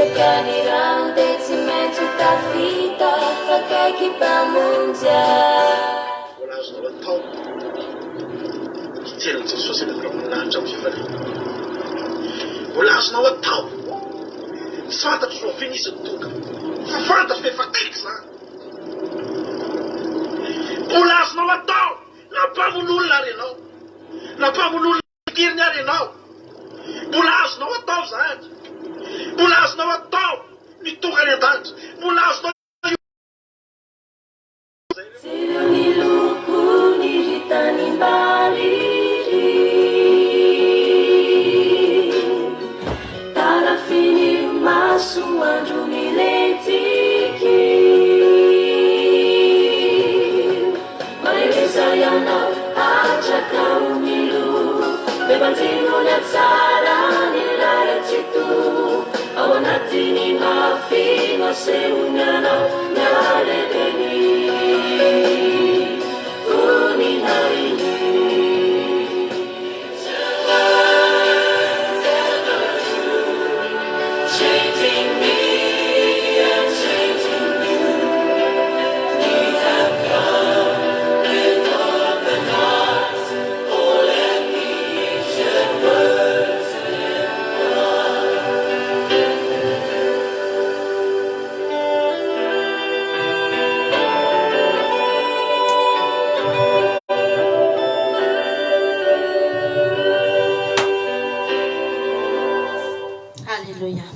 Mipetraka ny rano dia tsy maintsy ho tafita fa akaiky Mpamonjy ahy. Mbola azonao atao hijery an'i Jesosy any an-drahoninahitra amin'ny fifaliana. Mbola azonao atao. Tsy fantatro rahoviana izy no tonga, fa fantatro fa efa akaiky izany. Mbola azonao atao na mpamono olona ary ianao, na mpamono olona Kiriny ary ianao. Mbola azonao atao izany. Mbola azonao atao ny tonga any an-danitra. Mbola azonao. Jereo ny lokony ry tanimbary ry Tarafin'ny masoandro milentiky Mahereza ianao hatraka ho milo Mibanjino ny hatsaran'ilay Tsitoha Ao anatin'ny mafy no asehony anao ny halehiben'ny voninahiny. Alléluia.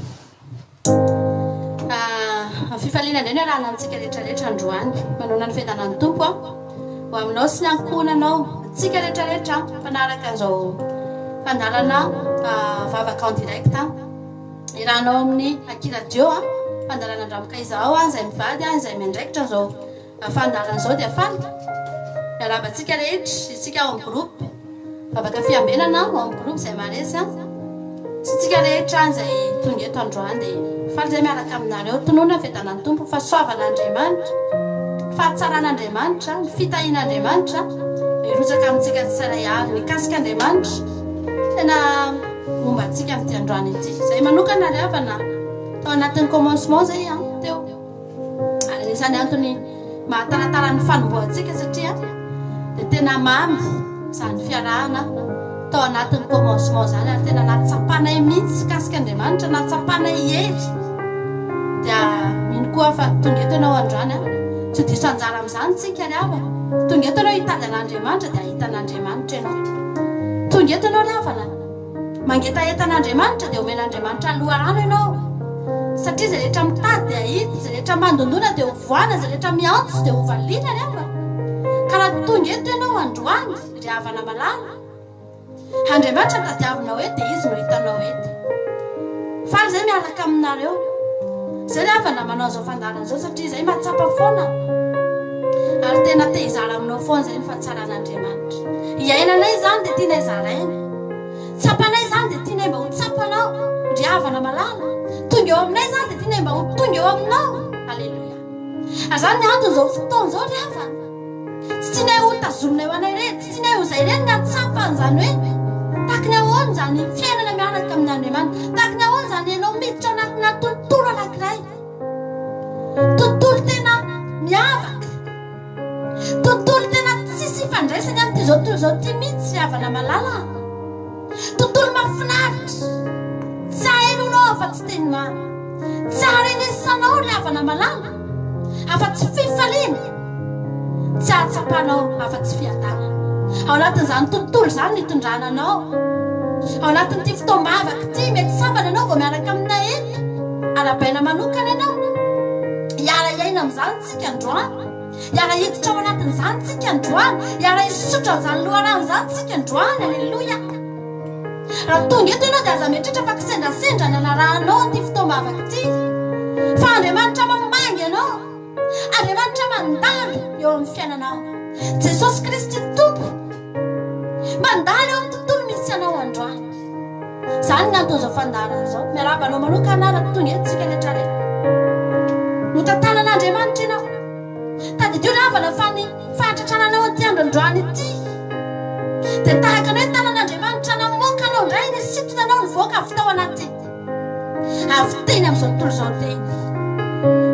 Ah, fifaliana indray ny arahana antsika rehetrarehetra androany. Manoana ny fiadanan'ny Tompo aho. Ho aminao sy ny ankohonanao, antsika rehetrarehetra mpanaraka an'izao fandaharana vavaka en direct irahanao amin'ny Aky Radio, fandaharana Andramoka Izaho izay mivady izay miandraikitra an'izao fandaharana izao dia faly miarahaba antsika rehetra isika ao amin'ny groupe Vavaka fiambenana ao amin'ny groupe izay maharesy an. Sy tsika rehetra izay tonga eto androany dia faly izay miaraka aminareo. Tonona ny fiadanan'ny Tompo, ny fahasoavan'Andriamanitra, ny fahatsaran'Andriamanitra, ny fitahian'Andriamanitra hirotsaka amintsika tsirairay avy. Ny kasik'Andriamanitra tena momba antsika amin'ity androany ity. Izay manokana ry havana tao anatin'ny commencement izay an teo. Ary anisan'ny antony mahataratara ny fanombohantsika satria dia tena mamy izany fiarahana tao anatin'ny commencement izany ary tena nahatsapanay mihitsy kasika Andriamanitra, nahatsapanay hery. Dia mino koa fa tonga eto ianao androany an, tsy ho diso anjara amin'izany tsika ry havana. Tonga eto ianao hitady an'Andriamanitra dia hahita an'Andriamanitra ianao. Tonga eto ianao ry havana. Mangetaheta an'Andriamanitra dia omen'Andriamanitra loharano ianao. Satria izay rehetra mitady dia hahita, izay rehetra mandondona dia ho vohana, izay rehetra miantso dia ho valiana ry havana. Ka raha tonga eto ianao androany ry havana malala, Andriamanitra no tadiavinao eto dia Izy no hitanao eto. Faly izay miaraka aminareo. Izay ry havana manao izao fandaharana izao satria izay mahatsapa foana ary tena te hizara aminao foana izay ny fahatsaran'Andriamanitra. Iainanay izany dia tianay zaraina. Tsapanay izany dia tianay mba ho tsapanao, ry havana malala. Tonga eo aminay izany dia tianay mba ho tonga eo aminao. Aleloia. Ary izany ny anton'izao fotoana izao, ry havana. Tsy tianay ho tazominay ho anay irery, tsy tianay ho izay irery ny hahatsapa an'izany hoe tahaky ny ahoana izany fiainana miaraka amin'Andriamanitra, tahaky ny ahoana izany ianao miditra ao anatina tontolo anankiray, tontolo tena miavaka. Tontolo tena tsisy ifandraisany amin'ity izao tontolo izao ity mihitsy ry havana malala a! Tontolo mahafinaritra, tsy ahainoanao afa-tsy teny mamy, tsy aharenesanao ry havana malala afa-tsy fifaliana, tsy ahatsapanao afa-tsy fiadanana. Ao anatin'izany tontolo izany no itondrana anao. Ao anatin'ity fotoam-bavaka ity, mety sambany ianao vao miaraka aminay eto. Arahabaina manokana ianao. Hiara-hiaina amin'izany tsika androany. Hiara-hiditra ao anatin'izany tsika androany. Hiara-hisotro an'izany loharano izany tsika androany. Aleloia. Raha tonga eto ianao dia aza mieritreritra fa kisendrasendra ny anarahanao an'ity fotoam-bavaka ity. Fa Andriamanitra mamangy anao. Andriamanitra mandalo eo amin'ny fiainanao. Jesosy Kristy Tompo mandalo eo amin'ny tontolo misy anao androany. Izany ny anton'izao fandaharana izao. Miarahaba anao manokana raha tonga eto tsika rehetra rehetra. Notantanan'Andriamanitra ianao. Tadidio ry havana fa ny fahatratraranao aty andro androany ity dia tahaka ny hoe tanan'Andriamanitra namoaka anao indray nisintona anao nivoaka avy tao anaty. Avy teny amin'izao tontolo izao teny.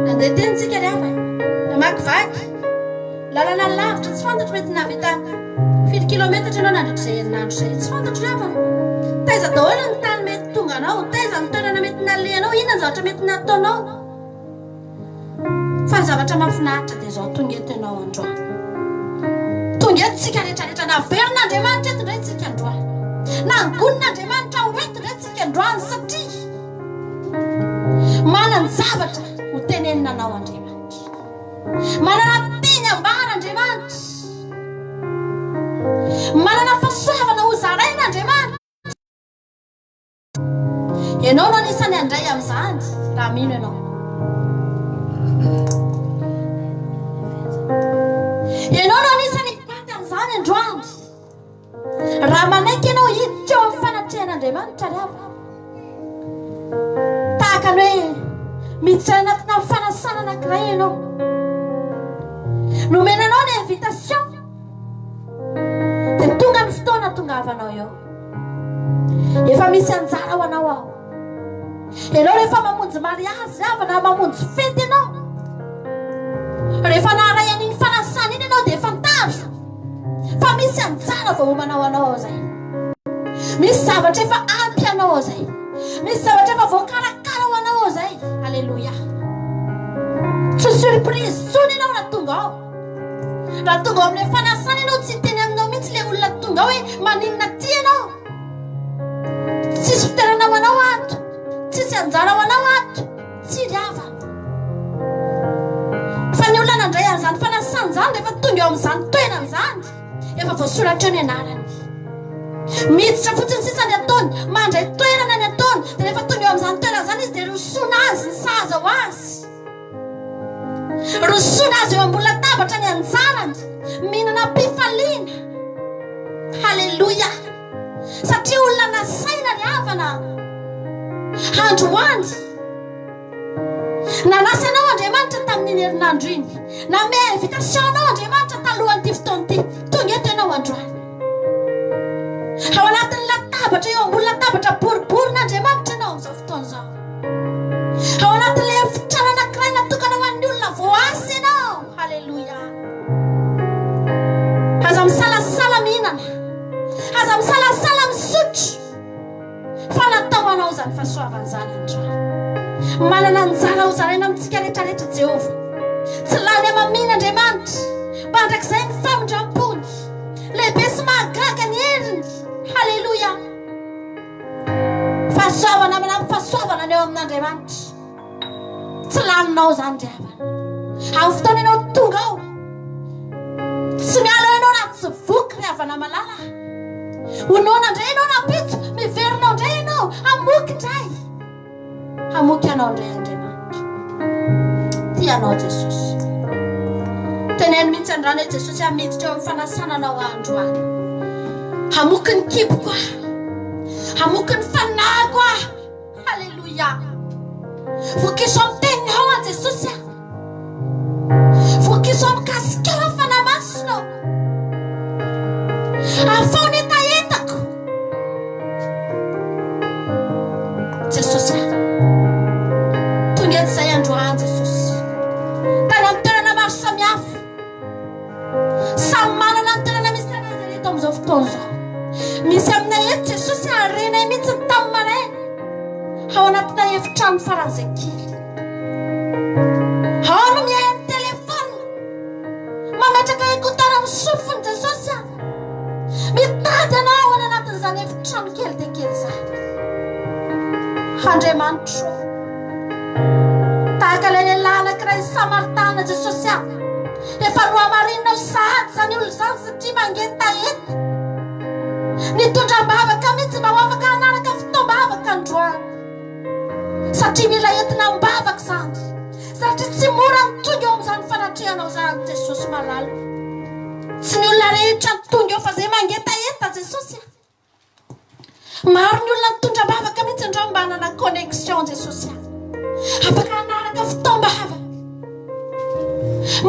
Nandeha teny tsika ry havana. Namakivaky. Lalana lavitra tsy fantatro mety nahavita firy kilometatra ianao nandritra izay herinandro izay. Tsy fantatro ry havana. Taiza daholo ny tany mety tonga anao, taiza ny toerana mety nalehanao, inona ny zavatra mety nataonao. Fa ny zavatra mahafinaritra dia izao tonga eto ianao androany. Tonga eto tsika rehetra rehetra naverin'Andriamanitra eto indray tsika androany. Nangonin'Andriamanitra ho eto indray tsika androany satria manan-javatra ho tenenina anao Andriamanitra. Manana teny ambara Andriamanitra. Manana fahasoavana ho zaraina Andriamanitra. Ianao no anisan'ny handray amin'izany raha mino ianao. Ianao no anisan'ny hibata an'izany androany. Raha manaiky ianao hiditra eo amin'ny fanatrehan'Andriamanitra ry havana. Tahaka ny hoe miditra any anatina fanasana anankiray ianao. Nomena anao ny invitation. Dia tonga ny fotoana tongavanao eo. Efa misy anjara ho anao aho. Ianao rehefa mamonjy mariazy havana, mamonjy fety ianao. Rehefa naharay an'iny fanasana iny ianao dia fantaro fa misy anjara voaomana ho anao ao izay. Misy zavatra efa ampy anao ao izay. Misy zavatra efa voakarakara ho anao ao izay. Aleloia. Tsy surprise intsony ianao raha tonga ao. Raha tonga ao amin'ilay fanasana ianao, tsy hiteny aminao mihitsy ilay olona tonga ao hoe maninona aty ianao. Tsisy fitoerana ho anao ato. Tsisy anjara ho anao ato. Tsia ry havana. Fa ny olona nandray an'izany fanasana izany rehefa tonga eo amin'izany toerana izany, efa voasoratra eo ny anarany. Miditra fotsiny sisa ny ataony, mandray toerana ny ataony, dia rehefa tonga eo amin'izany toerana izany izy dia rosoana azy ny sahaza ho azy. Rosoana azy eo ambony latabatra ny anjarany, mihinana am-pifaliana. Haleloia! Satria olona nasaina ry havana androany. Nanasa anao Andriamanitra tamin'iny herinandro iny. Nanome invitation anao Andriamanitra talohan'ity fotoana ity. Tonga eto ianao androany. Ao anatin'ny latabatra, eo ambony latabatra boriborin'Andriamanitra ianao amin'izao fotoana izao. Ao anatin'ilay efitrano anankiray natokana ho an'ny olona voasa ianao. Haleloia. Aza misalasala mihinana. Aza misalasala misotro. Fa natao anao izany fahasoavana izany androany. Manana anjara hozaraina amintsika rehetra rehetra Jehovah. Tsy lany hamamiana Andriamanitra. Mandrakizay ny famindram-pony. Lehibe sy mahagaga ny heriny. Haleloia. Fahasoavana manampy fahasoavana ny eo amin'Andriamanitra. Tsy laninao izany ry havana. Amin'ny fotoana ianao tonga ao, tsy miala eo ianao raha tsy voky ry havana malala. Ho noana indray ianao rahampitso, miverina ao indray ianao, hamoky indray. Hamoky anao indray Andriamanitra. Tia anao Jesosy. Teneno mihitsy androany hoe Jesosy aho miditra eo amin'ny fanasana anao aho androany. Hamoky ny kiboko aho. Hamoky ny fanahiko aho. Haleloia. Vokiso amin'ny teninao aho Jesosy ah. Vokiso amin'ny kasikao aho Fanahy Masina. Afaho ny hetahetako. Jesosy ah. Tonga eto izay androany Jesosy. Tany amin'ny toerana maro samihafa. Samy manana ny toerana misy anazy eto amin'izao fotoana izao. Misy aminay eto Jesosy harenay mihitsy ny tamin'ny maraina. Ao anatina efitrano faran'izay kely. Ao no mihaino téléphone. Mametraka écouteur amin'ny sofiny Jesosy a. Mitady anao any anatin'izany efitrano kely dia kely izany. Andriamanitro. Tahaka ilay lehilahy anankiray Samaritana Jesosy a. Efa nohamarininao sahady izany olona izany satria mangetaheta. Nitondra am-bavaka mihitsy mba ho afaka hanaraka fotoam-bavaka androany. Satria mila entina am-bavaka izany. Satria tsy mora ny tonga eo amin'izany fanatrehanao izany Jesosy malala. Tsy ny olona rehetra no tonga eo fa izay mangetaheta Jesosy a. Maro ny olona nitondra am-bavaka mihitsy androany mba hanana connexion Jesosy a. Afaka hanaraka fotoam-bavaka.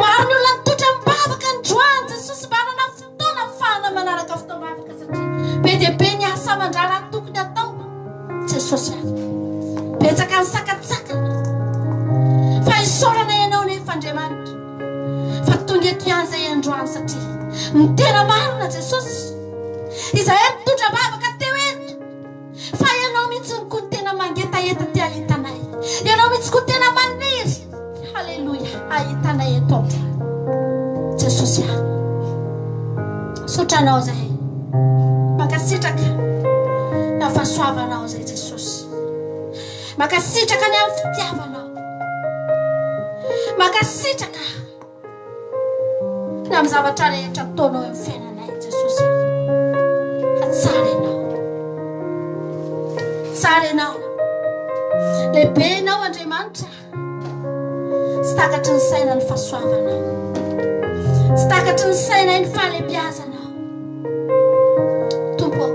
Maro ny olona nitondra am-bavaka androany Jesosy mba hanana fotoana afahana manaraka fotoam-bavaka satria be dia be ny asa aman-draharaha tokony atao Jesosy a. Betsaka. Betsaka ny sakantsakana. Fa isaorana Ianao nefa Andriamanitra fa tonga eto ihany izay androany satria ny tena marina Jesosy izahay mitondra vavaka teo eto fa Ianao mihitsy no koa tena mangetaheta te hahita anay. Ianao mihitsy koa tena maniry haleloia hahita anay eto androany. Jesosy ah. Misaotra anao zahay. Mankasitraka ny fahasoavanao zay Jesosy. Mankasitraka ny amin'ny fitiavanao. Mankasitraka ny amin'ny zavatra rehetra ataonao eo amin'ny fiainanay Jesosy. Fa tsara ianao. Tsara ianao. Lehibe ianao Andriamanitra. Tsy takatry ny saina ny fahasoavanao. Tsy takatry ny sainay ny fahalehibiazanao. Tompo ô,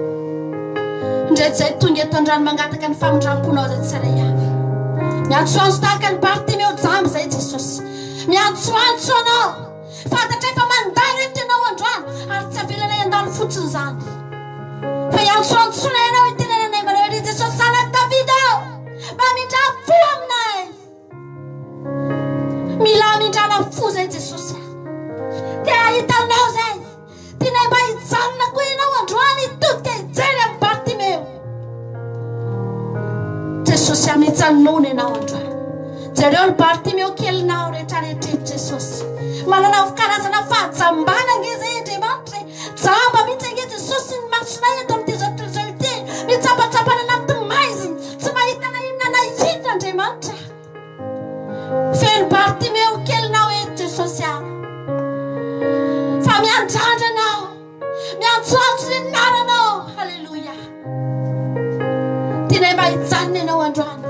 indray izay tonga eto an-drano mangataka ny famindram-ponao izay tsirairay avy. Miantsoantso tahaka ny Bartimeo jamba izay Jesosy. Miantsoantso Anao. Fantatray fa mandalo eto Ianao androany ary tsy avelanay handalo fotsiny izany. Fa iantsoantsonay Anao itenenanay manao hoe, Ry Jesosy Zanak'i Davida ô, mamindrà fo aminay. Mila hamindrana fo izay Jesosy a. Te hahita Anao izay. Tianay mba hijanona koa ianao androany hitodika hijery an'i Bartimeo. Jesosy a, mijanona ianao androany. Jereo ny Bartimeo kelinao rehetrarehetra eto Jesosy. Manana karazana fahajambana ange izay Andriamanitra e. Jamba mihitsy ange Jesosy ny masonay eto amin'ity izao tontolo izao ity. Mitsapatsapana anaty maizina, tsy mahita na inona na inona Andriamanitra. Feno Bartimeo kelinao eto Jesosy a. Fa miandrandra anao, miantsoantso ny anaranao. Haleloia. Tianay mba hijanona ianao androany.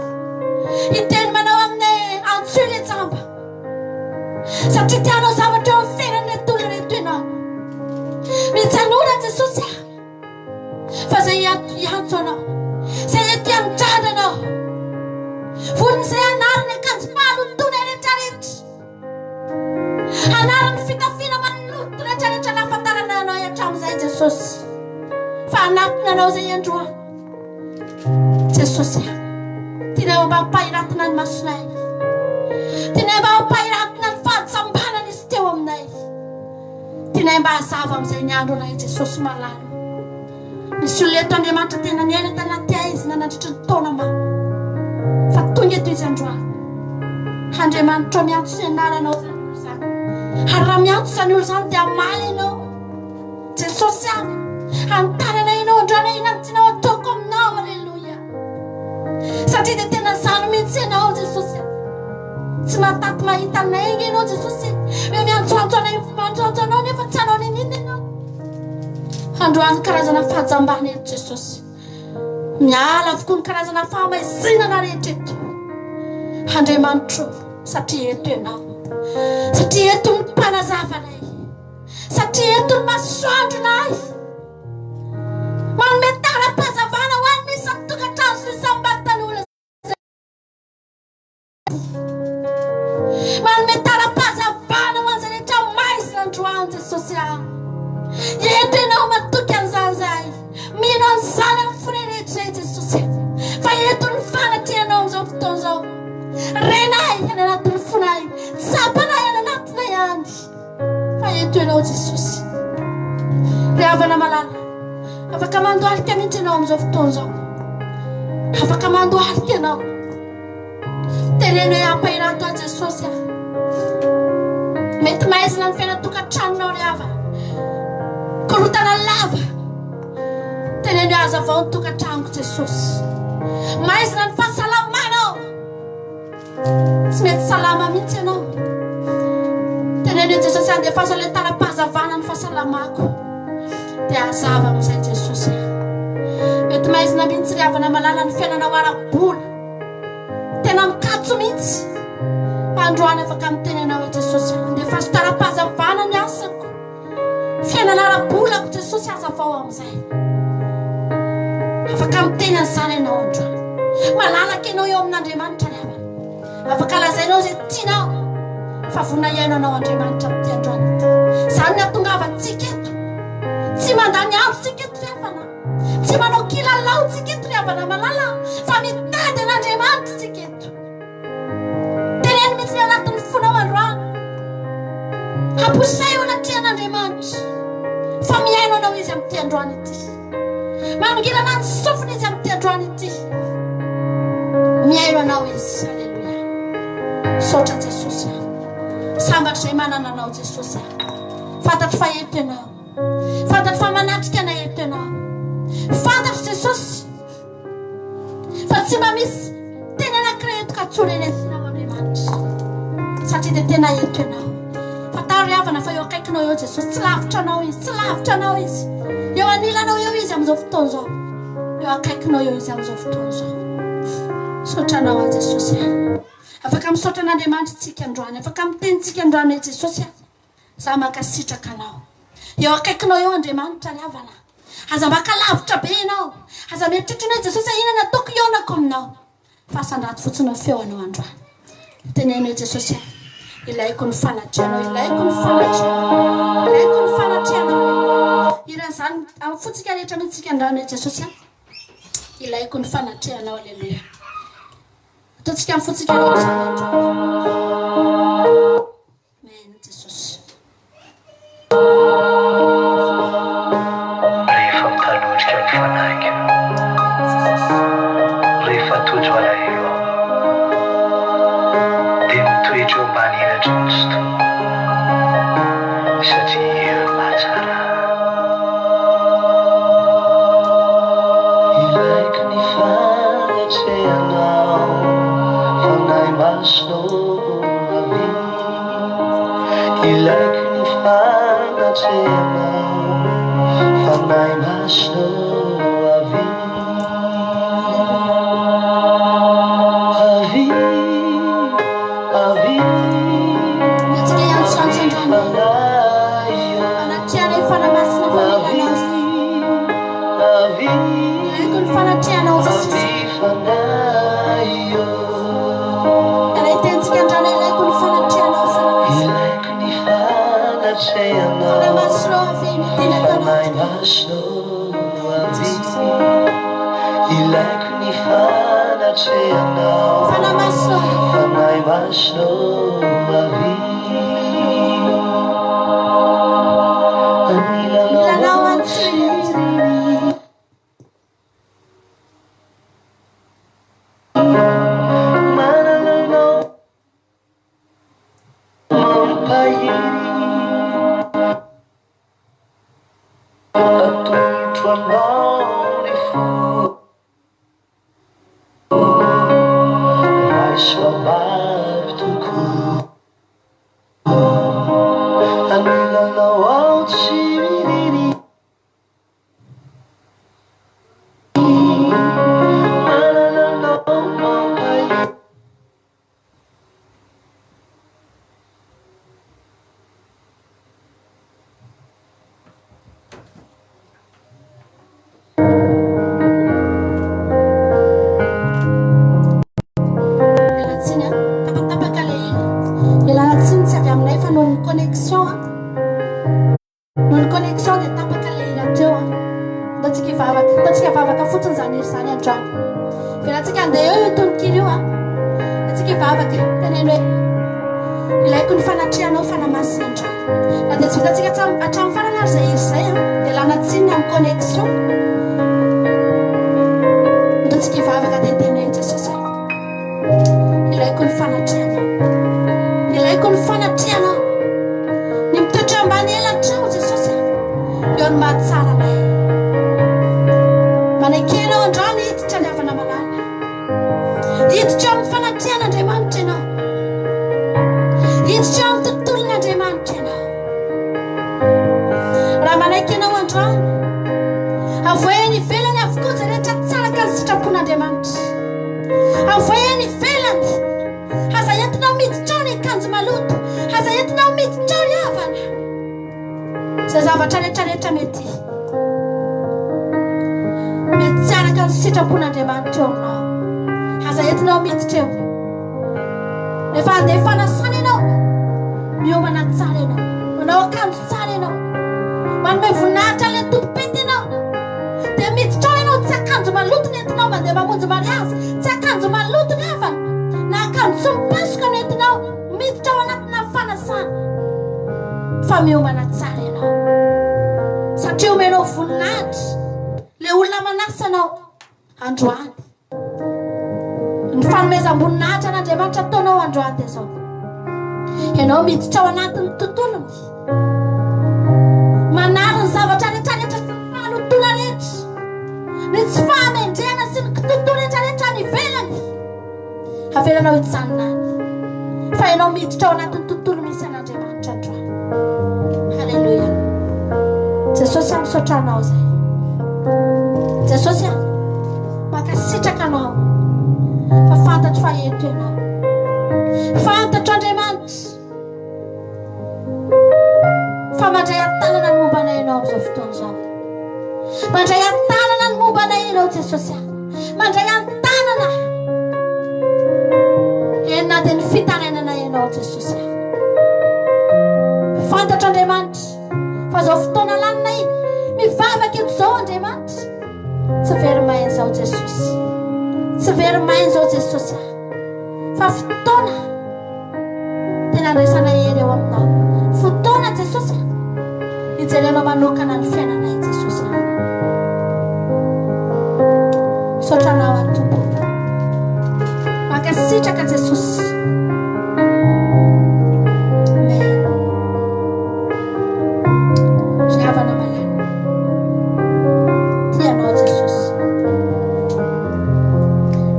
Hiteny manao aminay antsoy le jamba. Satria tianao zavatra eo amin'ny fiainan'ireto olona ireto ianao. Mijanona Jesosy a. Fa zay hiantso anao, zay ety an-trano anao. Vonona izay hanary ny akanjom-pahalotoana rehetrarehetra. Hanary ny fitafiana maloto rehetrarehetra nahafantarana anao hatramin'izay Jesosy. Fa hanatona anao izay androany. Jesosy a, tianay mba hampahiratina ny masonay. Tianay mba hampahiratina ny fahatsambanana izy teo aminay. Tianay mba hazava amin'izay ny andro anay Jesosy malala. Misy olona eto Andriamanitra tena niaina tanaty haizina nandritry ny taona maro. Fa tonga eto izy androany. Andriamanitra miantso ny anaranao izany olona izany. Ary raha miantso izany olona izany dia hamaly ianao. Jesosy a, hanontany anay ianao androany hoe inona no tianao ataoko aminao. Aleloia. Satria dia tena izany mihitsy ianao Jesosy a. Tsy mahataty mahita anay ange ianao Jesosy e. Hoe miantsoantso anay, miantsoantso anao nefa tsy hanao n'inon'inona ianao. Androany karazana fahajambana eto Jesosy. Miala avokoa ny karazana fahamaizinana rehetra eto. Andriamanitro, satria eto ianao. Satria eto ny mpanazava anay. Satria eto ny masoandronay. Manome tara-pahazavana ho an'ny isan-tokantrano sy isam-batan'olona. Manome tara-pahazavana ho an'izay rehetra maizina androany Jesosy ah. Eto ianao matoky an'izany izahay. Mino an'izany amin'ny fonay rehetra izahay Jesosy. Fa eto ny fanatrehanao amin'izao fotoana izao. Renay any anatin'ny fonay. Tsapanay any anatinay any. Fa eto ianao Jesosy. Ry havana malala, afaka mandohalika mihitsy ianao amin'izao fotoana izao. Afaka mandohalika ianao. Teneno hoe ampahirato aho Jesosy ah. Mety maizina ny fiainan-tokantranonao ry havana. Korontana lava. Teneno hoe hazavao ny tokantranoko Jesosy. Maizina ny fahasalamanao. Tsy mety salama mihitsy ianao. Teneno hoe Jesosy andefaso ilay tara-pahazavana ny fahasalamako. Dia hazava amin'izay Jesosy ah. Mety maizina mihitsy ry havana malala ny fiainanao ara-bola. Tena mikatso mihitsy. Fa androany afaka miteny anao hoe Jesosy, andefaso tara-pahazavana ny asako. Fiainana ara-bolako Jesosy hazavao amin'izay. Afaka miteny an'izany ianao androany. Malalaka ianao eo amin'Andriamanitra ry havana. Afaka lazainao izay tianao. Fa vonona hihaino anao Andriamanitra amin'ity androany ity. Izany no hahatongavantsika eto. Tsy mandany andro tsika eto ry havana. Tsy manao kilalao tsika eto ry havana malala fa mitady an'Andriamanitra. tsika eto. Teneno mihitsy ny anatin'ny fonao androany. Hamposeho anatrehan'Andriamanitra fa mihaino anao Izy amin'ity androany ity. Manongilana ny sofiny Izy amin'ity androany ity. Mihaino anao Izy. Aleloia. Misaotra Jesosy. Sambatra izay manana anao Jesosy. Fantatro fa eto ianao. Fantatro fa manatrika anay eto ianao. Fantatro Jesosy fa tsy mba misy teny anankiray eto ka tsy ho renesinao Andriamanitra. Satria dia tena eto ianao. Fantaro ry havana fa eo akaikinao eo Jesosy. Tsy lavitra anao Izy. Tsy lavitra anao Izy. Eo anilanao eo Izy amin'izao fotoana izao. Eo akaikinao eo Izy amin'izao fotoana izao. Misaotra anao aho Jesosy. Afaka misaotra an'Andriamanitra tsika androany. Afaka miteny tsika androany hoe Jesosy a. Za mankasitraka anao. Eo akaikinao eo Andriamanitra ry havana. Aza maka lavitra be ianao. Aza mieritreritra ny hoe Jesosy a inona no ataoko hihaonako aminao. Fa asandrato fotsiny ny feo anao androany. Teneno hoe Jesosy a, ilaiko ny fanatrehanao, ilaiko ny fanatrehanao, ilaiko ny fanatrehanao. Hiran'izany amin'ny fontsika rehetra mihitsy isika androany hoe Jesosy a, ilaiko ny fanatrehanao, aleloia. Ataontsika amin'ny fontsika rehetra izany androany. Amen Jesosy. Rehefa mitalondrika ny fanahiko, rehefa tojo alahelo aho, dia mitoetra eo ambany elatry ny Tsitoha, satria eo no mahatsara ahy. Ilaiko ny fanetrehanao, Fanahy Masina ô, avia. Ilaiko ny fanatrehanao, Fanahy Masina ô, avia. Avia, avia, Antsika hiantsoantso androany. Fanahy ô. Fanatrehanay Fanahy Masina famelanao. Avia, avia, Ilaiko ny fanatrehanao Jesosy. avia Fanahy ô. Ilay tenintsika androany ilaiko ny fanatrehanao Fanahy Masina. Ilaiko ny fanatrehanao. Fanahy Masina ô avia midina ato Fanahy anatiko. Masina ô avia. Ilaiko ny fanatrehanao. Fanahy Masina ô. Fanahy Masina ô avia. Anilanao Anilanao antsika. antsika. Manana anao mampahery Atolotro anao ny foko Raiso ambavy tokoa Anilanao aho tsy irery Miala tsiny an, tapatapaka ilay hira. Ialana tsiny tsy avy aminay fa noho ny connexion an. Noho ny connexion dia tapaka ilay hira teo an. Ataontsika hivavaka, ataontsika vavaka fotsiny izany hira izany androany. Avelantsika handeha eo io tononkira io an. Ataontsika hivavaka, teneno hoe ilaiko ny fanatrehanao Fanahy Masina androany. Na dia tsy vitantsika hatramin'ny farany ary izay hira izay an, dia ialana tsiny ny amin'ny connexion. Ataontsika hivavaka dia teneno hoe Jesosy a. Ilaiko ny fanatrehanao. Ilaiko ny fanatrehanao. Ny mitoetra ambany elatrao Jesosy a. Eo ny mahatsara anay. Maneke ianao androany hiditra ny havana malala. Hiditra amin'ny fanatrehan'Andriamanitra ianao. Hiditra amin'ny tontolon'Andriamanitra ianao. Raha manaiky ianao androany, avoay any ivelany avokoa izay rehetra tsy araka ny sitrapon'Andriamanitra. Avoay any ivelany. Aza entinao miditra ao ny akanjo maloto. Aza entinao miditra ao ry havana. Izay zavatra rehetra rehetra mety mety tsy araka ny sitrapon'Andriamanitra eo aminao. Aza entinao miditra eo. Rehefa handeha fanasana ianao, miomana tsara ianao. Manao akanjo tsara ianao. Manome voninahitra ilay tompom-pety ianao. Dia miditra ao ianao tsy akanjo. akanjo maloto no entinao mandeha mamonjy mariazy, tsy akanjo maloto ry havana, na akanjo tsy mipasoka no entinao miditra ao anatina fanasana, fa miomana tsara ianao, satria omenao voninahitra ilay olona manasa anao androany. Ny fanomezam-boninahitra an'Andriamanitra ataonao androany dia izao. Ianao miditra ao anatin'ny tontolony. Manary ny zavatra rehetra rehetra sy ny fahalotoana rehetra. Ny tsy fahamendrehana sy ny kitoatoa rehetra rehetra any ivelany. Avelanao hijanona any. Fa ianao miditra ao anatin'ny tontolo misy an'Andriamanitra androany. Haleloia. Jesosy a, misaotra anao izay. Jesosy a, mankasitraka anao. Fa fantatro fa eto ianao. Fantatro Andriamanitra. Fa mandray an-tanana ny momba anay ianao amin'izao fotoana izao. Mandray an-tanana ny momba anay ianao Jesosy a. Mandray an-tanana. Eny na dia ny fitarainana ianao Jesosy a. Fantatro Andriamanitra fa izao fotoana laninay mivavaka eto izao Andriamanitra. Tsy very maina izao Jesosy. Tsy very maina izao Jesosy a. Fa fotoana Tena andraisana hery ao aminao. Fotoana Jesosy a. Hijerenao manokana ny fiainanay Jesosy a. Misaotra anao aho Tompo. Mankasitraka Jesosy. Amen. Ry havana malala. Tia anao Jesosy.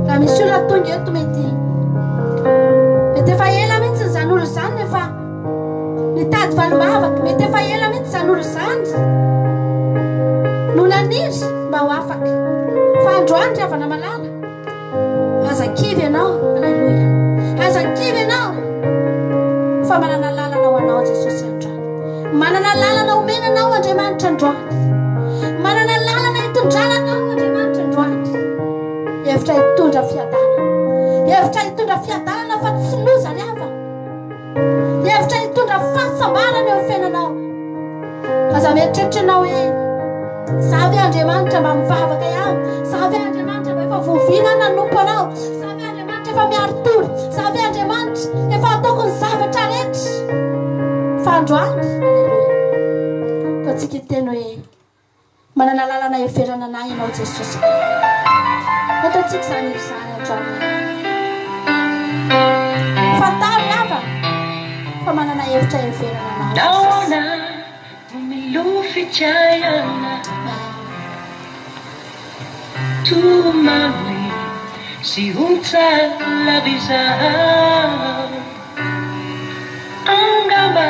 Raha misy olona tonga eto mety mety efa ela mihitsy izany olona izany nefa nitady valim-bavaka, mety efa ela mihitsy izany olona izany no naniry mba ho afaka. Fa androany ry havana malala, aza kivy ianao, aleloia. Aza kivy ianao fa manana lalana ho anao Jesosy androany. Manana lalana omena anao Andriamanitra androany. Manana lalana hitondrana anao Andriamanitra androany. Hevitra hitondra fiadanana. Hevitra hitondra fiadanana fa tsy loza ry havana. Hevitra hitondra fahasambarana eo amin'ny fiainanao. Aza mieritreritra ianao hoe za ve Andriamanitra mba mivavaka ihany? Za ve Andriamanitra mba efa voviana nanompo anao? Za ve Andriamanitra efa miari-tory? Za ve Andriamanitra efa ataoko ny zavatra rehetra? Fa androany, aleloia, ataontsika hiteny hoe Manana lalana heverana anah ianao Jesosy a. Ataontsika izany hira izany androany. Fantaro ry havana fa manana hevitra heverana anao Jesosy. Nahoana no milofika ianao? Tomany sy ontsa lava izaho. Angamba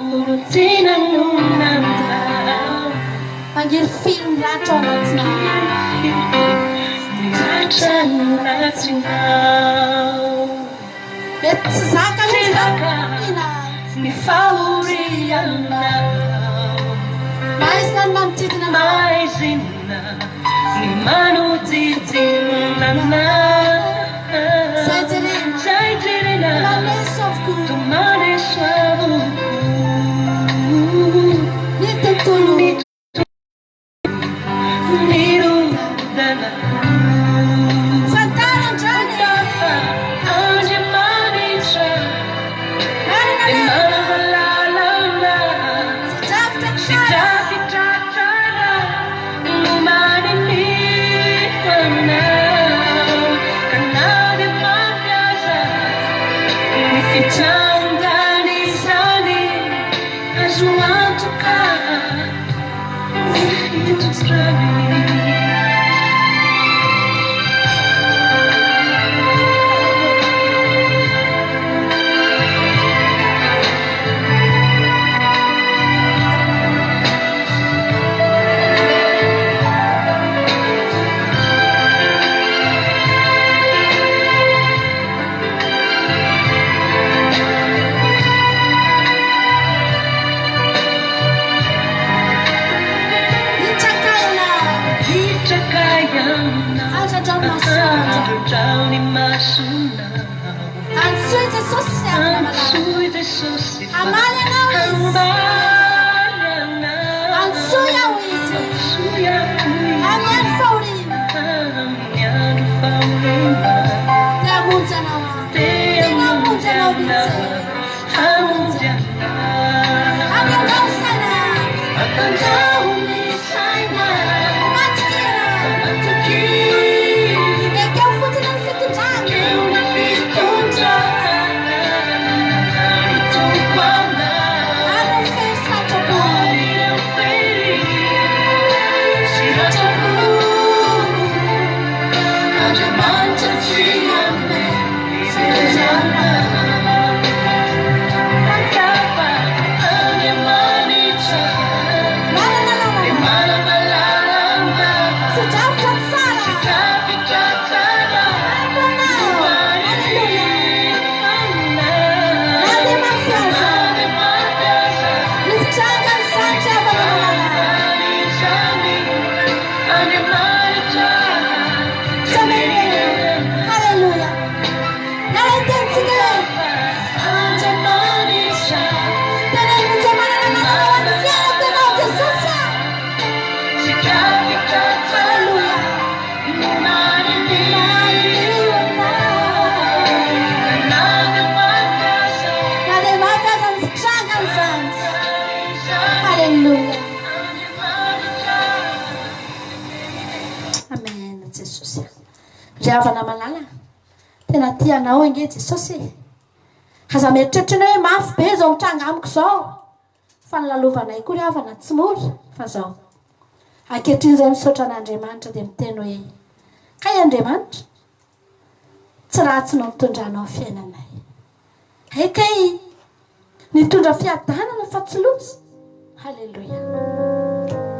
olon-tiana no nandao. Mangirifiry ny ratra ao anatinao. Mangirifiry ny ratra anatinao. Mety tsy zaka Tsy mihitsy zaka ina. ny fahorianao. Maizina ny manodidina anao. Maizina ny manodidina anao. Zay jerena. Zay jerena. Maneso avokoa. Toa maneso avokoa. Ny tontolo. Ny tontolo mirodana. Fantaro androany. Fa Andriamanitra Manana dia lalana. manana lalana. Sy drafitra Sy tsara. drafitra tsara nomaniny ho anao. Ka na dia mafy aza ny fitrangan'izany, azo antoka ny fitondrany. Mitraka ianao. Mitraka ianao. Andradrao ny masoandro. Andradrao ny masonao. Antsoy Jesosy ry havana malala. Antsoy Jesosy fa Hamaly anao Izy. hamaly anao. Antsoy aho Izy. Antsoy aho Izy. Amin'ny andro fahoriana. fahoriana. Te hamonjy anao aho. Te Tena hamonjy hamonjy anao mihitsy. anah, hamonjy anah. Atanjaho ny saina. Atanjaho ny saina. Matokia. Matokia. Ekeo fotsiny ny fitondrany. Ekeo ny fitondrana. Ny Tompo anah. Ary ny fery sitrapo. Ary ireo fery sitrapo. Andriamanitra tsy hametrana. Angamba Andriamanitra Manana dia lalana. manana lalana. Sy drafitra tsara. Sy drafitra tsara. Ampy anao. Alléluia. Na dia mafy aza. Na dia mafy aza. Ny fitrangan'ny zandry havana malala. Andriamanitra Tsy hamelona. Alléluia. Miara hitenintsika hoe. Andriamanitra Tena mihitsy manana lalana ho an'ny fiainako ianao Jesosy a. sy drafitra tsara. Alléluia. No Mario anao. Na dia mafy aza. Na dia mafy aza ny fitrangan'izany. Alléluia. Amen Jesosy. Ry havana malala, tena tia anao ange Jesosy e. Aza mieritreritra ianao hoe mafy be izao mitranga amiko izao. Fa ny lalovanay koa ry havana tsy mora fa izao. Ankehitriny izay misaotra an'Andriamanitra dia miteny hoe kay Andriamanitra, tsy ratsy no nitondranao ny fiainanay. Hay kay nitondra fiadanana fa tsy loza. Haleloia.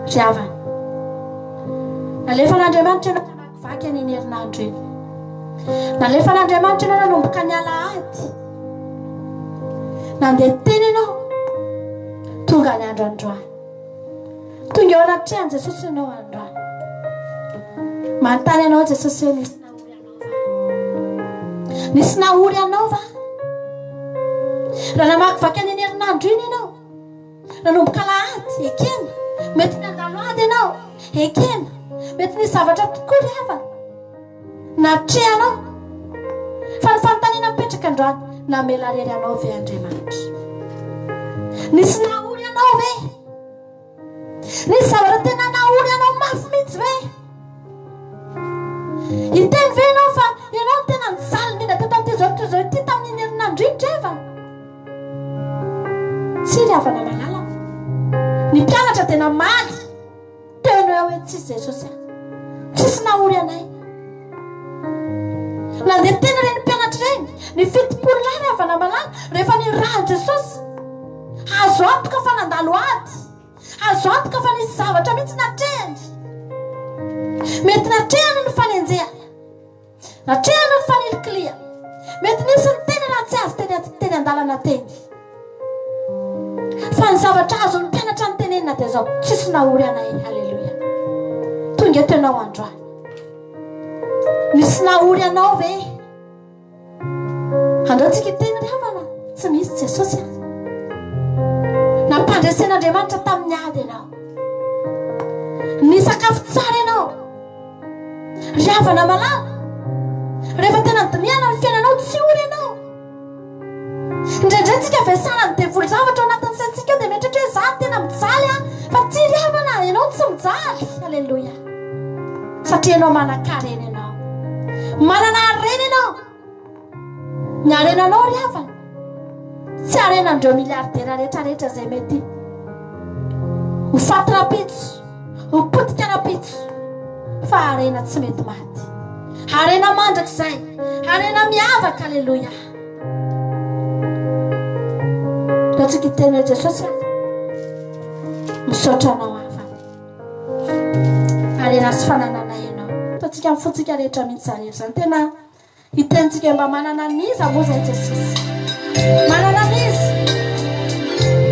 Ry havana, nalefan'Andriamanitra ianao namakivaky an'iny herinandro iny. Nalefan'Andriamanitra ianao nanomboka ny alahady. Nandeha teny ianao, tonga ny andro androany. Tonga eo anatrehan'i Jesosy ianao androany. Manontany anao Jesosy hoe nisy nahory anao va? Nisy nahory anao va? Raha namakivaky an'iny herinandro iny ianao, nanomboka alahady, ekena. Mety nandalo ady ianao, ekena. Mety nisy zavatra tokoa ry havana natrehanao. Fa ny fanontaniana mipetraka androany, namela rery anao ve Andriamanitra? Nisy nahory anao ve? Nisy zavatra tena nahory anao mafy mihitsy ve? Hiteny ve ianao fa ianao no tena nijaly indrindra teto amin'ity izao tontolo izao ity tamin'iny herinandro iny ry havana? Tsia ry havana malala. Ny mpianatra dia namaly teo no eo hoe tsisy Jesosy a. Tsisy nahory anay. Nandeha teny ireny mpianatra ireny, ny 70 lahy ry havana malala, rehefa nirahan'i Jesosy. Azo antoka fa nandalo ady. Azo antoka fa nisy zavatra mihitsy natrehany. Mety natrehany ny fanenjehana. Natrehany ny fanilikilihana. Mety nisy ny teny raha tsy azo teny teny an-dalana teny. Fa ny zavatra azon'ny mpianatra notenenina dia izao, tsisy nahory anay. Haleloia. Tonga eto ianao androany. Nisy nahory anao ve? Andao tsika hiteny ry havana, tsy misy Jesosy a. Nampandresen'Andriamanitra tamin'ny ady ianao. Nisakafo tsara ianao. Ry havana malala, rehefa tena dinihana ny fiainanao, tsy ory ianao. Indraindray tsika vesaran'ny devoly zavatra ao anatin'ny saintsika ao dia mieritreritra hoe za tena mijaly a, fa tsy ry havana, ianao tsy mijaly. Alléluia. Satria ianao manan-karena ianao. Manana harena ianao. Ny harenanao ry havana, tsy harenan'ireo milliardaires rehetrarehetra izay mety ho faty rahampitso, ho potika rahampitso, fa harena tsy mety maty. Harena mandrakizay, harena miavaka, aleloia. Ataontsika hiteny hoe Jesosy a, misaotra anao aho fa harena sy fananana ianao. Ataontsika amin'ny fontsika rehetra mihitsy izany hira izany. Tena hitenintsika mba manana an'iza moa izay Jesosy? Manana an'iza?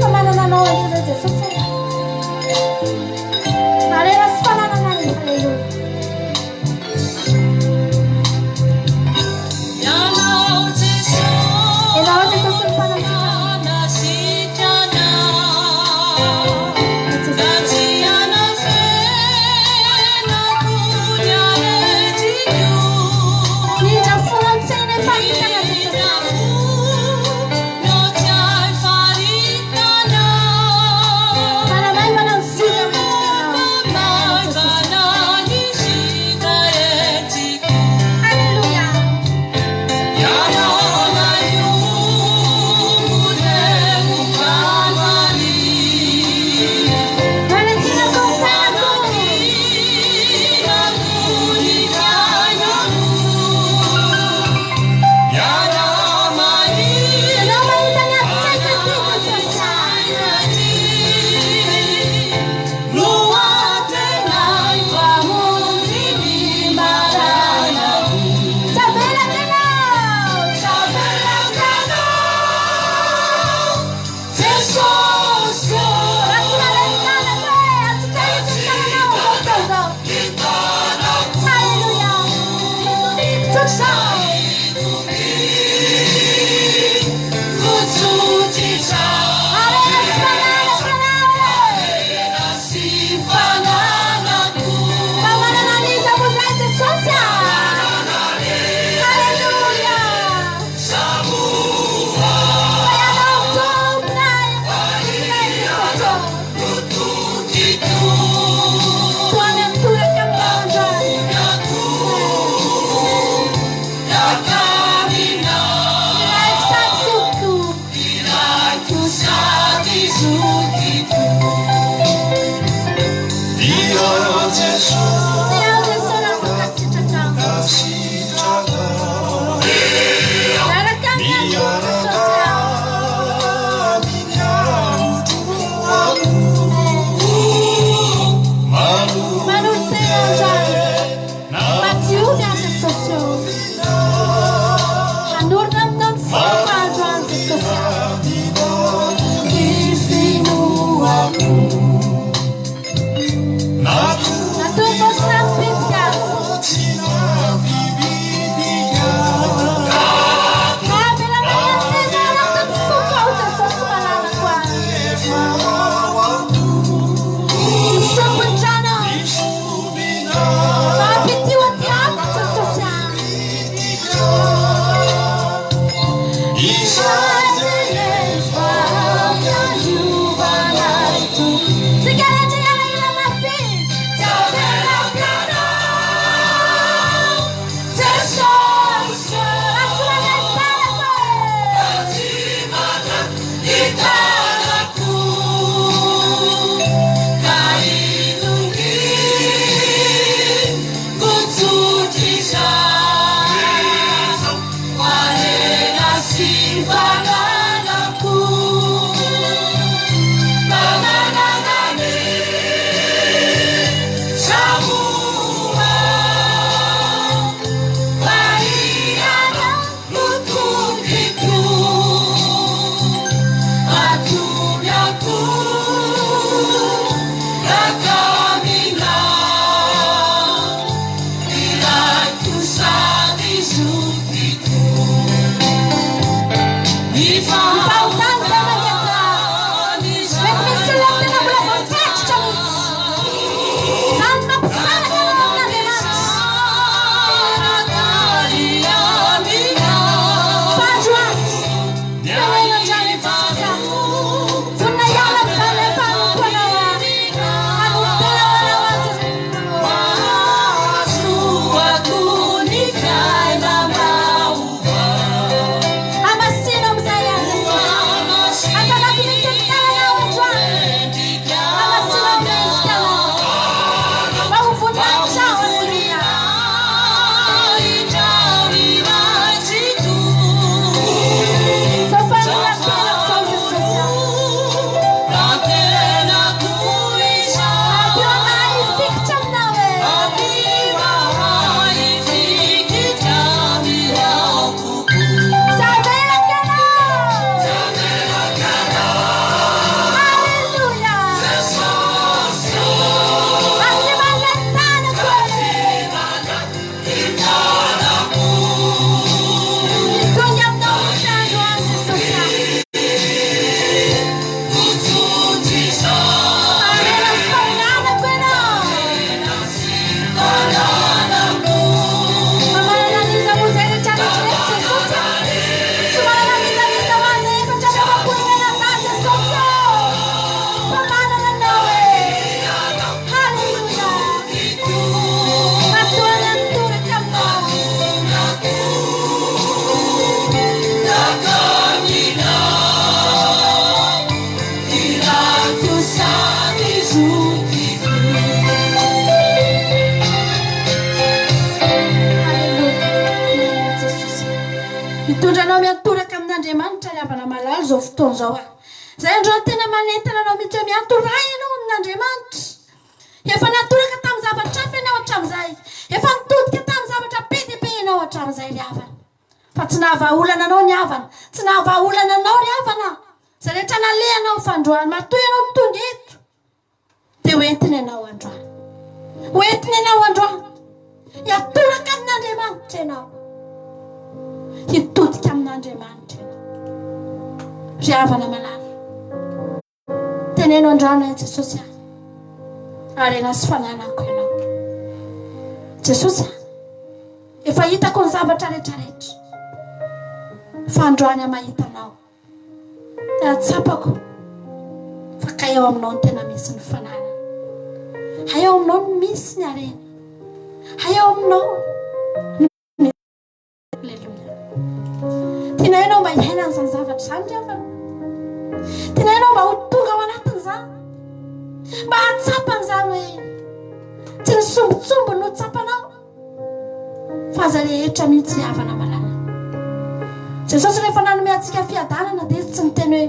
Fa manana anao anie izay Jesosy e. Harena sy fananana izy, aleloia. Ianao Jesosy Ianao Jesosy ny mpanasitrana. Mpanasitrana. Jesosy. Na tsy anafenako ny aretiko. Ny fahotana izay mangetsa. Mety misy olona tena mbola voafatotra mihitsy. Izany mampisaraka anao amin'Andriamanitra. Fa androany, teneno androany i Jesosy aho. Vonona hiala amin'izany ilay fanompoanao aho. Hanolotena ho anao aho Jesosy. Hamasino amin'izay aho Jesosy. Ato anatin'ny teti-tanana aho androany. Hamasino amin'ny endrika anao. Mba ho voninahitra aho, aleloia. Izao fanoloran-tenako izao Jesosy aho. Ampio anay hifikitra aminao e. Zavelako ianao. Aleloia. Ary tsy manana tanako e. Mitongy aminao mihitsy androany Jesosy aho. Harena sy fananako ianao. Fa manana an'iza moa izay rehetra rehetra rehetra Jesosy a? Tsy manana an'iza n'iza ho an'izay 44 mianadahy Jesosy ô! Fa manana anao e! Haleloia! Matoa nitoraka aminao. Haleloia! Jesosy. Mitondra anao miantoraka amin'Andriamanitra ry havana malala izao fotoana izao aho. Izay androany tena manentana anao mihitsy hoe miantoraha ianao amin'Andriamanitra. Efa niantoraka tamin'ny zavatra hafa ianao hatramin'izay. Efa nitodika tamin'ny zavatra be dia be ianao hatramin'izay ry havana. Fa tsy nahavahaolana anao ny havana. Tsy nahavahaolana anao ry havana. Izay rehetra nalehanao fandroany, matoa ianao tonga eto, dia ho entina ianao androany. Ho entina ianao androany. Hiatoraka amin'Andriamanitra ianao. Hitodika amin'Andriamanitra ianao. Ry havana malala. Teneno androany hoe Jesosy ah, harena sy fananako ianao. Jesosy ah, efa hitako ny zavatra rehetra rehetra. Fa androany aho mahita anao. Tena tsapako fa kay ao aminao no tena misy ny fananana. Hay ao aminao no misy ny harena. Hay ao aminao ny Aleloia. Tianay ianao mba hiaina an'izany zavatra izany ry havana. Tianay ianao mba ho tonga ao anatin'izany. Mba hahatsapa an'izany hoe tsy ny sombintsombiny no tsapanao fa izay rehetra mihitsy ry havana malala. Jesosy rehefa nanome antsika fiadanana dia izy tsy niteny hoe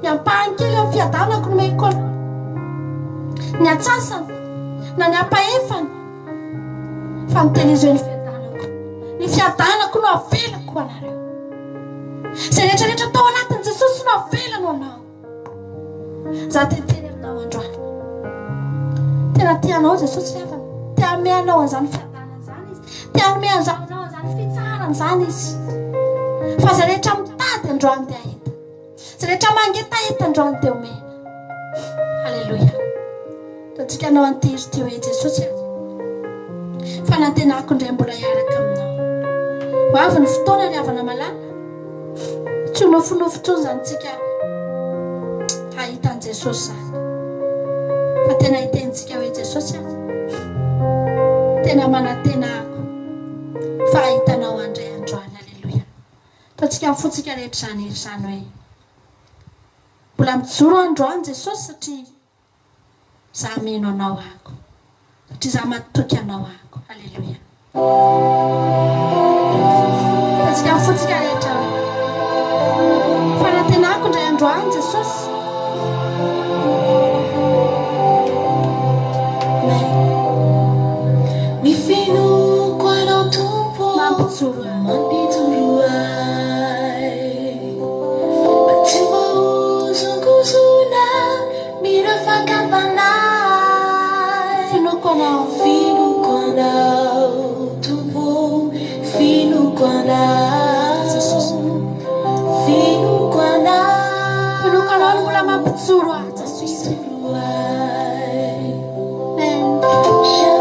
ny ampahany kely amin'ny fiadanako no omeko anao. Ny antsasany na ny ampahefany Fa niteny izy hoe ny fiadanako, ny fiadanako no avelako ho anareo. Izay rehetra rehetra tao anatin'i Jesosy no avelany ho anao. Za te hiteny aminao androany. Tena tia anao Jesosy ry havana. Te hanome anao an'izany fiadanana izany izy. Te hanome anao an'izany fitsaharana izany izy. Fa izay rehetra mitady androany dia hahita. Izay rehetra mangetaheta androany dia omena. Aleloia. Ataontsika hanao an'ity hira ity hoe Jesosy a. Fanantenako indray mbola hiaraka aminao. Ho avy ny fotoana ry havana malala. Tsy ho nofinofy intsony izany tsika hahita an'i Jesosy izany. Fa tena hitenintsika hoe Jesosy a. Tena manantena aho fa hahita anao indray androany. Aleloia. Ataontsika amin'ny fontsika rehetra izany hira izany hoe Mbola mijoro aho androany Jesosy satria za mino anao ako satria za matoky anao ako. Aleloia. Ataontsika amin'ny fontsika rehetra hoe. androany Jesosy. Amen. Ny finoako anao Tompo Mampijoro ahy. Mampijoro ahy. Mba tsy voahozongozona Mira fakam-panahy. Finoako anao. Finoako anao Tompo Finoako anao Jesosy. Finoako anao Finoako anao no mbola mampijoro ahy Jesosy. Mampijoro ahy. Amen.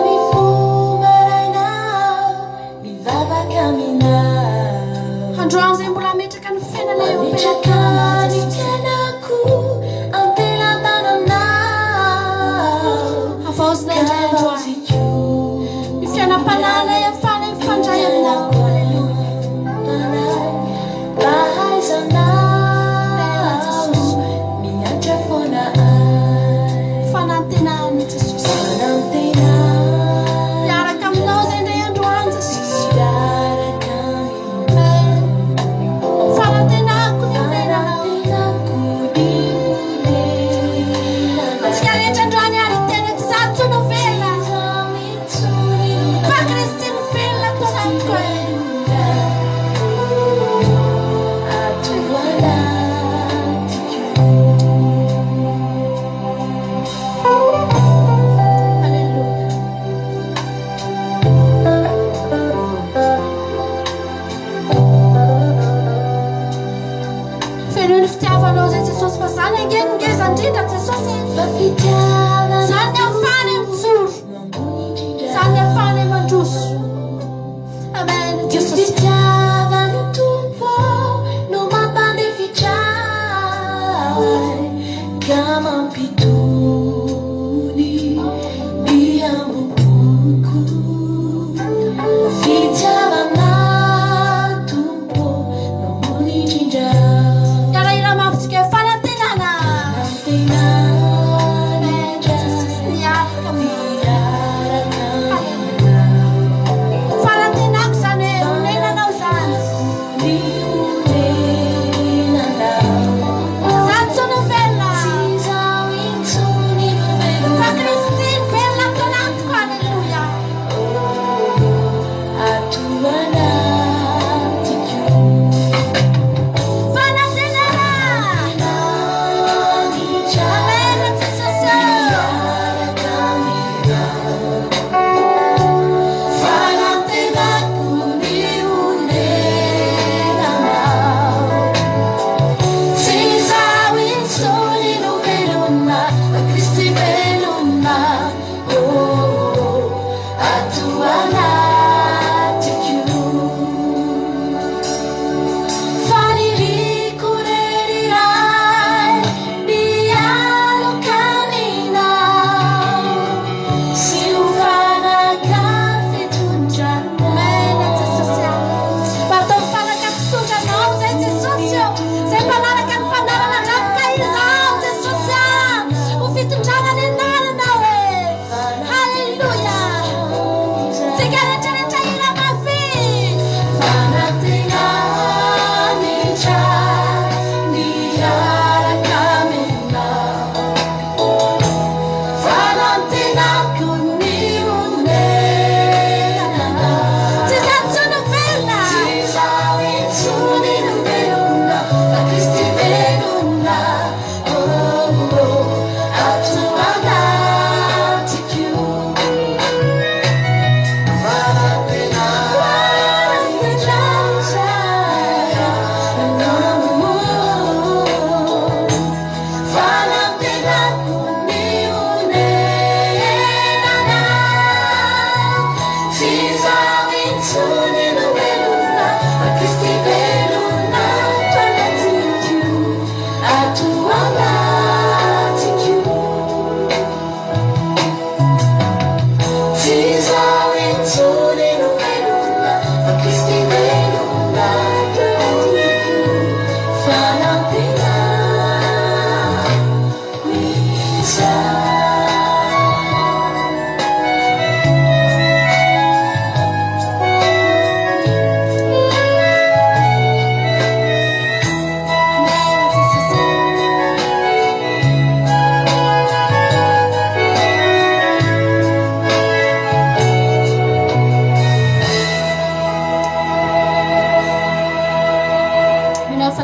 Mifoha maraina aho, mivavaka aminao. Androany izay mbola ametraka ny fiainana eo Ametraka am-pelatananao ny Jesosy. fiainako am-pelatananao. Havaozina indray androany. Havaoziko Ny fiainam-panahinay ahafahanay mifandray aminao. Alléluia. Fahaizanao Jesosy. miantra foana ahy. Fanantenana Jesosy. Fanantenana Miaraka aminao izay indray androany Jesosy. miaraka Amen. Fanantenako ny honenanao. Fanantenako ny honenanao. Antsika rehetra androany ary tena tsy izaho intsony no velona. Fa Kristy no velona ato anatiko e. Ato anatiko. Alléluia. Fenoy ny fitiavanao izay Jesosy fa zany ange no ngeza indrindra Jesosy e. Fa fitiavana Zany ny ahafahanay mijoro. no ambony indrindra. Zany ny ahafahanay mandroso. Amen Io Jesosy. fitiavana Tompo no mampandefitra ahy ka mampitony ny hambom-poko. Fitiavana Tompo no ambony indrindra. Miara-hira mafy tsika fanantenana. Fanantenana Amen Jesosy. Miaraka aminao. miaraka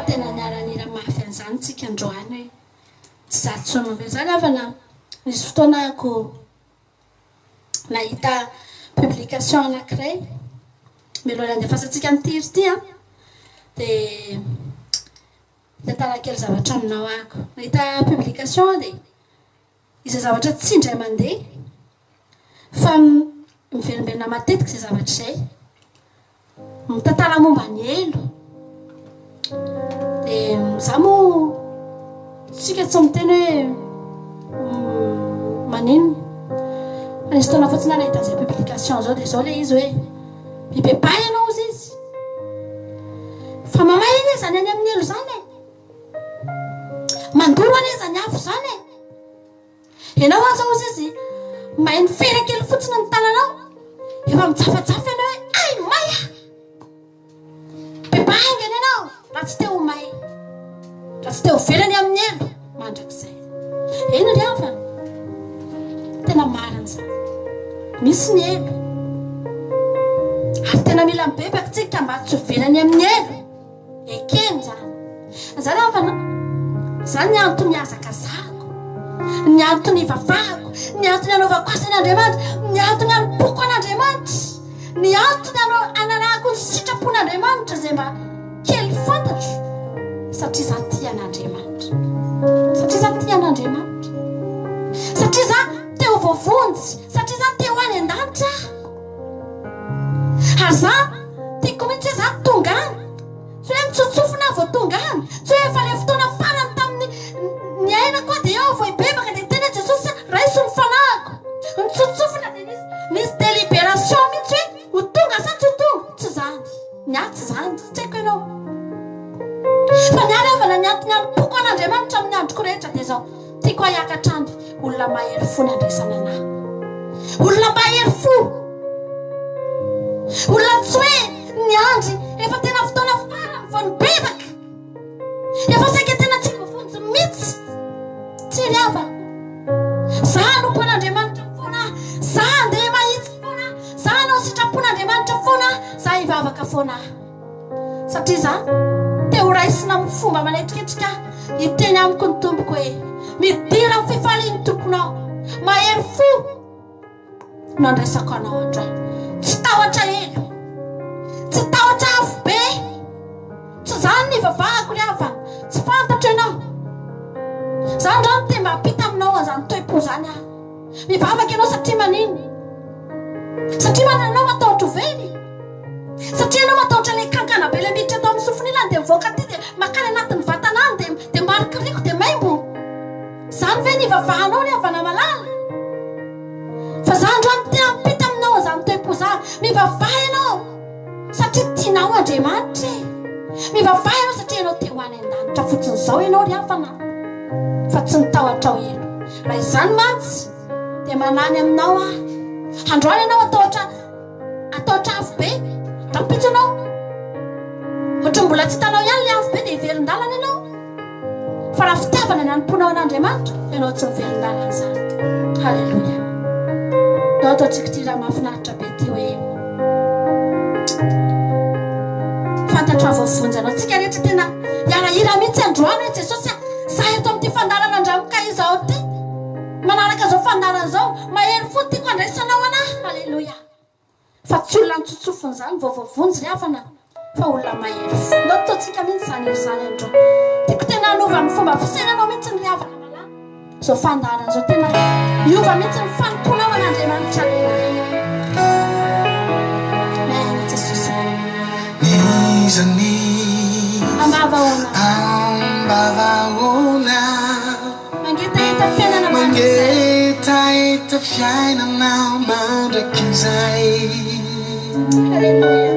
tena niara-nihira mafy an'izany tsika androany hoe tsy za tsy olombelona. Zany havana nisy fotoana ako nahita publication anankiray mialohan'ny handefasantsika an'ity hira ity an, dia hitantara kely zavatra aminao ako. Nahita publication aho dia izay zavatra tsy indray mandeha fa miverimberina matetika izay zavatra izay. Mitantara momba ny helo. Dia za moa tsika tsy miteny hoe maninona. Fa nisy fotoana fotsiny aho nahita an'izay publication izao dia izao ilay izy hoe mibebaha ianao hozy izy. Fa mamay anie izany any amin'ny helo izany e. Mandoro anie izany afo izany e. Ianao aza hozy izy mahay mifera kely fotsiny ny tananao, efa mijafajafa ianao hoe ay may aho. Beba haingana ianao raha tsy te ho may, raha tsy te ho velany amin'ny helo mandrakizay. Eny ry havana, tena marina izany. Misy ny helo. Ary tena mila mibebaka tsika mba tsy ho velany amin'ny helo. Ekeny izany. Izany havana, izany ny antony ihazakazahako, ny antony ivavahako, ny antony anaovako asa an'Andriamanitra, ny antony anompoako an'Andriamanitra, ny antony anarahako ny sitrapon'Andriamanitra izay mba kely fantatro, satria za tia an'Andriamanitra. Satria za tia an'Andriamanitra. Satria za te ho voavonjy, satria za te ho any an-danitra. Ary za tiako mihitsy hoe za tonga any. Tsy hoe mitsotsofina aho vao tonga any. Tsy hoe efa le fotoana farany tamin'ny niainako aho dia eo aho vao hibebaka dia niteny hoe Jesosy a, raiso ny fanahiko. Nitsotsofina dia nisy nisy délibération mihitsy hoe ho tonga sa tsy ho tonga. Tsy izany. Ny ahy tsy izany. Tsy haiko ianao. Fa ny ahy ry havana ny antony hanompoako an'Andriamanitra amin'ny androko rehetra dia izao. Tiako ahy hiakatra any. Olona mahery fo ny andraisana anah. Olona mahery fo. Olona tsy hoe niandry efa tena fotoana farany vao nibebaka. Efa saika tena tsy voavonjy mihitsy. Tsy ry havana. Za hanompo an'Andriamanitra foana aho. Za handeha mahitsy foana aho. Za hanao sitrapon'Andriamanitra foana aho. Za hivavaka foana aho. Satria za te ho raisina amin'ny fomba manetriketrika ahy, hiteny amiko ny Tompoko hoe, Midira amin'ny fifalian'ny Tomponao, mahery fo no andraisako anao androany. Tsy tahotra helo, tsy tahotra afo be, tsy izany ny ivavahako ry havana, tsy fantatro ianao. Za androany te mba hampita aminao an'izany toe-po izany aho. Mivavaka ianao satria manino? Satria manana anao matahotra ho very? Satria ianao matahotra ilay kankana be ilay miditra ato amin'ny sofina ilany dia mivoaka aty dia makany anatin'ny vatana any dia dia marikiriko dia maimbo. Izany ve ny ivavahanao ry havana malala? Fa za androany te hampita aminao an'izany toe-po izany. Mivavaha ianao satria tianao Andriamanitra e. Mivavaha ianao satria ianao te ho any an-danitra fotsiny izao ianao ry havana fa tsy ny tahotrao helo. Raha izany mantsy dia manany aminao aho. Androany ianao atahotra Ataotra afo be, rahampitso ianao. Ohatran'ny mbola tsy hitanao ihany ilay afo be dia hiverin-dalana ianao. Fa raha fitiavana ny hanompoanao an'Andriamanitra, ianao tsy miverin-dalana izany. Haleloia. Ndao ataontsika ity raha mahafinaritra be ity hoe fantatro fa voavonjy anao. Tsika rehetra tena hiara-hira mihitsy androany hoe Jesosy a, za eto amin'ity fandaharana Andramoka izao ity. Manaraka izao fandaharana izao, mahery fo tiako handraisanao anah. Aleloia. Fa tsy olona nitsotsofina izany vao voavonjy ry havana fa olona mahery fo. Ndao ataontsika mihitsy izany hery izany androany. Tiako tena hanova ny fomba fisainanao mihitsy ry havana malala. Izao fandaharana izao tena hiova mihitsy ny fanompoanao an'Andriamanitra. Aleloia. Amen Jesosy. N'iza n'iza Ambavahoana. ambavahoana. Mangetaheta fiainana mandrakizay. Mangetaheta fiainana mandrakizay. Haleloia.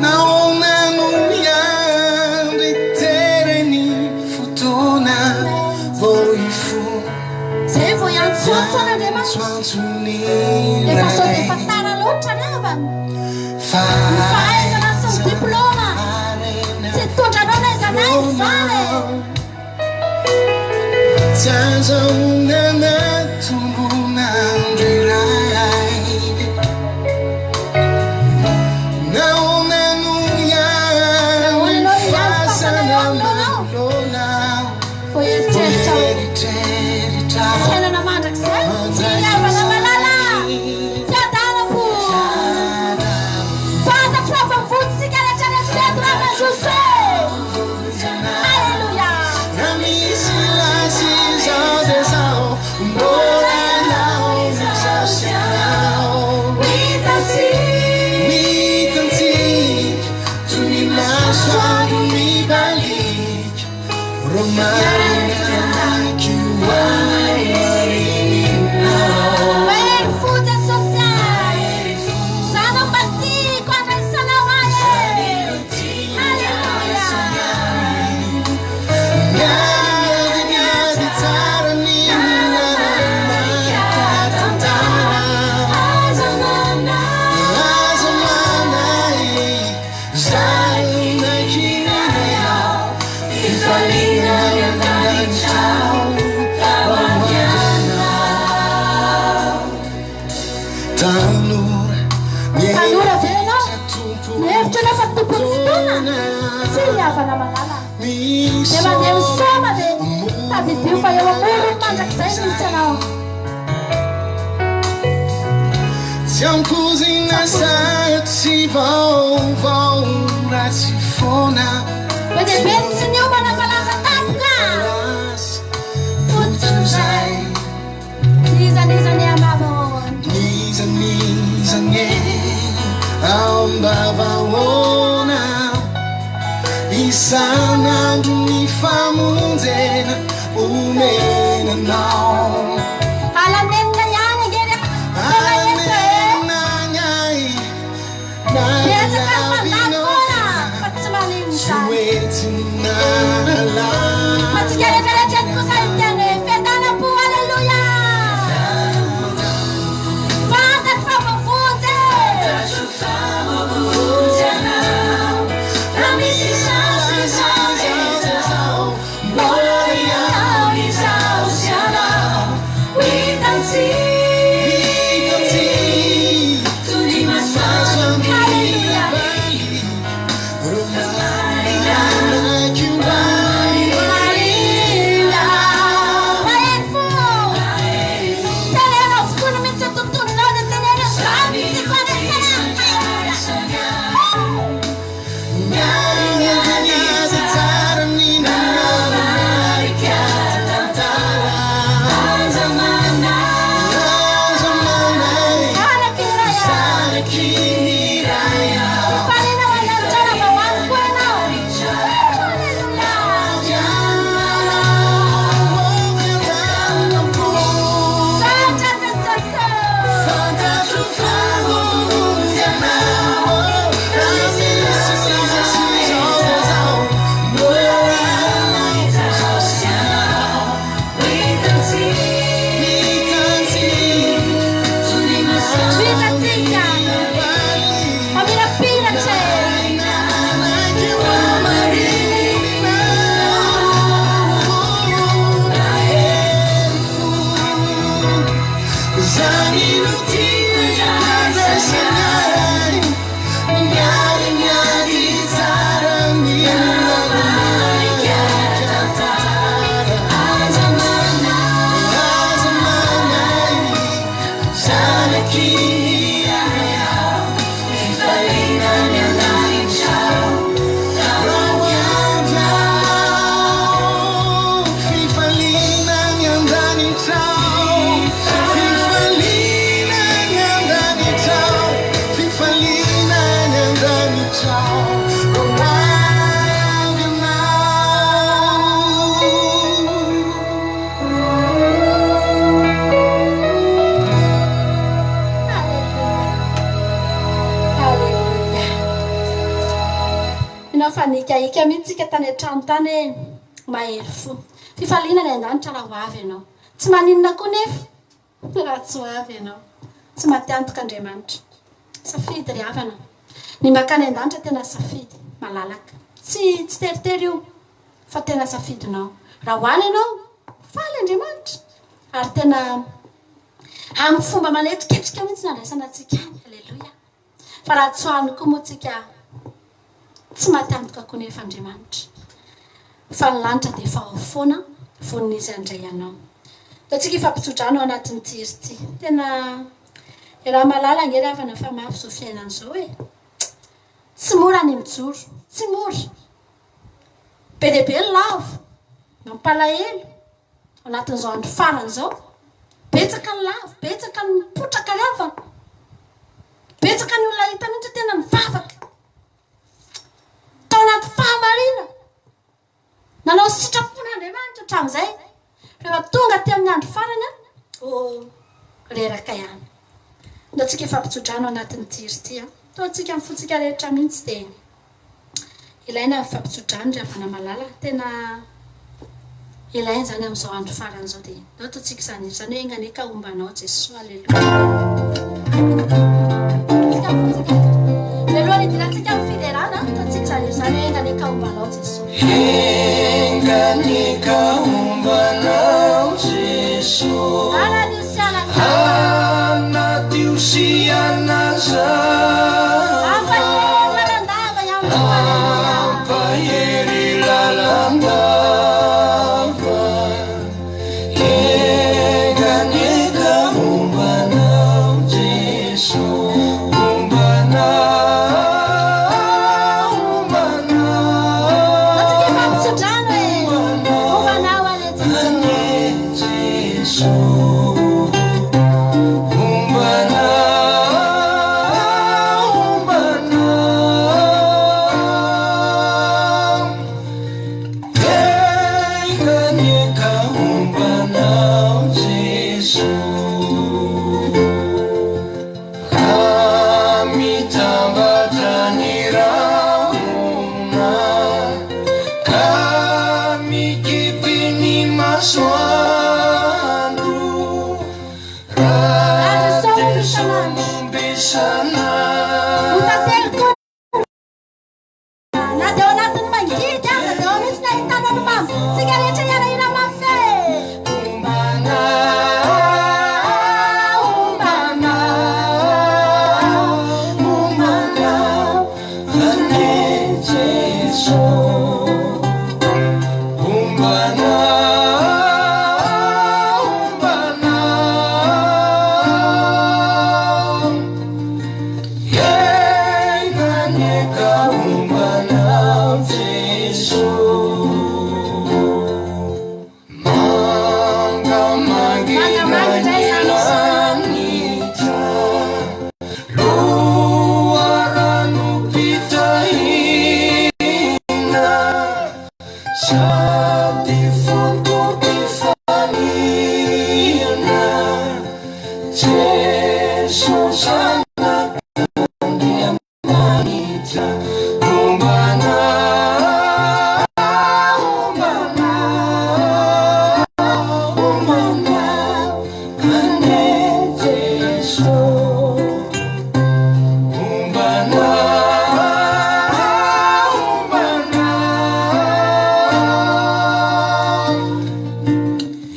Nahoana no miandry tery ny fotoana vao hifoha? Zay vao hiantsoantso an'Andriamanitra. Hiantsoantso ny Efa sao dia efa Ray. tara loatra ny havana. Fa Ny fahaizana sy ny diplaoma harena tsy hitondra anao n'aiza n'aiza izany e. Tsy azahoana na tombon'andro iray. Nahoana no Nahoana miandry ianao no miandry Mahery fo Jesosy a! Za no mba tiako handraisanao ahy e! Alléluia! Tanora ve ianao? Mihevitra ianao fa tompon'ny fotoana? Tsia ry havana malala. Dia mandeha misaoma dia tadidio fa eo amoron'ny mandrakizay no misy anao. Tsy ampoizina sarotra vaovao ratsy foana. Be dia be ny tsy niomana fa lasa tampoka. Fotozay. N'iza n'iza ny ambavahoana. N'iza n'iza ny ambavahoana. Isan'andro ny famonjena omena anao. Alanenina ihany ange ry tena eto e. Alanenina ahy na Betsaka ny mandalo lavinao foana fa tsy maninona tsy izany. hoe tsy nahalala. Fa tsika rehetra rehetra eto kosa hiteny hoe fiadanam-po aleloia. Fantatro fa voavonjy e. Mahery fo. Teneno avokoa mihitsy ny tontolonao dia teneno izany tsy fanekena. Zanak'i Ray a. Mifanena ho an'Andriamanitra raha vao any koa ianao. Alléluia. Saotra Jesosy. Vita tsika. Mamirapiratra e. Alléluia. Ianao fa nikaika mihitsy tsika tany an-trano tany hoe mahery fo. Fifaliana ny an-danitra raha ho avy ianao. Tsy maninona koa nefa raha tsy ho avy ianao. Tsy maty antoka Andriamanitra. Safidy ry havana. Ny mankany an-danitra tena safidy malalaka. Tsy tsy teritery io fa tena safidinao. Raha ho any ianao, faly Andriamanitra. Ary tena amin'ny fomba manetriketrika mihitsy ny andraisana antsika any. Alléluia. Fa raha tsy ho any koa moa tsika tsy maty antoka koa nefa Andriamanitra. Fa ny lanitra dia efa ao foana vonona izy handray anao. Ataontsika hifampitsodrano ao anatin'ity hira ity. Tena raha malala ange ry havana fa mafy izao fiainana izao e. Tsy mora ny mijoro, tsy mora. Be dia be ny lavo, mampalahelo ao anatin'izao andro farany izao. Betsaka ny lavo, betsaka ny mipotraka ry havana. Betsaka ny olona hita mihitsy hoe tena nivavaka. Tao anaty fahamarinana. Nanao sitrapon'Andriamanitra. hatramin'izay. Rehefa tonga aty amin'ny andro farany an, oh, reraka ihany. Ndao tsika hifampitsodrano anatin'ity hira ity an. Ataontsika amin'ny fontsika rehetra mihitsy dia ilaina ny mifampitsodrano ry havana malala. Tena ilaina izany amin'izao andro farany izao dia ndao ataontsika izany hira izany hoe enga anie ka homba anao Jesoa. Aleloia. Tsika amin'ny fontsika rehetra. Mialohan'ny hidirantsika amin'ny fiderana, ataontsika izany hira izany hoe enga anie ka homba anao Jesoa. Enga anie ka homba anao Jesoa. Anadio sy hanazava. Anadio sy hanazava. Hampahery lalandava ihany koa. Aleloia. Hampahery lalandava. Enga anie ka homba anao Jesoa. Homba anao, homba anao. Antsika hifampitsodrano e. Homba anao anie Jesoa. Anie Jesoa. Homba anao, homba anao. Enga anie ka homba anao Jesoa. Ka mitambatra ny rahona, ka mikipy ny masoandro, raha Raha Jesoa Jesoa momba isan'andro. Ho tantely koa na dia ao anatin'ny mangidy aza dia ao mihitsy ny ahitana ny mamy. Tsika rehetra hiara-hira mafy e. Homba anao, homba anao, homba anao, anie Jesoa. Homba anao, homba anao, enga anie ka homba anao Jesoa. Manga Manga mangina mangina ny izany. lanitra, loharanom-pitahiana, sady foto-pifaliana, Jesoa Zanak'Andriamanitra, homba anao, homba anao, homba anao, anie Jesoa. Homba anao, homba anao,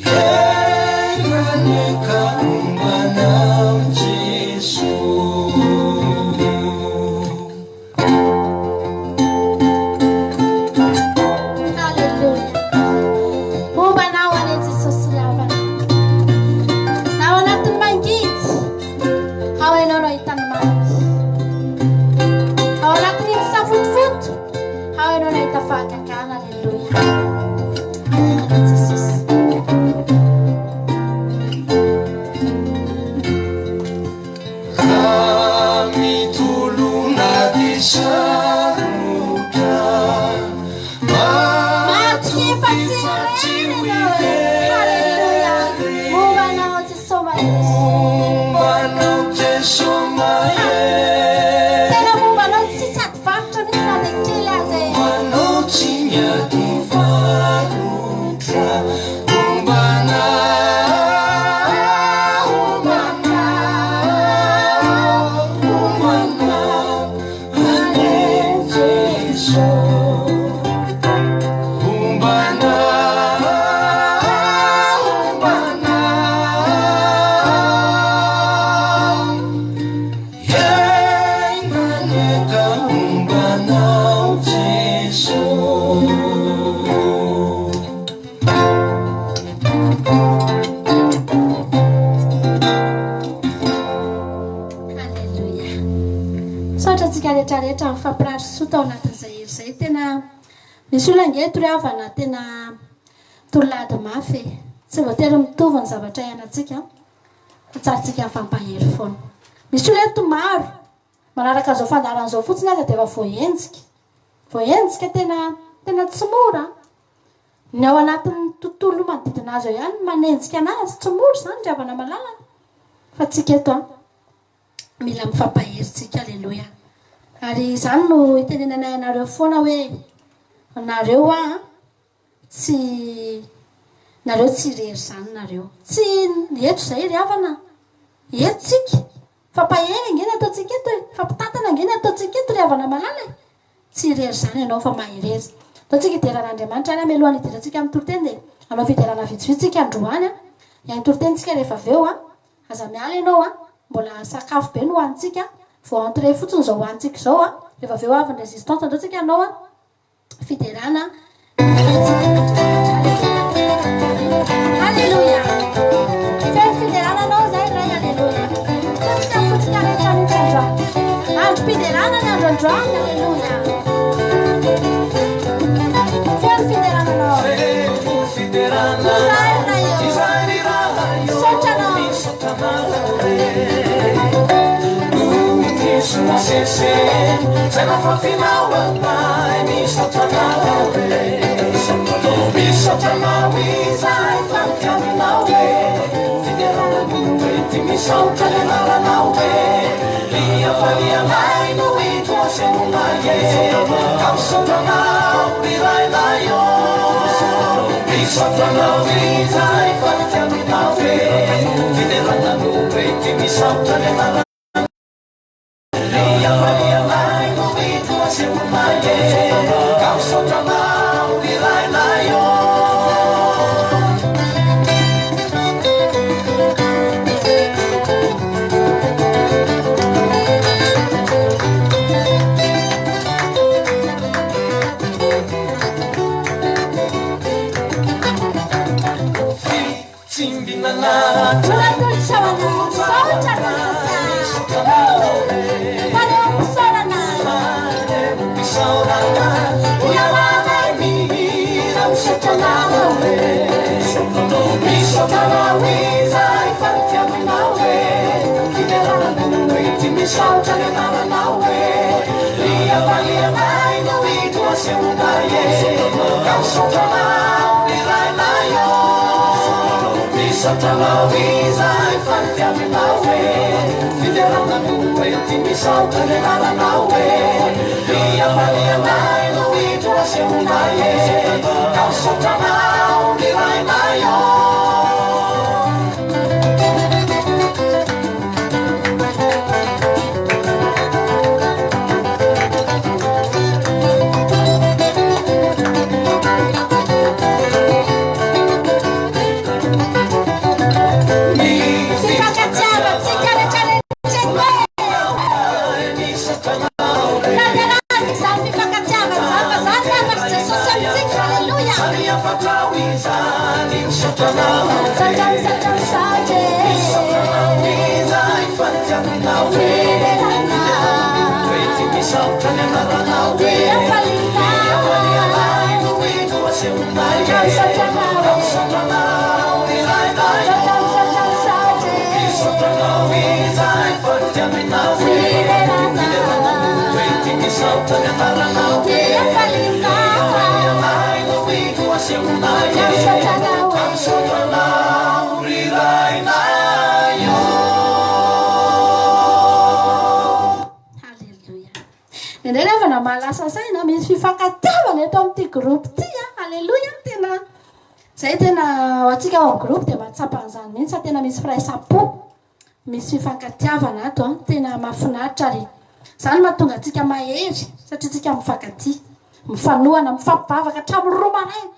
enga anie ka homba anao Jesoa. Aleloia. Homba anao anie Jesosy ry havana. Na ao anatin'ny mangidy, ao ianao no ahita ny mamy. Ao anatin'iny safotofoto, ao ianao no ahita fahagagana. Aleloia. Anie Jesosy. Raha mitolona dia sarotra, Matoky fa matoky tsy fa tsy irery ho ianao e. Aleloia. irery. Homba anao Jesosy mahery. Homba anao Jesoa mahery. Tena momba anao tsy tsy ady varotra mihitsy na dia kely aza e. Homba anao tsy miady varotra. Homba anao, homba anao, homba anao, anie Jesoa. Homba anao, homba anao, enga anie ka homba anao Jesoa. Aleloia. Misaotra antsika rehetra rehetra mifampirary soa tao anatin'izay hira izay. Tena misy olona ange eto ry havana tena tolona mafy e. Tsy voatery mitovy ny zavatra iainantsika fa tsara tsika mifampahery foana. Misy olona eto maro manaraka an'izao fandaharana izao fotsiny aza dia efa voahenjika. Voahenjika tena tena tsy mora. Ny ao anatin'ny tontolo manodidina azy eo ihany no manenjika anazy, tsy mora izany ry havana malala fa tsika eto an, mila mifampahery tsika, aleloia. Ary izany no itenenanay anareo foana hoe nareo an, tsy nareo tsy irery izany nareo, tsy eto izay ry havana, eto tsika, Fampahery ange ny ataontsika eto e! Fampitantana ange ny ataontsika eto ry havana malala e! Tsy irery izany ianao fa mahereza. Ataontsika hiderana an'Andriamanitra ary mialohan'ny hidirantsika amin'ny toriteny dia hanao fiderana vitsivitsy isika androany an! Hihaino toriteny isika rehefa avy eo an! Aza miala ianao an! Mbola sakafo be no hohanintsika, vao entrée fotsiny izao hohanintsika izao an! Rehefa avy eo avy ny résistance andao tsika hanao an! Fiderana Alléluia. Feno fiderana anao zay Ray Alléluia. Fotsika fotsika rehetra mihitsy androany. Androm-piderana ny andro androany Alléluia. Feno fiderana anao. Feno fiderana. Izay Ray ô. Izay ry Ray ô. Misaotra anao. Misaotra anao re. Noho ny soa seseny izay nafafinao anay. Misaotra anao re. Misaotra anao izahay fa nitiavinao e. Fiderana no ety misaotra ny anaranao e. Ny hafalianay no indro asehonay e. Ka misaotra anao ry Rainay ô. Misaotra anao izahay fa nitiavinao e. Fiderana no ety misaotra ny anaranao. Ny hafalianay no indro asehonay e. Ka misaotra anao ry Rainay ô. Fitsimbinana Mbola atolotra ho anao. Misaotra Jesosy a. Fanehoam-pisaorana. Fanehoam-pisaorana. Iarahanay mihira misaotra anao e. Misaotra anao izahay fa nitiavinao e. Fiderana no ety misaotra ny anaranao e. Ny hafalianay no indro asehonay e. Ka misaotra anao ry Rainay ô. Misaotra anao izahay fa nitiavinao e. Fiderana no ety misaotra ny anaranao e. Ny hafalianay no indro asehonay e. Ka misaotra anao ry Rainay ô. Fifankatiavantsika rehetra rehetra eto e. Tanterahina izany fifankatiavana izany fa izany ny hafatr'i Jesosy amintsika. Aleloia. Misaotra, misaotra, misaotra e. Fiderana. Ty hafaliana. Misaotra anao e. Misaotra, misaotra, misaotra e. Fiderana. Ty hafaliana. Misaotra anao e. Alléluia. Indray havana mahalasa saina misy fifankatiavana eto amin'ity groupe ity a. Alléluia. Tena zay tena ho antsika ao amin'ny groupe dia mahatsapa an'izany mihitsy fa tena misy firaisam-po, misy fifankatiavana ato a. Tena mahafinaritra ary izany mahatonga antsika mahery satria tsika mifankatia, mifanohana, mifampivavaka hatramin'ny 2 maraina.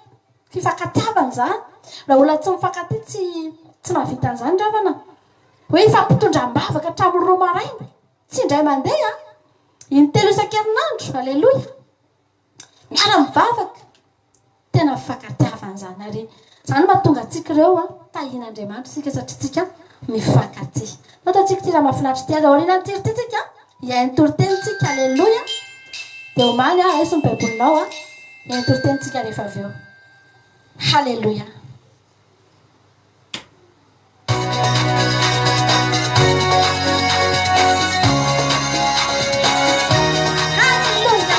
Fifankatiavana izany. Raha olona tsy mifankatia tsy tsy mahavita an'izany ry havana. Hoe hifampitondra am-bavaka hatramin'ny 2 maraina. Tsy indray mandeha, in-telo isan-kerinandro, aleloia. Miara-mivavaka. Tena fifankatiavana izany ary izany no mahatonga antsika ireo a, tahian'Andriamanitra isika satria tsika mifankatia. Atao antsika ity raha mahafinaritra ity ary aorianan'ity ity tsika hihaino toriteny tsika, aleloia. Dia omany a, aiso ny Baibolinao a, hihaino toriteny tsika rehefa avy eo. Haleloia. Haleloia.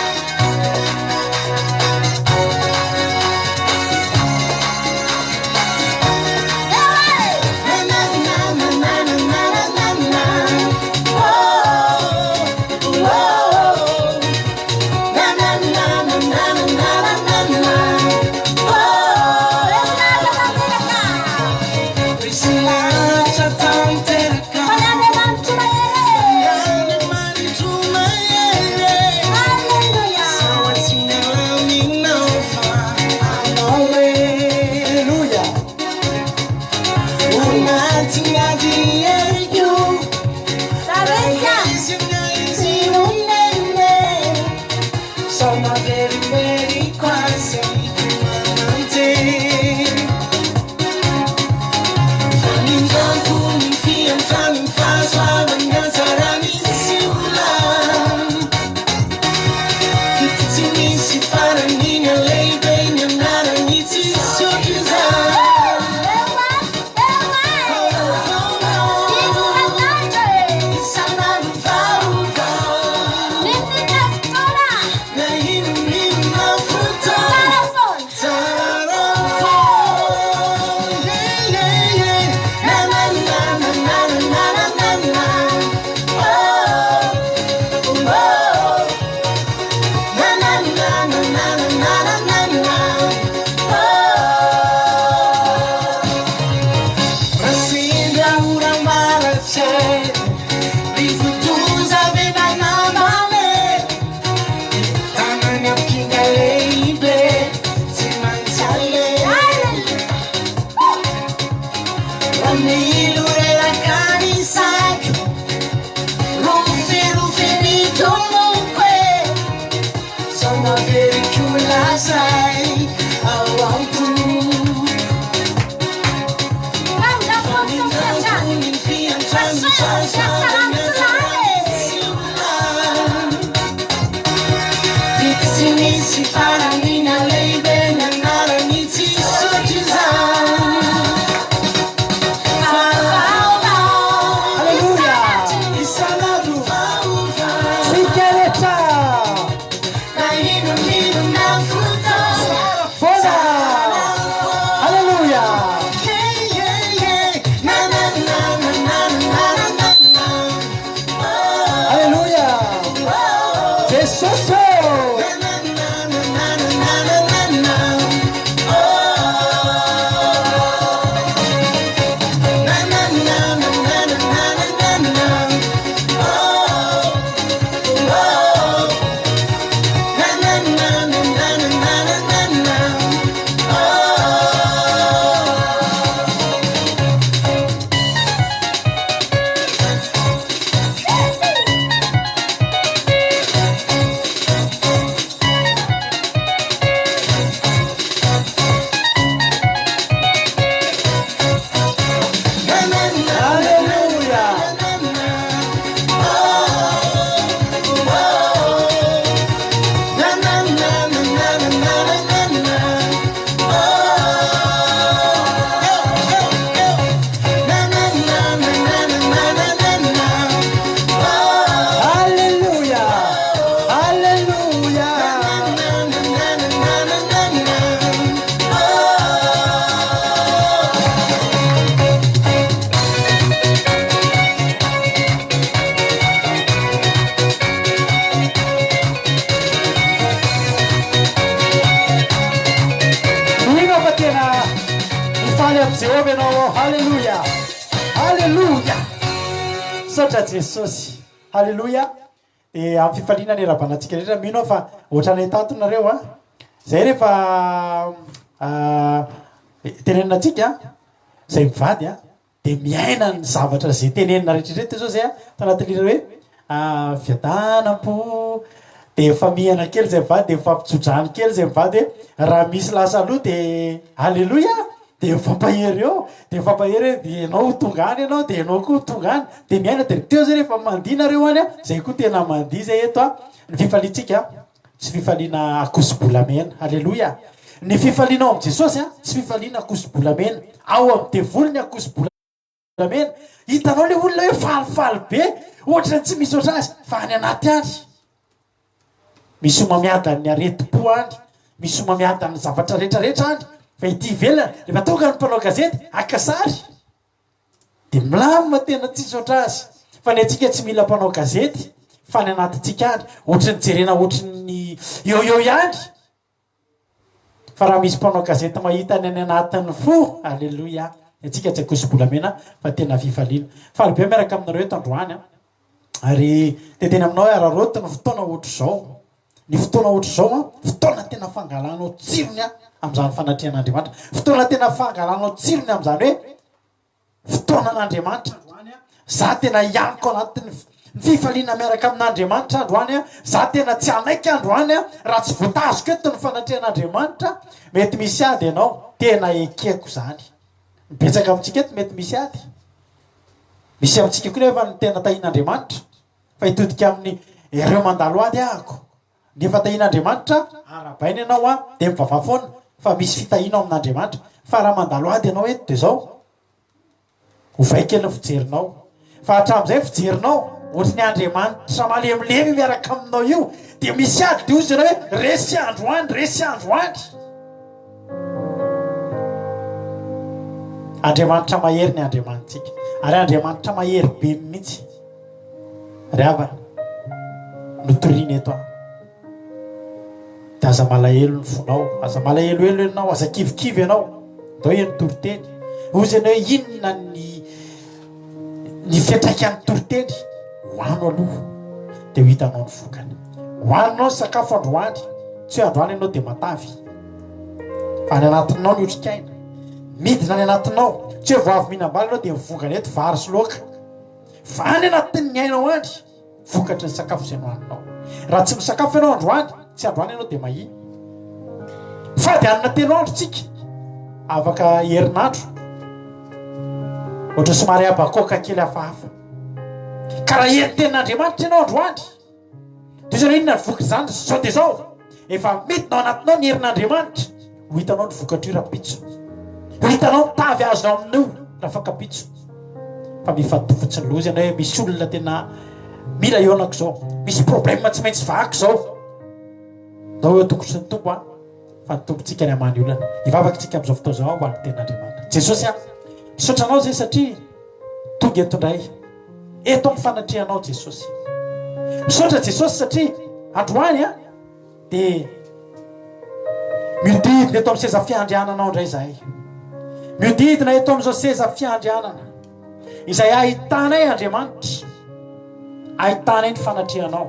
Mifaly amin'i Jehovah ianao ao. Haleloia! Haleloia! Misaotra Jesosy. Haleloia! Dia amin'ny fifaliana ny iarahabana antsika rehetra. Mino aho fa ohatranay tato nareo a. Zay rehefa tenenina antsika, zay mivady a, Dia miaina ny zavatra izay tenenina rehetra rehetra zao zay a, tao anatin'ny hira hoe fiadanam-po, dia mifamihana kely zay mivady, dia mifampitsodrano kely zay mivady hoe raha misy lasa aloha dia aleloia, dia mifampahery eo, dia mifampahery hoe dia ianao ho tonga any ianao, dia ianao koa ho tonga any, dia miaina, dia teo zay rehefa mandihy nareo any a, zay koa tena mandihy zay eto a, ny fifaliantsika tsy fifaliana akoso-bolamena. Aleloia! Ny fifaliana ao amin'i Jesosy tsy fifaliana akoso-bolamena. Ao amin'ny devoly ny akoso-bolamena. Hitanao ilay olona hoe falifaly be, ohatran'ny tsy misy ohatr'azy, fa any anaty any misy homamiadan'ny aretim-po any, misy homamiadan'ny zavatra rehetrarehetra any, fa ety ivelany, rehefa tonga ny mpanao gazety, haka sary. Dia milamina tena tsisy ohatr'azy. Fa ny antsika tsy mila mpanao gazety fa ny anatintsika any ohatry ny jerena ohatry ny eo eo ihany. Fa raha misy mpanao gazety mahita ny any anatin'ny fo, aleloia. Ny antsika tsy akoso-bolamena fa tena fifaliana. Faly be miaraka aminareo eto androany an. Ary dia teny aminao hoe araraoty ny fotoana ohatr'izao. Ny fotoana ohatr'izao an, fotoana tena fangalanao tsirony an amin'izany fanatrehan'Andriamanitra. Fotoana tena fangalanao tsirony amin'izany hoe fotoanan'Andriamanitra androany an. Za tena hianoka ao anatin'ny fifaliana miaraka amin'Andriamanitra androany an. Za tena tsy hanaiky androany an, raha tsy voatazoko eto ny fanatrehan'Andriamanitra. Mety misy ady ianao, tena ekeko izany. Ny betsaka amintsika eto mety misy ady. Misy amintsika koa nefa ny tena tahian'Andriamanitra fa hitodika amin'ny ireo mandalo ady ahako. Nefa tahian'Andriamanitra, arahabaina ianao an, dia mivavaha foana fa misy fitahiana ao amin'Andriamanitra. Fa raha mandalo ady ianao eto dia izao, ovay kely ny fijerinao. Fa hatramin'izay ny fijerinao, ohatry ny Andriamanitra malemilemy miaraka aminao io, dia misy ady dia hozy ianao hoe resy androany, resy androany. Andriamanitra mahery ny Andriamanitsika. Ary Andriamanitra mahery be mihitsy. Ry havana, no torina eto an. Dia aza malahelo ny fonao, aza malahelohelo ianao, aza kivikivy ianao. Ndao heno toriteny. Hoy ianao hoe inona ny ny fiantraikan'ny toriteny? Hoano aloha, dia ho hitanao ny vokany. Hohaninao ny sakafo androany, tsy hoe androany ianao dia matavy. Fa any anatinao ny otrikaina. Midina any anatinao. Tsy hoe vao avy mihinam-bary ianao dia mivongana eto vary sy laoka. Fa any anatin'ny ainao any, vokatry ny sakafo izay nohaninao. Raha tsy misakafo ianao androany, tsy androany ianao dia mahia. Mifady hanina telo andro tsika, afaka herinandro. Ohatra somary habakoaka kely hafahafa. Ka raha heno tenin'Andriamanitra ianao androany, Dia izao inona ny vokatr'izany zao dia izao, efa midina ao anatinao ny herin'Andriamanitra, ho hitanao ny vokatr'io rahampitso. Ho hitanao ny tavy azonao amin'io rafakampitso. Fa mifantoha fotsiny loza ianao hoe misy olona tena mila hihaonako izao, misy problème tsy maintsy vahako izao. Ndao eo tongotry ny Tompo an, fa ny Tompontsika ny hamaha ny olana. Hivavaka isika amin'izao fotoana izao ho an'ny tenin'Andriamanitra. Jesosy an, misaotra anao izay satria Tonga eto indray, eto amin'ny fanatrehanao Jesosy. Misaotra Jesosy satria androany a dia miodidina eto amin'ny seza fiandriananao indray izahay. Miodidina eto amin'izao seza fiandrianana izay ahitanay Andriamanitra, ahitanay ny fanatrehanao.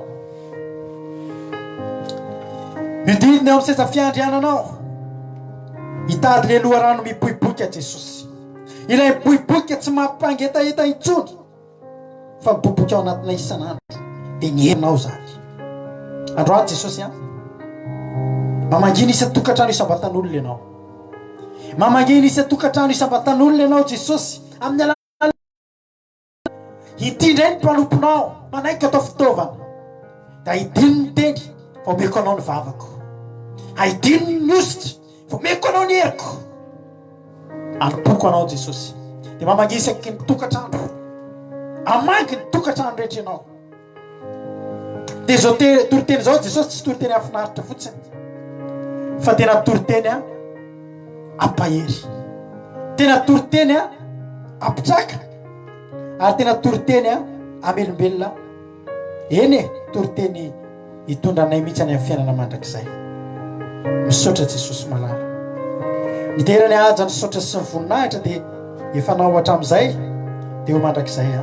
Miodidina eo amin'ny seza fiandriananao, hitady le loharano mipoipoika Jesosy. Ilay miboiboika tsy mampangetaheta intsony fa miboiboika ao anatinay isan'andro dia ny herinao izany. Androany Jesosy an, mamangina isan-tokantrano isam-batan'olona ianao. Mamangina isan-tokantrano isam-batan'olona ianao Jesosy amin'ny alalan'ny Ity indray ny mpanomponao, manaiky atao fitaovana. Dia aidino ny teny, fa omeko anao ny vavako. Aidino ny hosotra, fa omeko anao ny heriko. Anompoako anao Jesosy. Dia mamangy isaky ny tokantrano. Amangy ny tokantrano rehetra ianao. Dia izao toriteny izao Jesosy tsy toriteny hahafinaritra fotsiny fa tena toriteny a ampahery, tena toriteny a ampitraka ary tena toriteny a amelombelona, eny e, toriteny hitondra anay mihitsy any amin'ny fiainana mandrakizay. Misaotra Jesosy malala. Ny dera ny haja ny saotra sy ny voninahitra dia efa nao hatramin'izay dia ho mandrakizay an.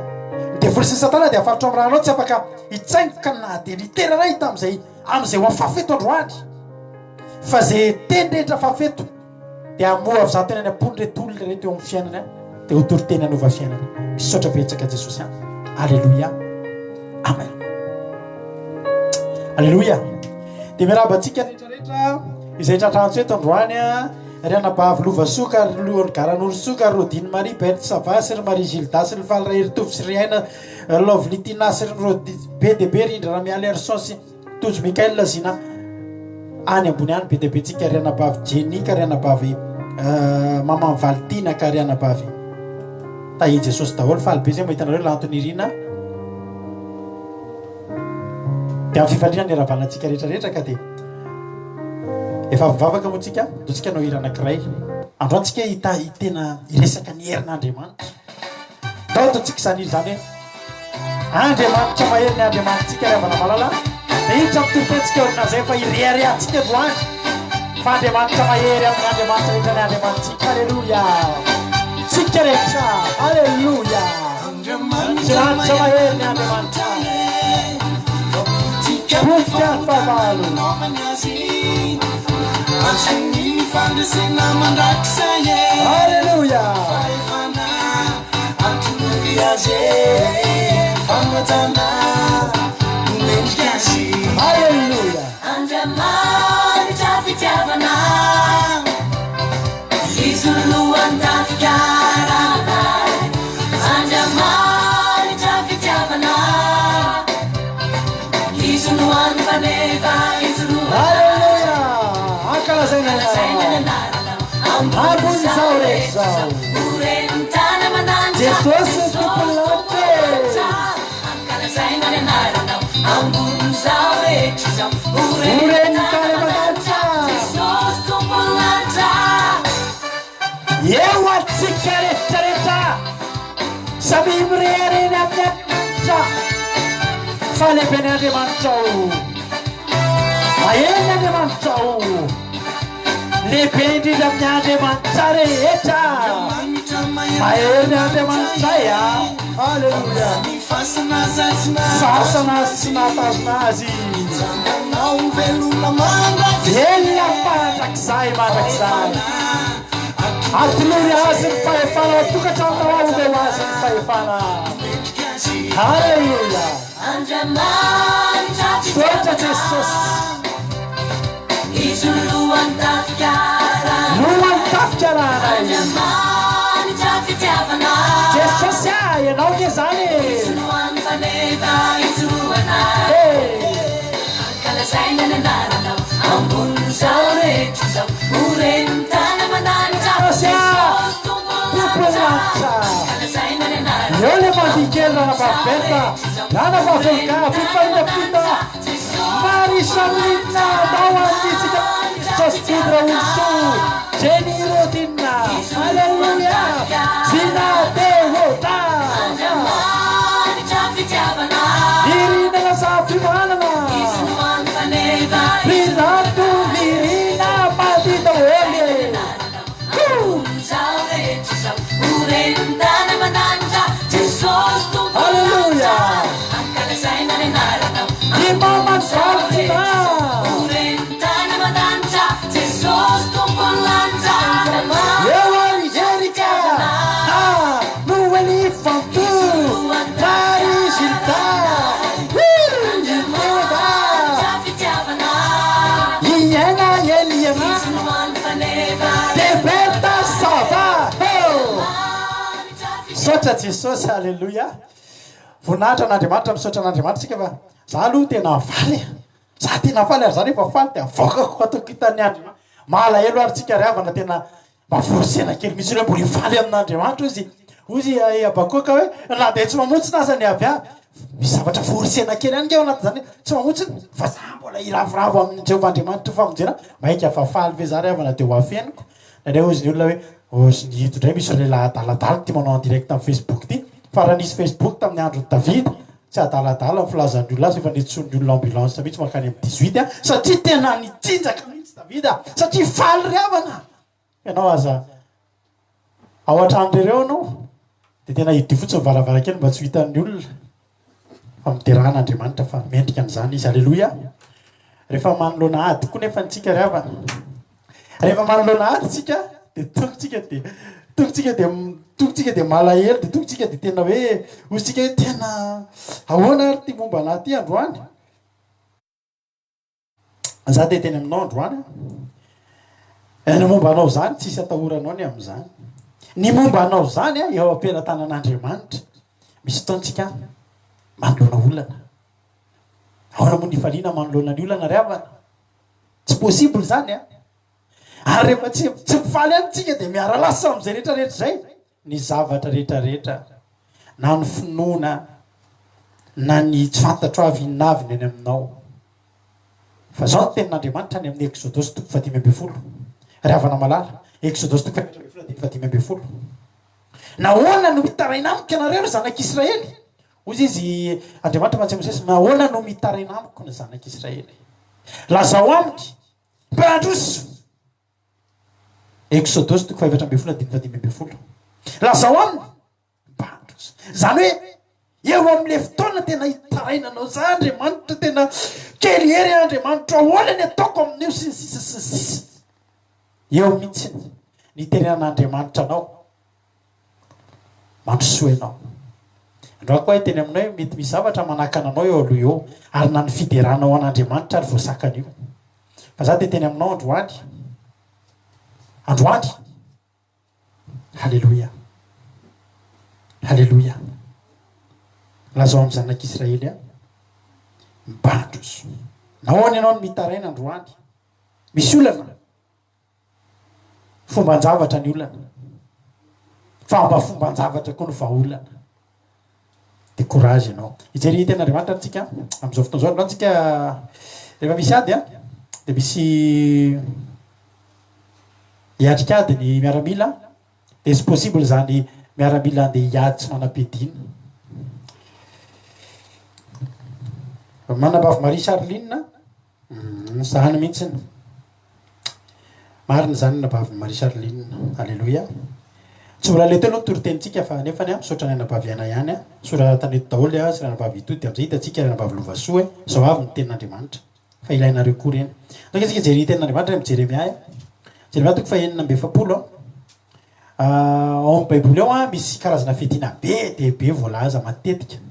Ny devoly sy ny satana dia afaritra amin'ny ranao tsy afaka hitsaingoka na dia litera iray tamin'izay amin'izay ho afafy eto androany. Fa izay teny rehetra afafy eto dia hamoha avy izaho teny any am-pon'ireto olona ireto eo amin'ny fiainany an, dia ho toriteny hanova fiainana. Misaotra betsaka Jesosy an. Aleloia. Amen. Aleloia. Dia miarahaba antsika rehetra rehetra izay tratrantso eto androany an. Ry anabavy Lovasoa ka ry Olga Ranorosoa ka ry Rodine Marie Berthe Sava sy ry Marie Gilda sy ry Faly Raheritovo sy ry Aina Lovely Tina sy ry Rodi be dia be ry Indra Ramialy Arson sy Tojo Michael Zina any ambony any be dia be tsika ry anabavy Jenny ka ry anabavy maman Valtina ka ry anabavy Tahi Jesosy daholo faly be zay mahita anareo Lanto Nirina dia amin'ny fifaliana ny ravana antsika rehetra rehetra ka dia efa avy mivavaka moa tsika ndao tsika hanao hira anankiray androany tsika hita tena hiresaka ny herin'Andriamanitra Ndao ataontsika izany hira izany hoe Andriamanitra mahery ny Andriamanitsika ry havana malala. Dia hiditra amin'ny toriteny-tsika aorianan'izay fa hireharehantsika androany fa Andriamanitra mahery amin'ny Andriamanitra rehetra ny Andriamanitsika. Aleloia! Tsika rehetra. Aleloia! Andriamanitra mahery ny Andriamanitra. Potika ny fahavalo. Aleloia! Aleloia! Andriamanitra fitiavana, Izy no lohan-tafika rahalahy. Andriamanitra fitiavana, Izy no hany faneva ijoroanay. Aleloia! Ankalazaina ny Ankalazaina ny anaranao. anaranao Ambonin'izao rehetra izao. Jesosy no Tompon'ny lanitra e! Ho ren'ny tany aman-danitra. Eo antsika rehetra rehetra, samia mirehareha ny amin'ny Andriamanitra. Fa lehibe ny Andriamanitra o! Mahery ny Andriamanitra o! Lehibe indrindra amin'ny Andriamanitra rehetra. Mahery ny Andriamanitray a. Aleloia. Fasana azy tsy nahatazona azy. Velona mandrakizay mandrakizay. Atolory azy ny fahefana ao an-tokantranonao ao, omeo azy ny fahefana. Aleloia. Andriamanitra Misaotra Jesosy. Izy no lohan'ny tafika rahanay. Lohan'ny tafika rahanay. Andriamanitra fitiavana. Jesosy ah, ianao nge zany e. Izy no hany faneva ijoroanay. Ankalazaina ny anaranao ambonin'izao rehetra izao. Ho ren'ny tany aman-danitra. Jesosy ah, Jesosy Tompon'ny Tompon'ny lanitra. lanitra. Ankalazaina ny anaranao Eo le mandihy kely ranabavy ambonin'izao Bertha, rehetra izao. Ho ranabavy ren'ny Olga, tany fifaliana fita. aman-danitra. Marie Charline, andao antsika Jesosy Tody Raolosoa, Jenny Rodina, Alléluia, Zina Deota, Nirina Razafimanana, Rinanto Nirina Madi daholo e. Alléluia. Ny maman'i Valtina. Eo ary Erika na Noely Fanto, Marie Gilda, Theoda, Iena Eliana, Deberta ça va oh! Misaotra Jesosy, Alléluia. Voninahitra an'Andriamanitra, misaotra an'Andriamanitra isika fa za aloha tena faly e. Za tena faly ary za rehefa faly dia avoakako ataoko hitan'ny Andriamanitra. Malahelo ary tsika ry havana tena mba forcena kely mihitsy hoe mbola hifaly amin'Andriamanitra ozy. Ozy i Habakoka hoe na dia tsy mamontsina aza ny avy ahy. Misy zavatra forcena kely ihany nge ao anatin'izany hoe tsy mamontsina fa za mbola hiravoravo amin'i Jehovah Andriamanitro famonjena. Mainka fa faly ve za ry havana dia ho afeniko. Indraindray hozy ny olona hoe ozy ny ito indray misy lehilahy adaladala ity manao en direct amin'ny Facebook ity. Fa raha nisy Facebook tamin'ny andron'i Davida, tsy adaladala ny filazan'ny olona azy fa efa nentsoin'ny olona ambulance mihitsy mankany amin'ny 18 satria tena nitsinjaka mihitsy Davida satria faly ry havana. Ianao aza ao an-trano irery ao ianao dia tena hidio fotsiny ny varavarankely mba tsy ho hitan'ny olona. Fa miderà an'Andriamanitra fa mendrika an'izany izy. Aleloia. Rehefa manoloana ady koa nefa antsika ry havana. Rehefa manoloana ady tsika dia tonga tsika dia tonga tsika dia tonga tsika dia malahelo dia tonga tsika dia tena hoe hoy tsika hoe tena ahoana ary ity momba anah ity androany. Za dia teny aminao androany an. Ny momba anao izany tsisy atahoranao ny amin'izany. Ny momba anao izany an eo am-pelatanan'Andriamanitra. Misy fotoana tsika manoloana olana. Ahoana moa ny hifaliana manoloana ny olana ry havana? Tsy possible izany an. Ary rehefa tsy tsy mifaly ihany tsika dia miara-lasa amin'izay rehetra rehetra izay. Ny zavatra rehetra rehetra, na ny finoana, na ny tsy fantatro avy inona avy ny any aminao. Fa izao ny tenin'Andriamanitra any amin'ny Eksodosy toko fahadimy ambin'ny folo. Ry havana malala, Eksodosy toko faha-efatra ambin'ny folo andininy fahadimy ambin'ny folo. Nahoana no mitaraina amiko ianareo ry zanak'Israely? Hoy izy, Andriamanitra mantsy Mosesy, nahoana no mitaraina amiko ny zanak'Israely? Lazao amiko mba handroso. Eksodosy toko faha-14 andininy faha-15. Lazao aminy mba handroso. Izany hoe eo amin'ilay fotoana tena hitarainanao, za Andriamanitra tena kely hery aho Andriamanitra, ahoana ny ataoko amin'io sy ny sisa sy ny sisa. Eo mihitsy ny nitenenan'Andriamanitra anao. Mandrosoa ianao. Androany koa aho hiteny aminao hoe mety misy zavatra manakana anao eo aloha eo, ary na ny fideranao an'Andriamanitra ary voasakana io. Fa za dia hiteny aminao androany, androany, Haleloia, Haleloia, lazao amin'ny zanak'Israely aho, mba handroso. Nahoana ianao no mitaraina androany? Misy olana? Fomban-javatra ny olana. Fa mba fomban-javatra koa ny vahaolana. Dia courage ianao. Hijery ny tenin'Andriamanitra ary tsika amin'izao fotoana izao. Androany tsika rehefa misy ady dia misy hiatrika ady ny miaramila dia tsy possible izany miaramila andeha hiady tsy manam-piadiana. Manambavy Marie Charline, izany mihitsy. Marina izany anabavin'i Marie Charline. Aleloia. Tsy mbola lety aloha ny toritenintsika fa nefany an, misaotra ny anabavy Aina ihany an. Soratana eto daholo an, sy ry anabavy Itody dia amin'izay hitantsika ry anabavy Lovasoa hoe izao avy ny tenin'Andriamanitra. Fa ilainareo koa ireny. Andeha isika hijery ny tenin'Andriamanitra any amin'ny Jeremia e. Jeremia toko faha-46 an. Ao amin'ny Baiboly ao an, misy karazana fiadiana be dia be voalaza matetika.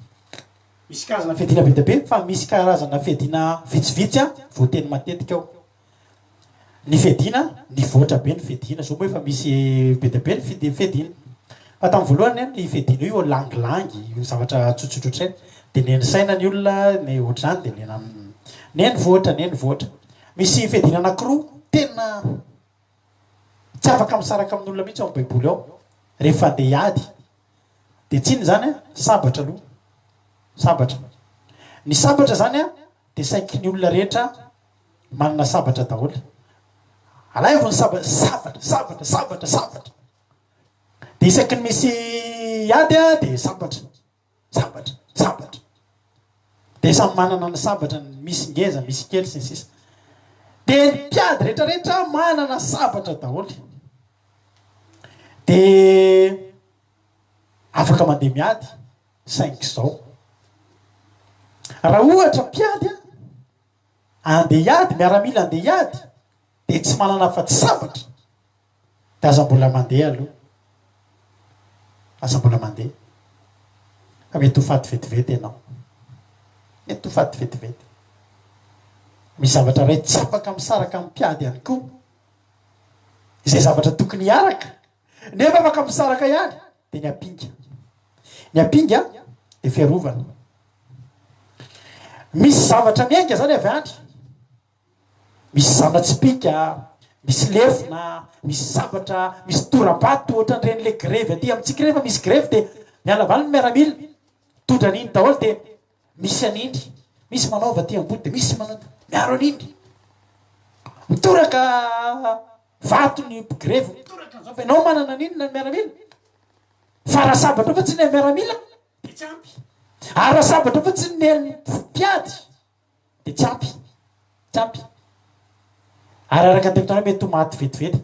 Misy karazana fiadiana be dia be fa misy karazana fiadiana vitsivitsy voateny matetika ao. Ny fiadiana, nivoatra be ny fiadiana, zao moa efa misy be dia be ny fiadiana. Fa tamin'ny voalohany ny fiadiana io langilangy, io zavatra tsotsotra ohatr'izay, dia ne nisaina ny olona, ne ohatr'izany dia ne ne nivoatra, ne nivoatra. Misy fiadiana anankiroa tena tsy afaka misaraka amin'olona mihitsy ao amin'ny baiboly ao, rehefa handeha hiady. Dia tsy inona izany an, sabatra aloha. Sabatra. Ny sabatra izany an, dia saiky ny olona rehetra manana sabatra daholo. Alaivo ny sabatra, sabatra, sabatra, sabatra, sabatra. Dia isaky ny misy ady an, dia sabatra, sabatra, sabatra. Dia samy manana ny sabatra, misy ngeza, misy kely sy ny sisa. Dia ny mpiady rehetra rehetra manana sabatra daholo. Dia afaka mandeha miady, saingy izao. Raha ohatra mpiady an, andeha hiady, miaramila andeha hiady, dia tsy manana afa-tsy sabatra, dia aza mbola mandeha aloha. Aza mbola mandeha. Fa mety ho faty vetivety ianao. Mety ho faty vetivety. Misy zavatra iray tsy afaka misaraka amin'ny mpiady ihany koa. Izay zavatra tokony hiaraka nefa afaka misaraka ihany dia ny ampinga. Ny ampinga dia fiarovana. Misy zavatra miainga zany avy any. Misy zana-tsipìka, misy lefona, misy sabatra, misy tora-bato ohatran'ireny le grevy aty amintsika ireny fa misy grevy dia miala valy ny miaramila. Mitondra an'iny daholo dia Misy an'iny, misy manao avy aty ambony dia misy manao miaro an'iny. Mitoraka vato ny mpigrevy, mitoraka an'izao fa ianao manana an'iny na ny miaramila. Fa raha sabatra fotsiny ny miaramila dia tsy ampy. Ary raha sabatra fotsiny ny an'ny mpiady dia tsy ampy. Tsy ampy. Ary araka ny teniko mety ho maty vetivety.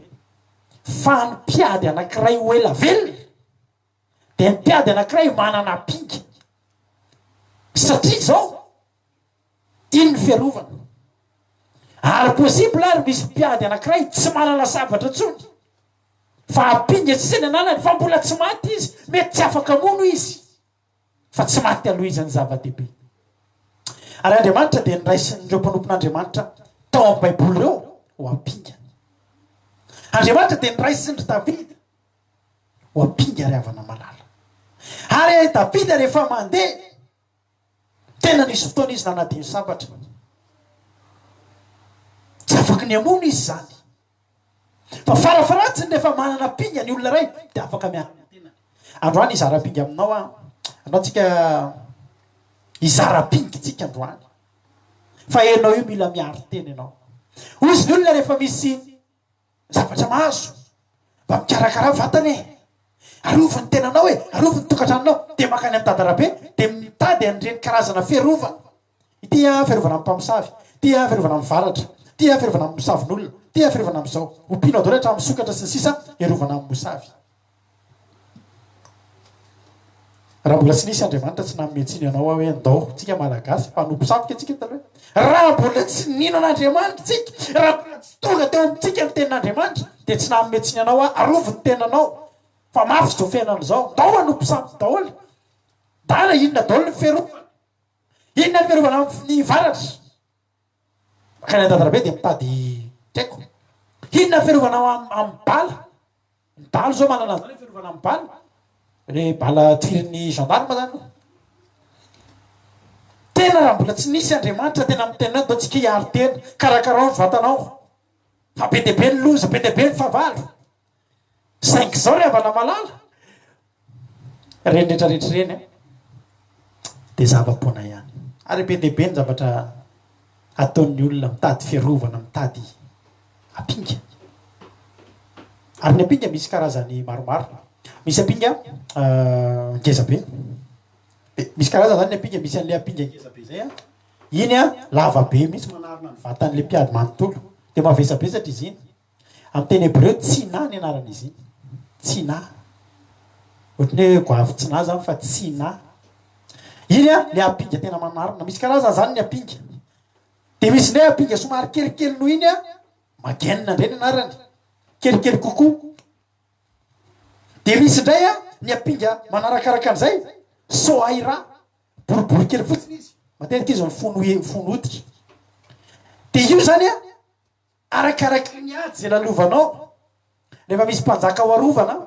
Fa ny mpiady anankiray ho ela velona dia ny mpiady anankiray manana ampinga. Satria izao, iny ny fiarovana. Ary possible ary misy mpiady anankiray tsy manana sabatra intsony fa ampinga sisa ny ananany fa mbola tsy maty izy, mety tsy afaka hamono izy. Fa tsy maty aloha izy ny zava-dehibe. Ary Andriamanitra dia noraisin'ireo mpanompon'Andriamanitra tao amin'ny Baiboly ireo ho ampinga. Andriamanitra dia noraisin-dry Davida ho ampinga ry havana malala. Ary i Davida rehefa mandeha, tena nisy fotoana izy nanadino sabatra. Tsy afaky ny hamono izy izany. Fa farafaharatsiny rehefa manana ampinga ny olona iray dia afaka miaro ny tenany. Androany hizara ampinga aminao aho. Androany tsika hizara ampinga tsika androany. Fa ianao io mila miaro tena ianao. Hoy izy ny olona rehefa misy zavatra mahazo, mba mikarakara vatana e. Arovy ny tenanao e, arovy ny tokantranonao. Dia mankany amin'ny dadarabe dia mitady an'ireny karazana fiarovana. Ity an fiarovana amin'ny mpamosavy, ity an fiarovana amin'ny varatra, ity an fiarovana amin'ny mosavin'olona, ity an fiarovana amin'izao. Ompianao daholo hatramin'ny sokatra sy ny sisa hiarovana amin'ny mosavy. Raha mbola tsy nisy Andriamanitra tsy nanome tsiny anao aho hoe ndao tsika Malagasy mpanompo sampy tsika taloha hoe raha mbola tsy nino an'Andriamanitra tsika, raha mbola tsy tonga teo amintsika ny tenin'Andriamanitra dia tsy nanome tsiny anao aho, arovy ny tenanao fa mafy izao fiainana izao, ndao hanompo sampy daholo, ndana inona daholo ny fiarovana. Inona ny fiarovana amin'ny varatra? Mankany Andadarabe dia mitady tsy haiko. Inona ny fiarovana amin'ny bala? Ny dahalo izao manana an'izany hoe fiarovana amin'ny bala. Le bala tirin'ny gendarme zany. Tena raha mbola tsy nisy Andriamanitra tena miteny hoe andao tsika hiaro tena, karakarao ny vatanao. Fa be dia be ny loza, be dia be ny fahavalo. Saingy izao ry havana malala, ireny rehetra rehetra ireny an, dia zava-poana ihany. Ary be dia be ny zavatra ataon'ny olona mitady fiarovana, mitady ampinga. Ary ny ampinga misy karazany maromaro. Misy ampinga ngeza be. Misy karazany zany ny ampinga, misy an'ilay ampinga ngeza be izay an, iny an lava be mihitsy manarona ny vatan'ilay mpiady manontolo. Dia mavesabesatra izy iny. Amin'ny teny hebreo, Tsinà ny anaran'izy iny. Tsinà. Ohatran'ny hoe goavy tsinà izany fa tsinà. Iny an, ilay ampinga tena manarona. Misy karazany izany ny ampinga. Dia misy indray ampinga somary kelikely noho iny an, magenina indray ny anarany. Kelikely kokoa. Dia misy indray an, ny ampinga manarakaraka an'izay, soaira. Boribory kely fotsiny izy. Matetika izy mifono mifono hoditra. Dia io izany an, Arakaraky ny ady izay lalovanao, rehefa misy mpanjaka ho arovana,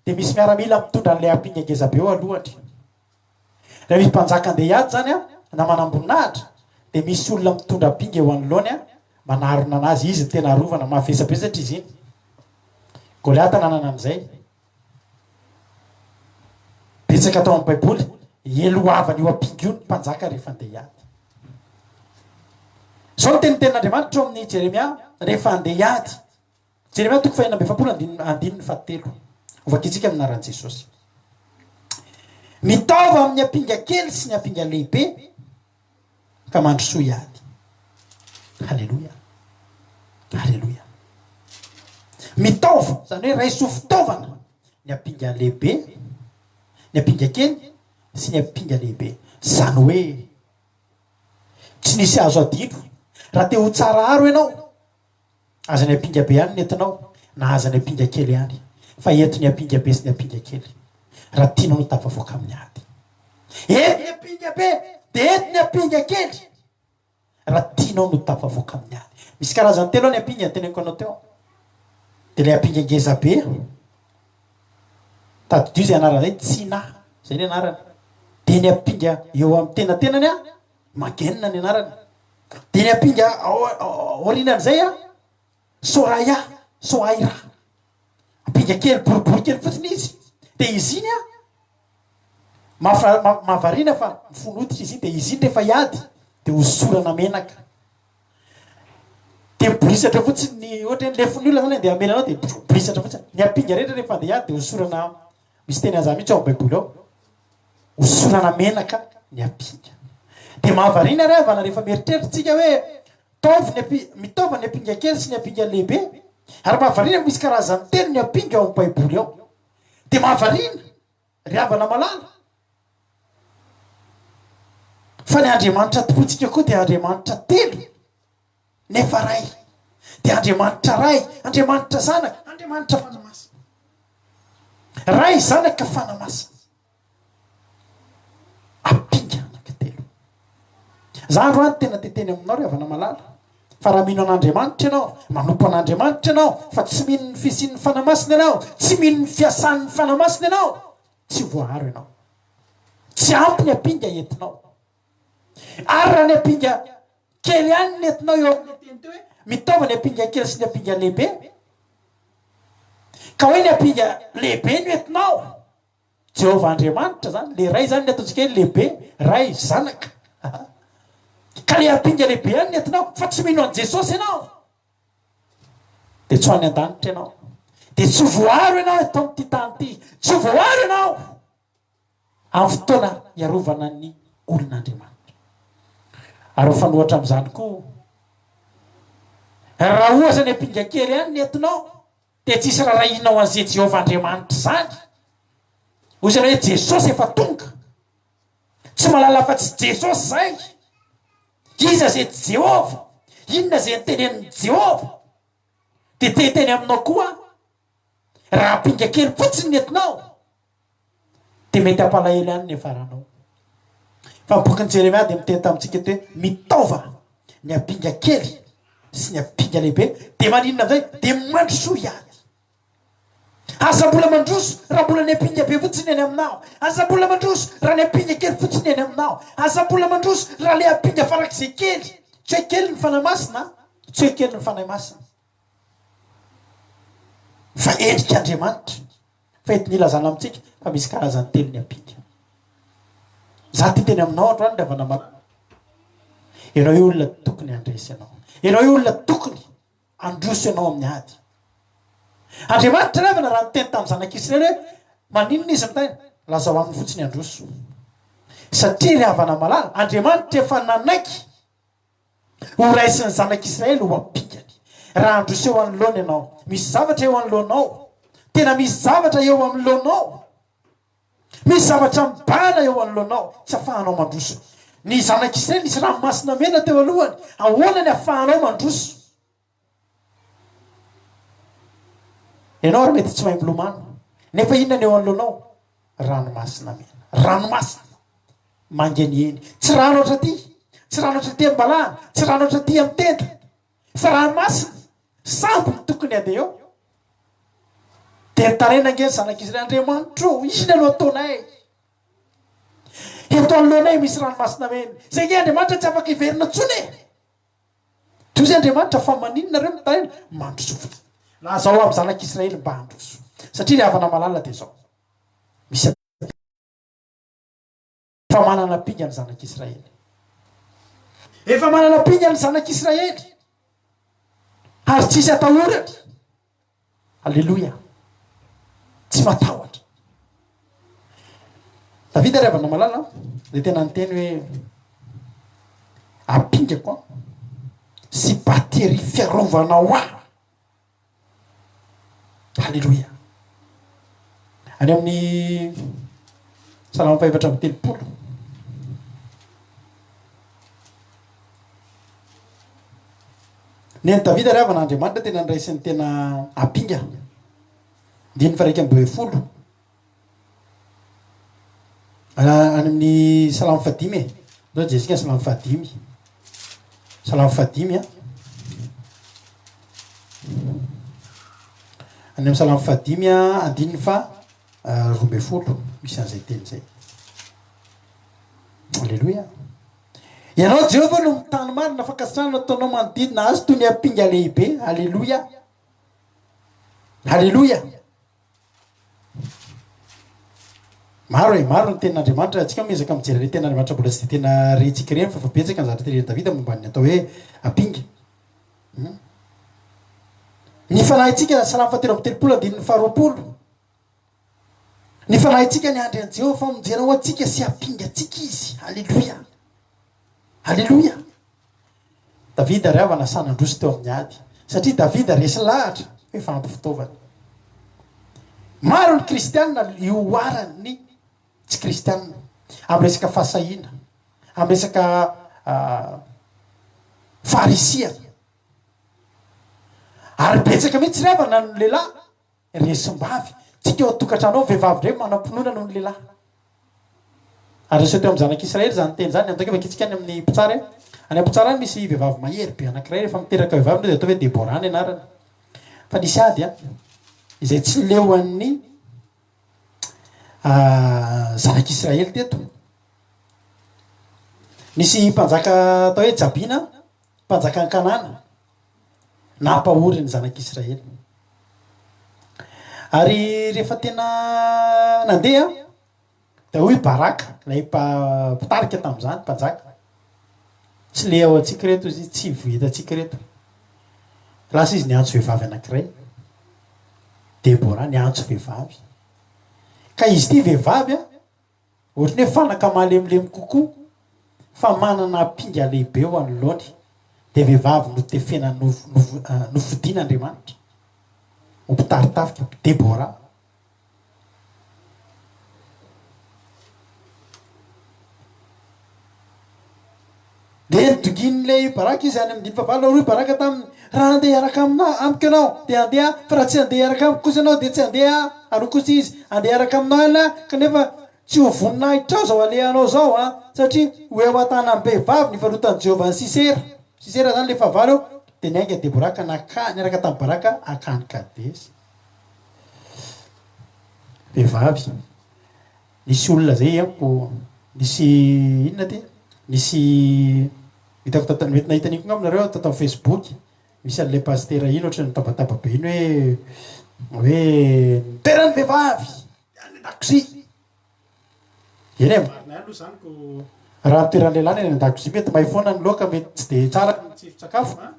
dia misy miaramila mitondra an'ilay ampinga ngezabe eo alohany. Rehefa misy mpanjaka andeha hiady izany na manamboninahitra, dia misy olona mitondra ampinga eo anoloany manarona anazy. Izy no tena arovana, mavesabesatra izy iny. Goliata nanana an'izay. Betsaka tao amin'ny Baiboly, helohavana io ampinga io ny mpanjaka rehefa andeha hiady. Izao no tenin'ny tenin'Andriamanitra ao amin'ny Jeremia rehefa andeha hiady. Jeremia toko fahenina amby 40 andininy fahatelo. Hovakintsika amin'ny anaran'i Jesosy. Mitaova amin'ny ampinga kely sy ny ampinga lehibe ka mandrosoa hiady. Haleloia. Haleloia. Mitaova, izany hoe raiso fitaovana ny ampinga lehibe, ny ampinga kely sy ny ampinga lehibe. Izany hoe tsy nisy azo adino. Raha te ho tsara aro ianao, aza ny ampinga be ihany ny entinao, na aza ny ampinga kely ihany, fa ento ny ampinga be sy ny ampinga kely, raha tianao ny tafavoaka amin'ny ady. Ento ny ampinga be, dia ento ny ampinga kely, raha tianao no tafavoaka amin'ny ady. Misy karazany telo ny ampinga teneniko anao teo. Dia ilay ampinga ngeza be, tadidio izay anarana izay, Tsina, izay ny anarany. Dia ny ampinga eo amin'ny tenatenany, Magenina ny anarany. Dia ny ampinga aorianan'izay, Soraya, Soaira. Ampinga kely, boribory kely fotsiny izy. Dia izy iny, mahavariana fa mifono hoditra izy iny, dia izy iny rehefa hiady dia hosorana menaka. Dia mibolisatra fotsiny ny, ohatra hoe ny lefon'ny olona zany andeha hamely anao dia mibolisatra fotsiny. Ny ampinga rehetra rehefa andeha hiady dia hosorana, misy teny an'izany mihitsy ao amin'ny baiboly ao, hosorana menaka ny ampinga. Dia mahavariana ry havana rehefa mieritreritra tsika hoe taovy ny ampi-, mitaova ny ampinga kely sy ny ampinga lehibe. Ary mahavariana misy karazany telo ny ampinga ao amin'ny Baiboly ao. Dia mahavariana, ry havana malala, fa ny Andriamanitra tompointsika koa dia Andriamanitra telo, nefa Ray. Dia Andriamanitra Ray, Andriamanitra Zanaka, Andriamanitra Fanahy Masina. Ray, Zanaka, Fanahy Masina. Ampinga anankitelo. Za androany tena te teny aminao ry havana malala fa raha mino an'Andriamanitra ianao, manompo an'Andriamanitra ianao fa tsy mino ny fisian'ny Fanahy Masina ianao, tsy mino ny fiasan'ny Fanahy Masina ianao, tsy voaaro ianao. Tsy ampy ny ampinga entinao. Ary raha ny ampinga kely ihany ny entinao eo amin'ilay teny teo hoe mitaova ny ampinga kely sy ny ampinga lehibe, ka hoe ny ampinga lehibe no entinao, Jehovah Andriamanitra zany, le Ray zany ny ataontsika hoe lehibe, Ray, Zanaka. Ka le ampinga lehibe ihany ny entinao, fa tsy mino an'i Jesosy ianao, dia tsy ho any an-danitra ianao. Dia tsy ho voaaro ianao eto amin'ity tany ity. Tsy ho voaaro ianao amin'ny fotoana hiarovana ny olon'Andriamanitra. Ary mifanohitra amin'izany koa, raha ohatra ny ampinga kely ihany ny entinao, Dia tsisy rarahianao an'izay Jehovah Andriamanitra izany. Hoy izy hoe Jesosy efa tonga. Tsy mahalala afa-tsy Jesosy izay. Iza izay Jehovah? Inona izay notenenin'i Jehovah? Dia te hiteny aminao koa aho. Raha ampinga kely fotsiny ny entinao, dia mety hampalahelo ihany ny hiafaranao. Fa ny bokin'i Jeremia dia miteny tamintsika eto hoe mitaova ny ampinga kely sy ny ampinga lehibe, dia maninona amin'izay? Dia mandrosoa hiady. Aza mbola mandroso raha mbola ny ampinga be fotsiny any aminao. Aza mbola mandroso raha ny ampinga kely fotsiny any aminao. Aza mbola mandroso raha ilay ampinga farak'izay kely. Tsy hoe kely ny Fanahy Masina, tsy hoe kely ny Fanahy Masina. Fa endrik'Andriamanitra. Fa eto nilazana amintsika fa misy karazany telo ny ampinga. Za ty teny aminao androany ry havana malala. Ianao io olona tokony handresy ianao. Ianao io olona tokony handroso ianao amin'ny ady. Andriamanitra ry havana raha niteny tamin'ny zanak'Israely hoe maninona izy mitaina? Lazao aminy fotsiny handroso. Satria ry havana malala, Andriamanitra efa nanaiky Ho raisin'ny zanak'Israely ho ampingany. Raha handroso eo anoloany ianao. Misy zavatra eo anoloanao. Tena misy zavatra eo anoloanao. Misy zavatra mibahana eo anoloanao, tsy afahanao mandroso. Ny zanak'Israely nisy ranomasina mena teo alohany. Ahoana ny afahanao mandroso? Ianao ary mety tsy mahay milomano, nefa inona ny eo anoloanao? Ranomasina mena. Ranomasina mangeniheny. Tsy rano hatraty, tsy rano hatraty am-balahana, tsy rano hatraty amin'ny tenda, fa ranomasina. Sambo no tokony handeha eo. Dia nitaraina ange ny zanak'Israely, Andriamanitro ô, inona no ataonay? Eto anoloanay misy ranomasina mena. Izay ange Andriamanitra tsy afaka hiverina intsony e! Toy izay Andriamanitra fa maninona nareo mitaraina? Mandroso fotsiny. Lazao amin'ny zanak'Israely mba handroso. Satria ry havana malala dia izao. Misy efa manana ampinga ny zanak'Israely. Efa manana ampinga ny zanak'Israely. Ary tsisy atahorany. Aleloia! Tsy matahotra. Davida ry havana malala dia tena niteny hoe ampingako an sy batterie fiarovana ho ahy. Aleloia! Any amin'ny Salamo fahefatra amby 30. Ny an'i Davida ry havana, Andriamanitra tena niraisin'ny tena ampinga. Andininy faha 11. Any amin'ny salamo fahadimy e. Ndao jerentsika ny salamo fahadimy. Salamo fahadimy a. Any amin'ny salamo fahadimy a, andininy faha 12, misy an'izay teny izay. Aleloia. Ianao Jehovah no mitany marina, fankasitrahana ataonao manodidina azy toy ny ampinga lehibe. Aleloia. Aleloia. Maro e, maro ny tenin'Andriamanitra. Antsika miezaka mijery ilay tenin'Andriamanitra mbola tsy dia tena rentsika ireny fa efa betsaka ny zavatra tenenin'i Davida momba ny atao hoe ampinga. Hmm. Ny fanahintsika, Salamo fahatelo amby 30 andininy faharoapolo. Ny fanahintsika niandry an'i Jehovah famonjena ho antsika sy hampinga antsika izy. Aleloia! Aleloia! Davida ry havana sahy nandroso teo amin'ny ady, satria Davida resy lahatra. Efa ampy fitaovana. Maro ny kristianina ihoaran'ny tsy kristianina amin'ny resaka fahasahiana, amin'ny resaka faharisihana. Ary betsaka mihitsy ry havana ny lehilahy resim-bavy. Tsika ao an-tokantrano ao, vehivavy indray manam-pinoana noho ny lehilahy. Ary niseho teo amin'ny zanak'Israely izany teny izany. Antoka vakintsika any amin'ny mpitsara e. Any amin'ny mpitsara any misy vehivavy mahery be anankiray, rehefa miteraka vehivavy indray dia atao hoe Debora ny anarany. Fa nisy ady an, izay tsy leo an'ny zanak'Israely teto. Nisy mpanjaka atao hoe Jabina, mpanjakan'i Kanana, nampahory ny zanak'Israely. Ary rehefa tena nandeha, dia hoy Baraka, ilay mpitarika tamin'izany, mpanjaka, tsy le ao antsika ireto izy, tsy vohitantsika ireto. Lasa izy niantso vehivavy anankiray, Debora niantso vehivavy. Ka izy ity vehivavy a, Ohatran'ny hoe fanaka malemilemy kokoa fa manana ampinga lehibe eo anoloany dia vehivavy notefena nofidin'Andriamanitra ho mpitari-tafika, Debora. Dia nidongin'ilay Baraka izy any amin'ny dimy fahavalo, ary hoy Baraka taminy, Raha handeha hiaraka amina, amiko ianao, dia handeha aho, fa raha tsy handeha hiaraka amiko kosa ianao, dia tsy handeha aho. Ary hoy kosa izy, Handeha hiaraka aminao ihany aho, kanefa tsy ho voninahitrao izao alehanao izao, an, satria ho eo an-tanam-behivavy ny farotan'i Jehovah an'i Sisera. Sisera izany ilay fahavalo eo. Dia niainga Debora ka naka, niaraka tamin'i Baraka hankany Kadesy. Vehivavy. Nisy olona zay amiko, nisy inona ty? Nisy hitako tato, mety nahita an'iny koa angamba nareo tato amin'ny Facebook, misy an'ilay pasitera iny ohatran'ny mitabataba be iny hoe hoe ny toeran'ny vehivavy any an-dakozia. Eny e, marina ihany aloha izany ko raha ny toeran'ny lehilahy ny any an-dakozia mety may foana ny laoka, mety tsy dia tsara ny tsiron-tsakafo an.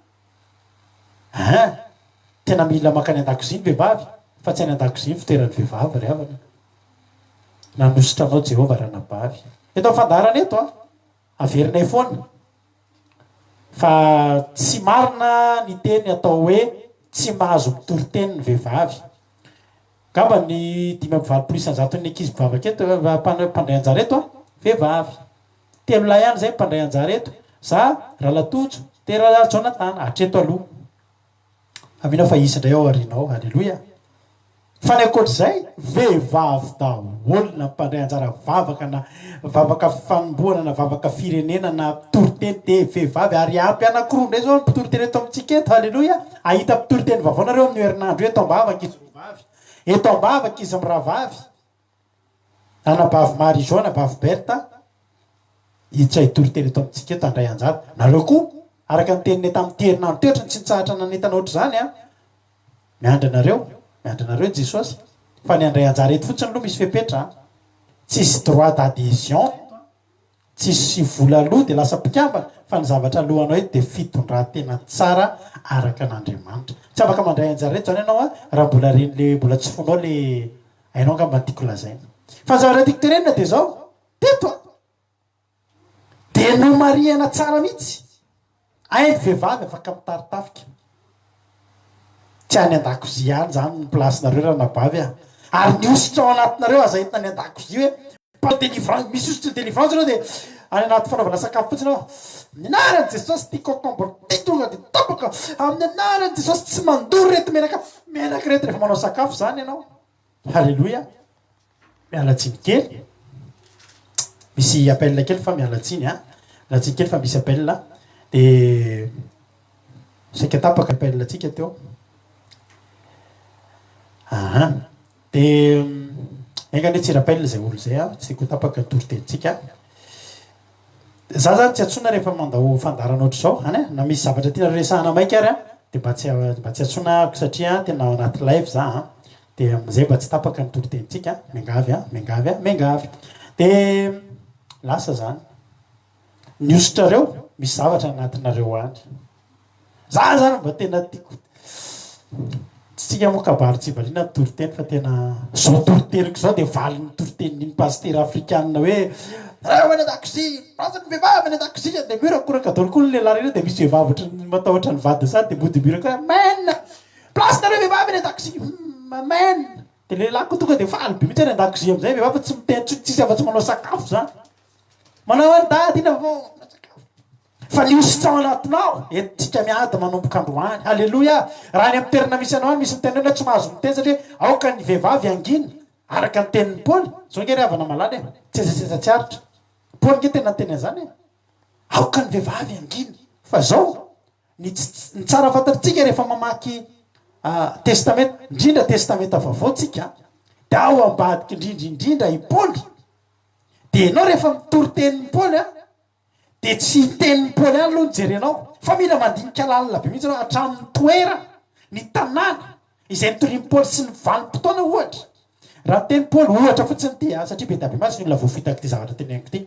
Hein! Tena mila mankany an-dakozia ny vehivavy fa tsy any an-dakozia ny fitoeran'ny vehivavy ry havana. Nanosotra anao Jehovah ranabavy. Eto amin'ny fandaharana eto an, averinay foana fa tsy marina ny teny atao hoe tsy mahazo mitory teny ny vehivavy. Angamba ny 85 isan-jaton'ny ankizy mpivavaka eto, mpandray anjara eto an, vehivavy. Telo lahy ihany izay mpandray anjara eto, za, Ralatojo, dia Ralajonatana, hatreto aloha. Amino fa hisy indray ao aoriana ao, Aleloia. Fa ny ankoatr'izay, vehivavy daholo na mpandray anjara vavaka na vavaka fanombohana na vavaka firenena na mpitoriteny dia vehivavy ary ampy anankiroa indray izao ny mpitoriteny eto amintsika eto, Aleloia. Hahita mpitoriteny vaovao nareo amin'io herinandro io eto am-bavaka izy roa vavy. Eto am-bavaka izy mirahavavy. Anabavy Marie Jo, anabavy Bertha, hiditra hitory teny eto amintsika eto, handray anjara. Nareo koa, araka ny teninay tamin'ity herinandro ity, ohatran'ny tsy nitsahatra nanentana ohatr'izany an! Miandry anareo, miandry anareo Jesosy. Fa ny handray anjara eto fotsiny aloha misy fepetra an! Tsisy droit d'adhesion eto an! Tsisy vola aloa dia lasa mpikambana fa ny zavatra alohanao eto dia fitondran-tena tsara araka an'Andriamanitra. Tsy afaka mandray anjara eto izany ianao an, raha mbola reny le mbola tsy fonao le hainao angamba ny tiako lazaina. Fa ny zavatra tiako tenenina dia izao, teto an, dia nomarihana tsara mihitsy, hay ny vehivavy afaka mitari-tafika. Tsy any an-dakozia any izany ny place-nareo ranabavy a! Ary ny hosotra ao anatinareo aza entina any an-dakozia hoe mpanao délivrance, misy hosotry ny délivrance ianao dia any anaty fanaovana sakafo fotsiny ianao, amin'ny anaran'i Jesosy ity concombre ity tonga dia tapaka, amin'ny anaran'i Jesosy tsy mandoro ireto menaka menaka ireto rehefa manao sakafo izany ianao. Haleloia! Miala tsiny kely. Misy appel kely fa miala tsiny a. Miala tsiny kely fa misy appel dia saika tapaka appel tsika teo. Aha. Dia enga anie tsy rappel izay olona izay a, tsy tiako ho tapaka ny toritenintsika. Za zany tsy antsoina rehefa mandao fandaharana ohatr'izao an eh, na misy zavatra tianareo resahana maika ary an, dia mba tsy mba tsy antsoina ahako satria tena ao anaty live za an, dia amin'izay mba tsy tapaka ny toritenintsika an, miangavy an, miangavy an, miangavy. Dia lasa zany. Ny hosotrareo misy zavatra anatinareo any. Za zany mba tena tiako Tsika moa kabary tsy valiana ny toriteny fa tena zao toriteniko zao dia valin'ny toritenin'iny pasitera afrikanina hoe reo any an-dakozia, lasa ny vehivavy any an-dakozia dia miorakoraka daholo koa ny lehilahy rehetra dia misy vehivavy ohatran'ny matahotra ny vadiny sady dia mody mioraka hoe amen. Place nareo vehivavy any an-dakozia. Humm amen. Dia lehilahy koa tonga dia faly be mihitsy any an-dakozia amin'izay vehivavy fa tsy miteny intsony, tsisy afa-tsy manao sakafo izany. Manao any dada inona vaovao? Manao sakafo. Fa ny hosotra ao anatinao, entintsika miady manomboka androany. Haleloia! Raha any amin'ny toerana misy anao any misy miteny hoe tsy mahazo miteny satria aoka ny vehivavy hangina, araka ny tenin'i Paoly. Izao ange ry havana malala e, tsetsatsetsa tsy aritra. Paoly ange tena niteny an'izany e. Aoka ny vehivavy hangina. Fa izao, ny ny tsara fantatritsika rehefa mamaky Testamenta, indrindra Testamenta Vaovao tsika, dia ao ambadika indrindra indrindra i Paoly, dia ianao rehefa mitory tenin'i Paoly an, dia tsy ny tenin'i Paoly ihany aloha no jerenao, fa mila mandinika lalina be mihitsy ianao hatramin'ny toerana, ny tanàna izay nitorian'i Paoly sy ny vanim-potoana ohatra. Raha ny tenin'i Paoly, ohatra fotsiny ity an, satria be dia be mantsy ny olona voafitak'ity zavatra teneniko ity,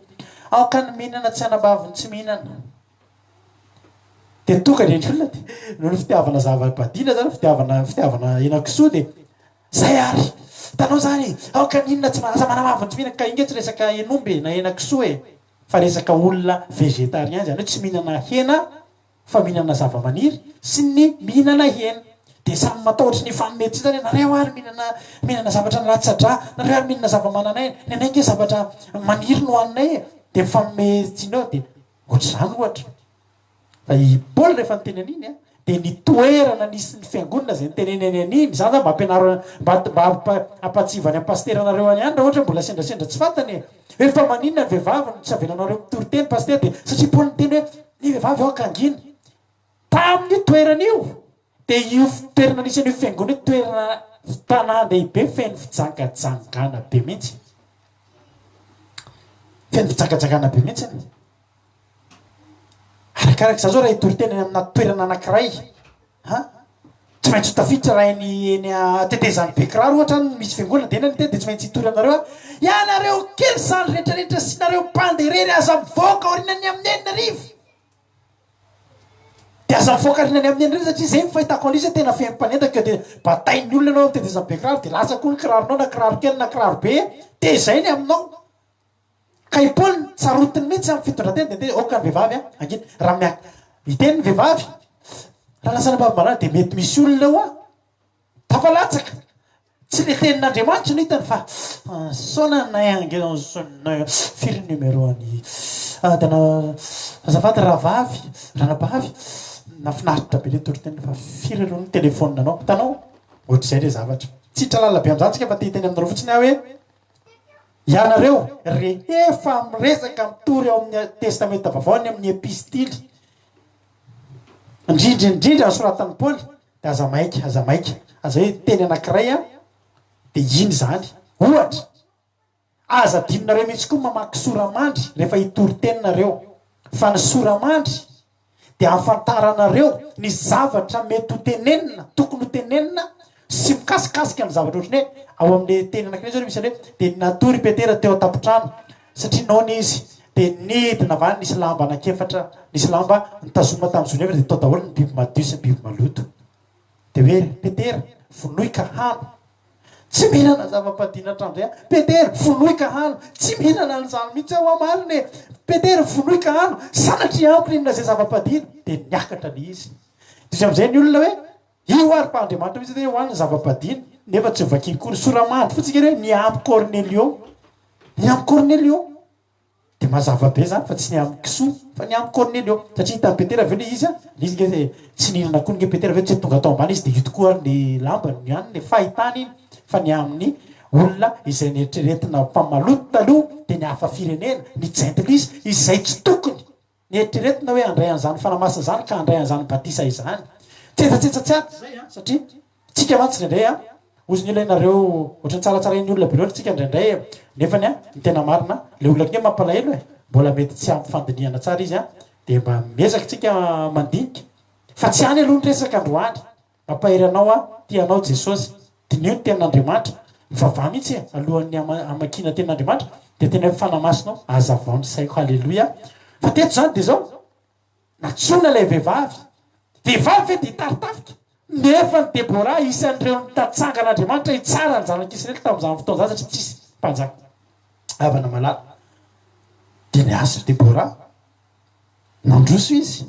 aoka ny mihinana tsy hanambavy ny tsy mihinana. Dia tonga dia ny olona dia noho ny fitiavana zava-badiana zany, fitiavana fitiavana henan-kisoa dia zay ary! Hitanao zany e! Aoka ny inona tsy aza manamavo ny tsy mihinana, ka iny nge tsy resaka hen'omby e, na henan-kisoa e! Fa resaka olona végétarien izany hoe tsy mihinana hena fa mihinana zava-maniry sy ny mihinana hena. Dia samy matahotra ny hifanome tsiny zany hoe nareo ary mihinana mihinana zavatra nilatsa-drà, nareo ary mihinana zava-manan'aina, ny anay nge zavatra maniry no haninay e! Dia mifanome tsiny eo dia Ohatr'izany ohatra. Fa i Paoly rehefa niteny an'iny an, dia ny toerana nisy ny fiangonana izay nitenenany an'iny, izany zany mba ampianaro mba mba ampahatsiahivany amin'ny pasiteranareo any ihany raha ohatra hoe mbola sendrasendra tsy fantany e. Hoe fa maninona ny vehivavy no tsy avelanareo mitory teny pasitera dia satria Paoly niteny hoe ny vehivavy aoka hangina. Tamin'io toerana io dia io toerana nisy an'io fiangonana io toerana tanàn-dehibe feno fijangajangana be mihitsy. Feno fijangajangana be mihitsy. Arakaraka izany zao raha hitory teny any amina toerana anankiray, ha? Tsy maintsy ho tafiditra raha eny eny tetezan'ny Bekiraro ohatra no misy fiangonana dia eny ny teny dia tsy maintsy hitory aminareo aho. Ianareo kely sandry rehetrarehetra sy nareo mpandeha irery aza mivoaka aorianan'ny amin'ny 6000. Dia aza mivoaka aorianan'ny amin'ny 6000 satria izay ny fahitako an'io izay tena feno mpanendaka dia batain'ny olona ianao amin'ny tetezan'ny Bekiraro dia lasa koa ny kiraronao na kiraro kely na kiraro be dia izay ny aminao. Ka i Paoly tsarotiny mihitsy amin'ny fitondran-tena dia niteny hoe aoka ny vehivavy hangina. Raha miak hiteny ny vehivavy, raha lasa anabavy marary dia mety misy olona eo an, tafalatsaka. Tsy le tenin'Andriamanitra no hitany fa saona nay ange firy ny numéro an'i Adana azafady rahavavy, ranabavy, nafinaritra be le toriteny fa firy aloha ny téléphone anao, hitanao? Ohatr'izay le zavatra. Tsy hiditra lalina be amin'izany tsika fa te hiteny aminareo fotsiny aho hoe Ianareo, rehefa miresaka mitory ao amin'ny Testamenta Vaovao any amin'ny Epistily, indrindra indrindra ny soratan'i Paoly, dia aza maika, aza maika. Aza hoe teny anankiray an, dia iny izany. Ohatra, aza adinonareo mihitsy koa mamaky sora-mandry rehefa hitory teny nareo, fa ny sora-mandry dia ahafantaranareo ny zavatra mety ho tenenina, tokony ho tenenina sy mikasikasika ny zavatra ohatran'ny hoe ao amin'ilay teny anankiray izao misy an'ilay hoe dia natory i Petera teo an-tampon-trano satria noana izy dia nidina avy any nisy lamba anankiefatra, nisy lamba nitazomina tamin'ny zony efatra dia tao daholo ny biby madio sy ny biby maloto. Dia hoe Petera, vonoy ka hano. Tsy mihinana zava-padiana hatramin'izay aho. Petera, vonoy ka hano. Tsy mihinana an'izany mihitsy aho, marina e. Petera, vonoy ka hano. Sanatria amiko ny hihinana izay zava-padiana. Dia niakatra ilay izy. Diso amin'izay ny olona hoe, io ary fa Andriamanitra mihitsy hoe hohanina ny zava-padiana. Nefa tsy novakiany akory. Sora-mandry fotsiny hoe ny amin'i Kornelio. Ny amin'i Kornelio. Dia mazava be izany fa tsy ny amin'i kisoa fa ny amin'i Kornelio. Satria hitan'i Petera avy eo ilay izy an, ilay izy nge tsy nihinana akoho nge Petera avy eo tsy tonga tao ambany izy dia io tokoa ary ny lambany ny haniny e, fahitany iny fa ny amin'ny olona izay neritreretina fa maloto taloha dia ny hafa firenena, ny jentilisa izay tsy tokony Neritreretina hoe handray an'izany Fanahy Masina izany ka handray an'izany batisa izany. Tsetsatsetsa tsy ato izay an, satria tsika mantsy indraindray an, hozy ny olona ianareo, ohatran'ny tsaratsarain'ny olona be loatra tsika indraindray e, nefany an, ny tena marina, ilay olona ange mampalahelo e, mbola mety tsy ampy fandinihana tsara izy an, dia mba miezaka tsika mandinika, fa tsy any aloha ny resaka androany. Mampahery anao aho, tia anao Jesosy. Diniho ny tenin'Andriamanitra. Mivavaha mihitsy e, alohan'ny hamakiana tenin'Andriamanitra dia tena hoe Fanahy Masina ô, hazavao ny saiko. Haleloia. Fa teto izany dia izao, nantsoina ilay vehivavy. Vehivavy ve dia hitari-tafika? Nefa ny Deborah isan'ireo nitatsangan'Andriamanitra hitsara ny zanak'Israely tamin'izany fotoana izany satria tsisy mpanjaka havana malala. Dia niasa ry Deborah. Nandroso izy.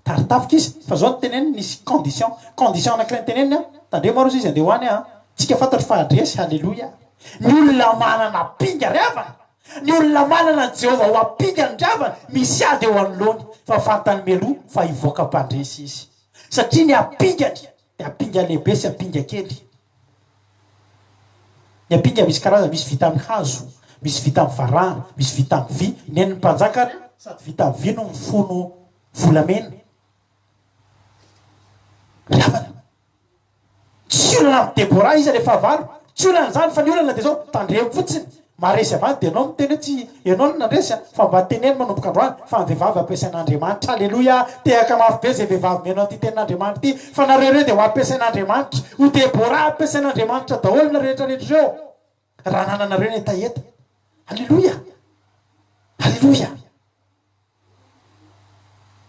Tari-tafika izy, fa zao no teneniny, nisy condition, condition anakiray noteneniny an, tandremo ary ozy izy andeha ho any an, tsika fantatro fa handresy, haleloia. Ny olona manana ampinga ry havana, ny olona manana an'i Jehovah ho ampingany ry havana, misy ady eo anoloany, fa fantany mialoha fa hivoaka mpandresy izy. Satria ny ampingany dia ampinga lehibe sy ampinga kely. Ny ampinga misy karazany, misy vita amin'ny hazo, misy vita amin'ny varahana, misy vita amin'ny vy. Nen'ny mpanjaka ary sady vita amin'ny vy no mifono volamena. Ry havana, tsy olana amin'i Deborah iza ilay fahavalo, tsy olana izany fa ny olana dia izao, tandremo fotsiny, maharesy avy any dia ianao miteny hoe tsy ianao no nandresy an, fa mba teneno manomboka androany fa ny vehivavy ampiasain'Andriamanitra, aleloia, tehaka mafy be izay vehivavy mihaino an'ity tenin'Andriamanitra ity fa nareo ireo dia ho ampiasain'Andriamanitra, ho Deborah ampiasain'Andriamanitra daholo nareo rehetra rehetra ireo raha anananareo ny hetaheta, aleloia, aleloia.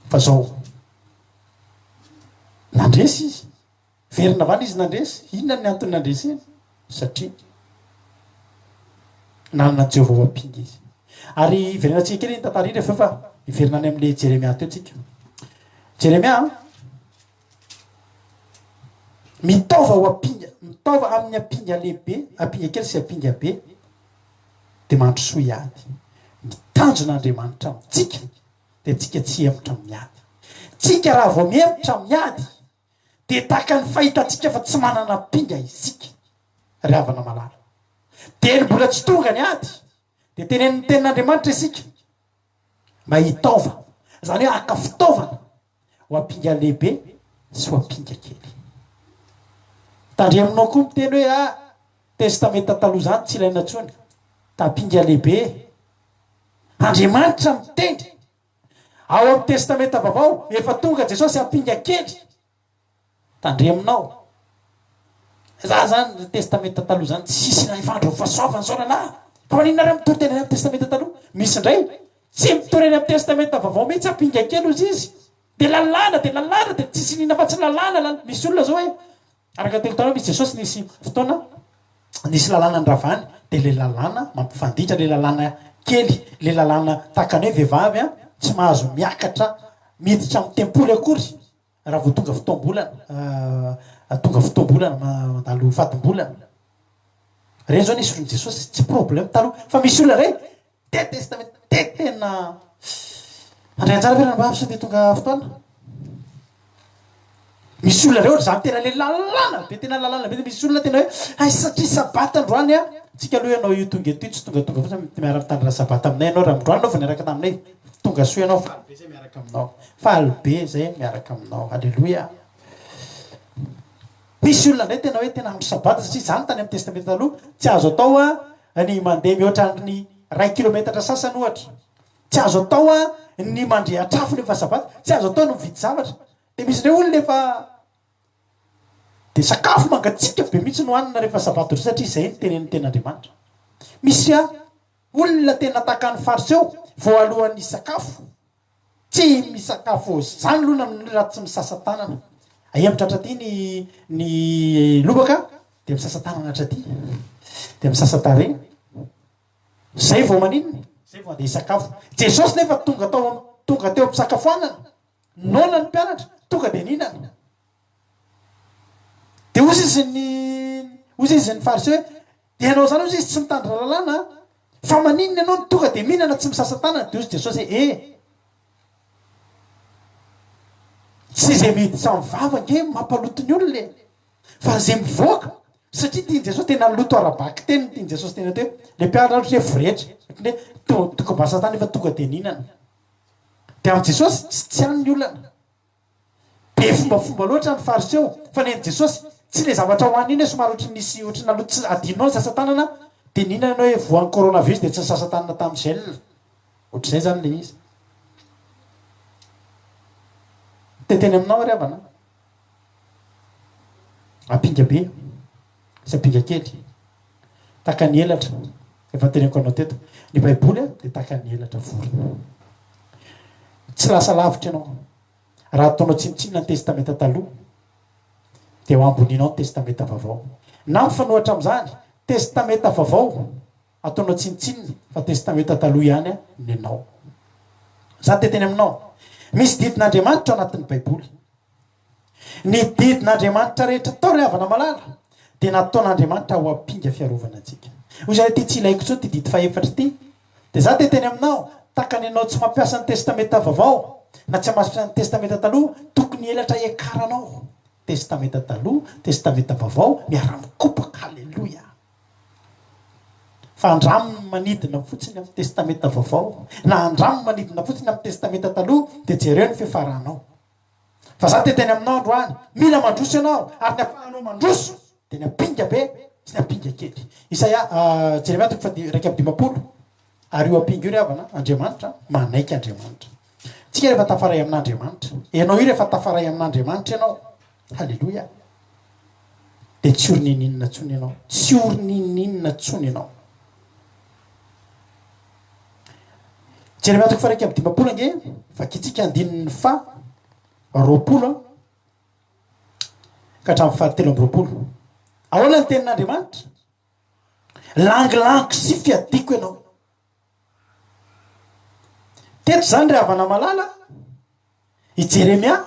Fa zao, nandresy izy, Verina avy any izy nandresy. Inona ny antony nandreseny? Satria nanana an'i Jehovah ho ampinga izy. Ary hiverenantsika kely iny tantara iny avy eo fa hiverina any amin'ilay Jeremia teo tsika. Jeremia mitaova ho ampinga, mitaova amin'ny ampinga lehibe, ampinga kely sy ampinga be, dia mandrosoa hiady. Ny tanjon'Andriamanitra amintsika dia tsika tsy hihemotra amin'ny ady. Tsika raha vao mihemotra amin'ny ady dia tahaka ny fahitantsika fa tsy manana ampinga isika, ry havana malala. Dia ny mbola tsy tonga ny ady, dia tenenin'ny Tenin'Andriamanitra isika mba hitaova, izany hoe haka fitaovana ho ampinga lehibe sy ho ampinga kely. Tandremonao koa miteny hoe ah, Testamenta taloha izany tsy ilaina intsony, tampinga lehibe. Andriamanitra miteny. Ao amin'ny Testamenta Vaovao, efa tonga Jesosy ampinga kely. Tandremonao. Za zany, ny Testamenta Taloha zany, tsisy raha ifandro fahasoavana zao rahalahy. Fa maninona nareo mitory teny any amin'ny Testamenta Taloha? Misy indray, tsy mitory any amin'ny Testamenta Vaovao mihitsy ampinga kely hozy izy. Dia lalàna, dia lalàna, dia tsisy inona afa-tsy lalàna, lalàna. Misy olona zao hoe, Araka ny teny taloha misy Jesosy nisy fotoana nisy lalàna niravany dia le lalàna mampifanditra le lalàna kely le lalàna tahaka ny hoe vehivavy an tsy mahazo miakatra miditra amin'ny tempoly akory raha vao tonga fotoam-bolana tonga fotoam-bolana mandalo fadim-bolana reny zao nisy ron'i Jesosy tsy problème taloha fa misy olona rey Te testament te tena Handray anjara ve ranabavy sao dia tonga fotoana? Misy olona reo ohatr'izany tena le lalàna be tena lalàna be misy olona tena hoe hay satria sabata androany a tsika aloha ianao io tonga eto io tsy tongatonga fotsiny miara mitandrina sabata aminay ianao raha androany ianao vao niaraka taminay tonga soa ianao faly be zay miaraka aminao faly be zay miaraka aminao haleloia Misy olona indray tena hoe tena andro sabata satria izany tany amin'ny testamenta taloha tsy azo atao ny mandeha mihoatra ny iray kilometatra sasany ohatra. Tsy azo atao ny mandrehatra afo rehefa sabata, tsy azo atao ny mividy zavatra. Dia misy indray olona efa dia sakafo mangatsiaka be mihitsy no hanina rehefa sabata ohatry satria izay no tenenin'ny tenin'Andriamanitra. Misy olona tena tahaka ny fariseo vao alohan'ny hisakafo Tsy misakafo zany aloha na raha tsy misasa tanana. Ahemotra hatraty ny ny lobaka dia misasa tanana hatraty. Dia misasa tarehy. Zay vao maninona? Zay vao andeha hisakafo. Jesosy nefa tonga tao am tonga teo am-pisakafoanana. Noana ny mpianatra, tonga dia nihinana. Dia hozy izy ny hozy izy ny fariseo hoe Dia ianao izany hozy izy tsy mitandrina lalàna a! Fa maninona ianao no tonga dia mihinana tsy misasa tanana? Dia hozy Jesosy hoe, E! Tsy izay miditra amin'ny vava ange mampaloto ny olona e! Fa izay mivoaka, satria tian'i Jesosy tena loto ara-bakiteny ny tian'i Jesosy tena teo, ilay mpianatra ohatra hoe voretra, ohatran'ny hoe tonga mba satana nefa tonga dia nihinana. Dia amin'i Jesosy tsy tsy any ny olana. Be fombafomba loatra ny fariseo fa nen'i Jesosy tsy le zavatra hohanina iny hoe somary ohatry ny nisy ohatry ny naloto tsy adinonao nisasa tanana dia nihinana ianao hoe voan'ny coronavirus dia tsy nisasa tanana tamin'ny gel ohatr'izay zany le izy. Teteny aminao ary havana ampinga be sy ampinga kely tahaka ny elatra efa teneniko anao teto ny baiboly dia tahaka ny elatra vorona tsy lasa lavitra ianao Raha ataonao tsinontsinona ny Testamenta Taloha, dia ho amboninao ny Testamenta Vaovao. Na mifanohitra amin'izany, Testamenta Vaovao ataonao tsinontsinona, fa Testamenta Taloha ihany ny anao. Za te teny aminao. Misy didin'Andriamanitra ao anatin'ny Baiboly. Ny didin'Andriamanitra rehetra tao ry havana malala dia nataon'Andriamanitra ho ampinga fiarovana antsika. Hoy izahay ity tsy ilaiko intsony ity didy fahefatra ity. Dia za te hiteny aminao, tahaka ny anao tsy mampiasa ny Testamenta Vaovao na tsy mampiasa ny Testamenta Taloha, tokony elatra hiakaranao. Testamenta Taloha, Testamenta Vaovao, miara-mikopaka, Haleloia! Fa andramo ny manidina fotsiny amin'ny Testamenta Vaovao, na andramo manidina fotsiny amin'ny Testamenta Taloha, dia jereo ny fiafaranao. Fa za te hiteny aminao androany, mila mandroso ianao, ary ny afahanao mandroso dia ny ampinga be sy ny ampinga kely. Isaia, Jeremia toko faha 51, ary io ampinga io ry havana, Andriamanitra, manaiky Andriamanitra. Tsika rehefa tafaray amin'Andriamanitra, ianao io rehefa tafaray amin'Andriamanitra ianao, haleloia, dia tsy ory ninininona intsony ianao, tsy ory ninininona intsony ianao. Jeremia toko faha 51 ange, vakintsika andininy faha 20 ka hatramin'ny faha 23. Ahoana ny tenin'Andriamanitra? Langilango sy fiadiako ianao. Teto izany ry havana malala, i Jeremia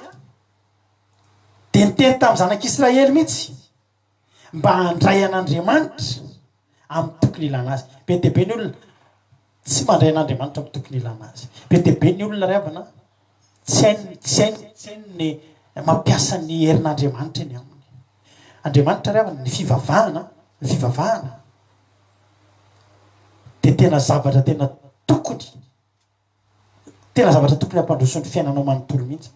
dia niteny tamin'ny zanak'Israely mihitsy mba handray an'Andriamanitra amin'ny tokony ilana azy. Be dia be ny olona tsy mandray an'Andriamanitra amin'ny tokony ilana azy. Be dia be ny olona ry havana tsy hainy, tsy hainy, tsy hainy ny mampiasa ny herin'Andriamanitra eny aminy. Andriamanitra ry havana, ny fivavahana, ny fivavahana dia tena zavatra tena tokony, tena zavatra tokony hampandroso ny fiainanao manontolo mihitsy.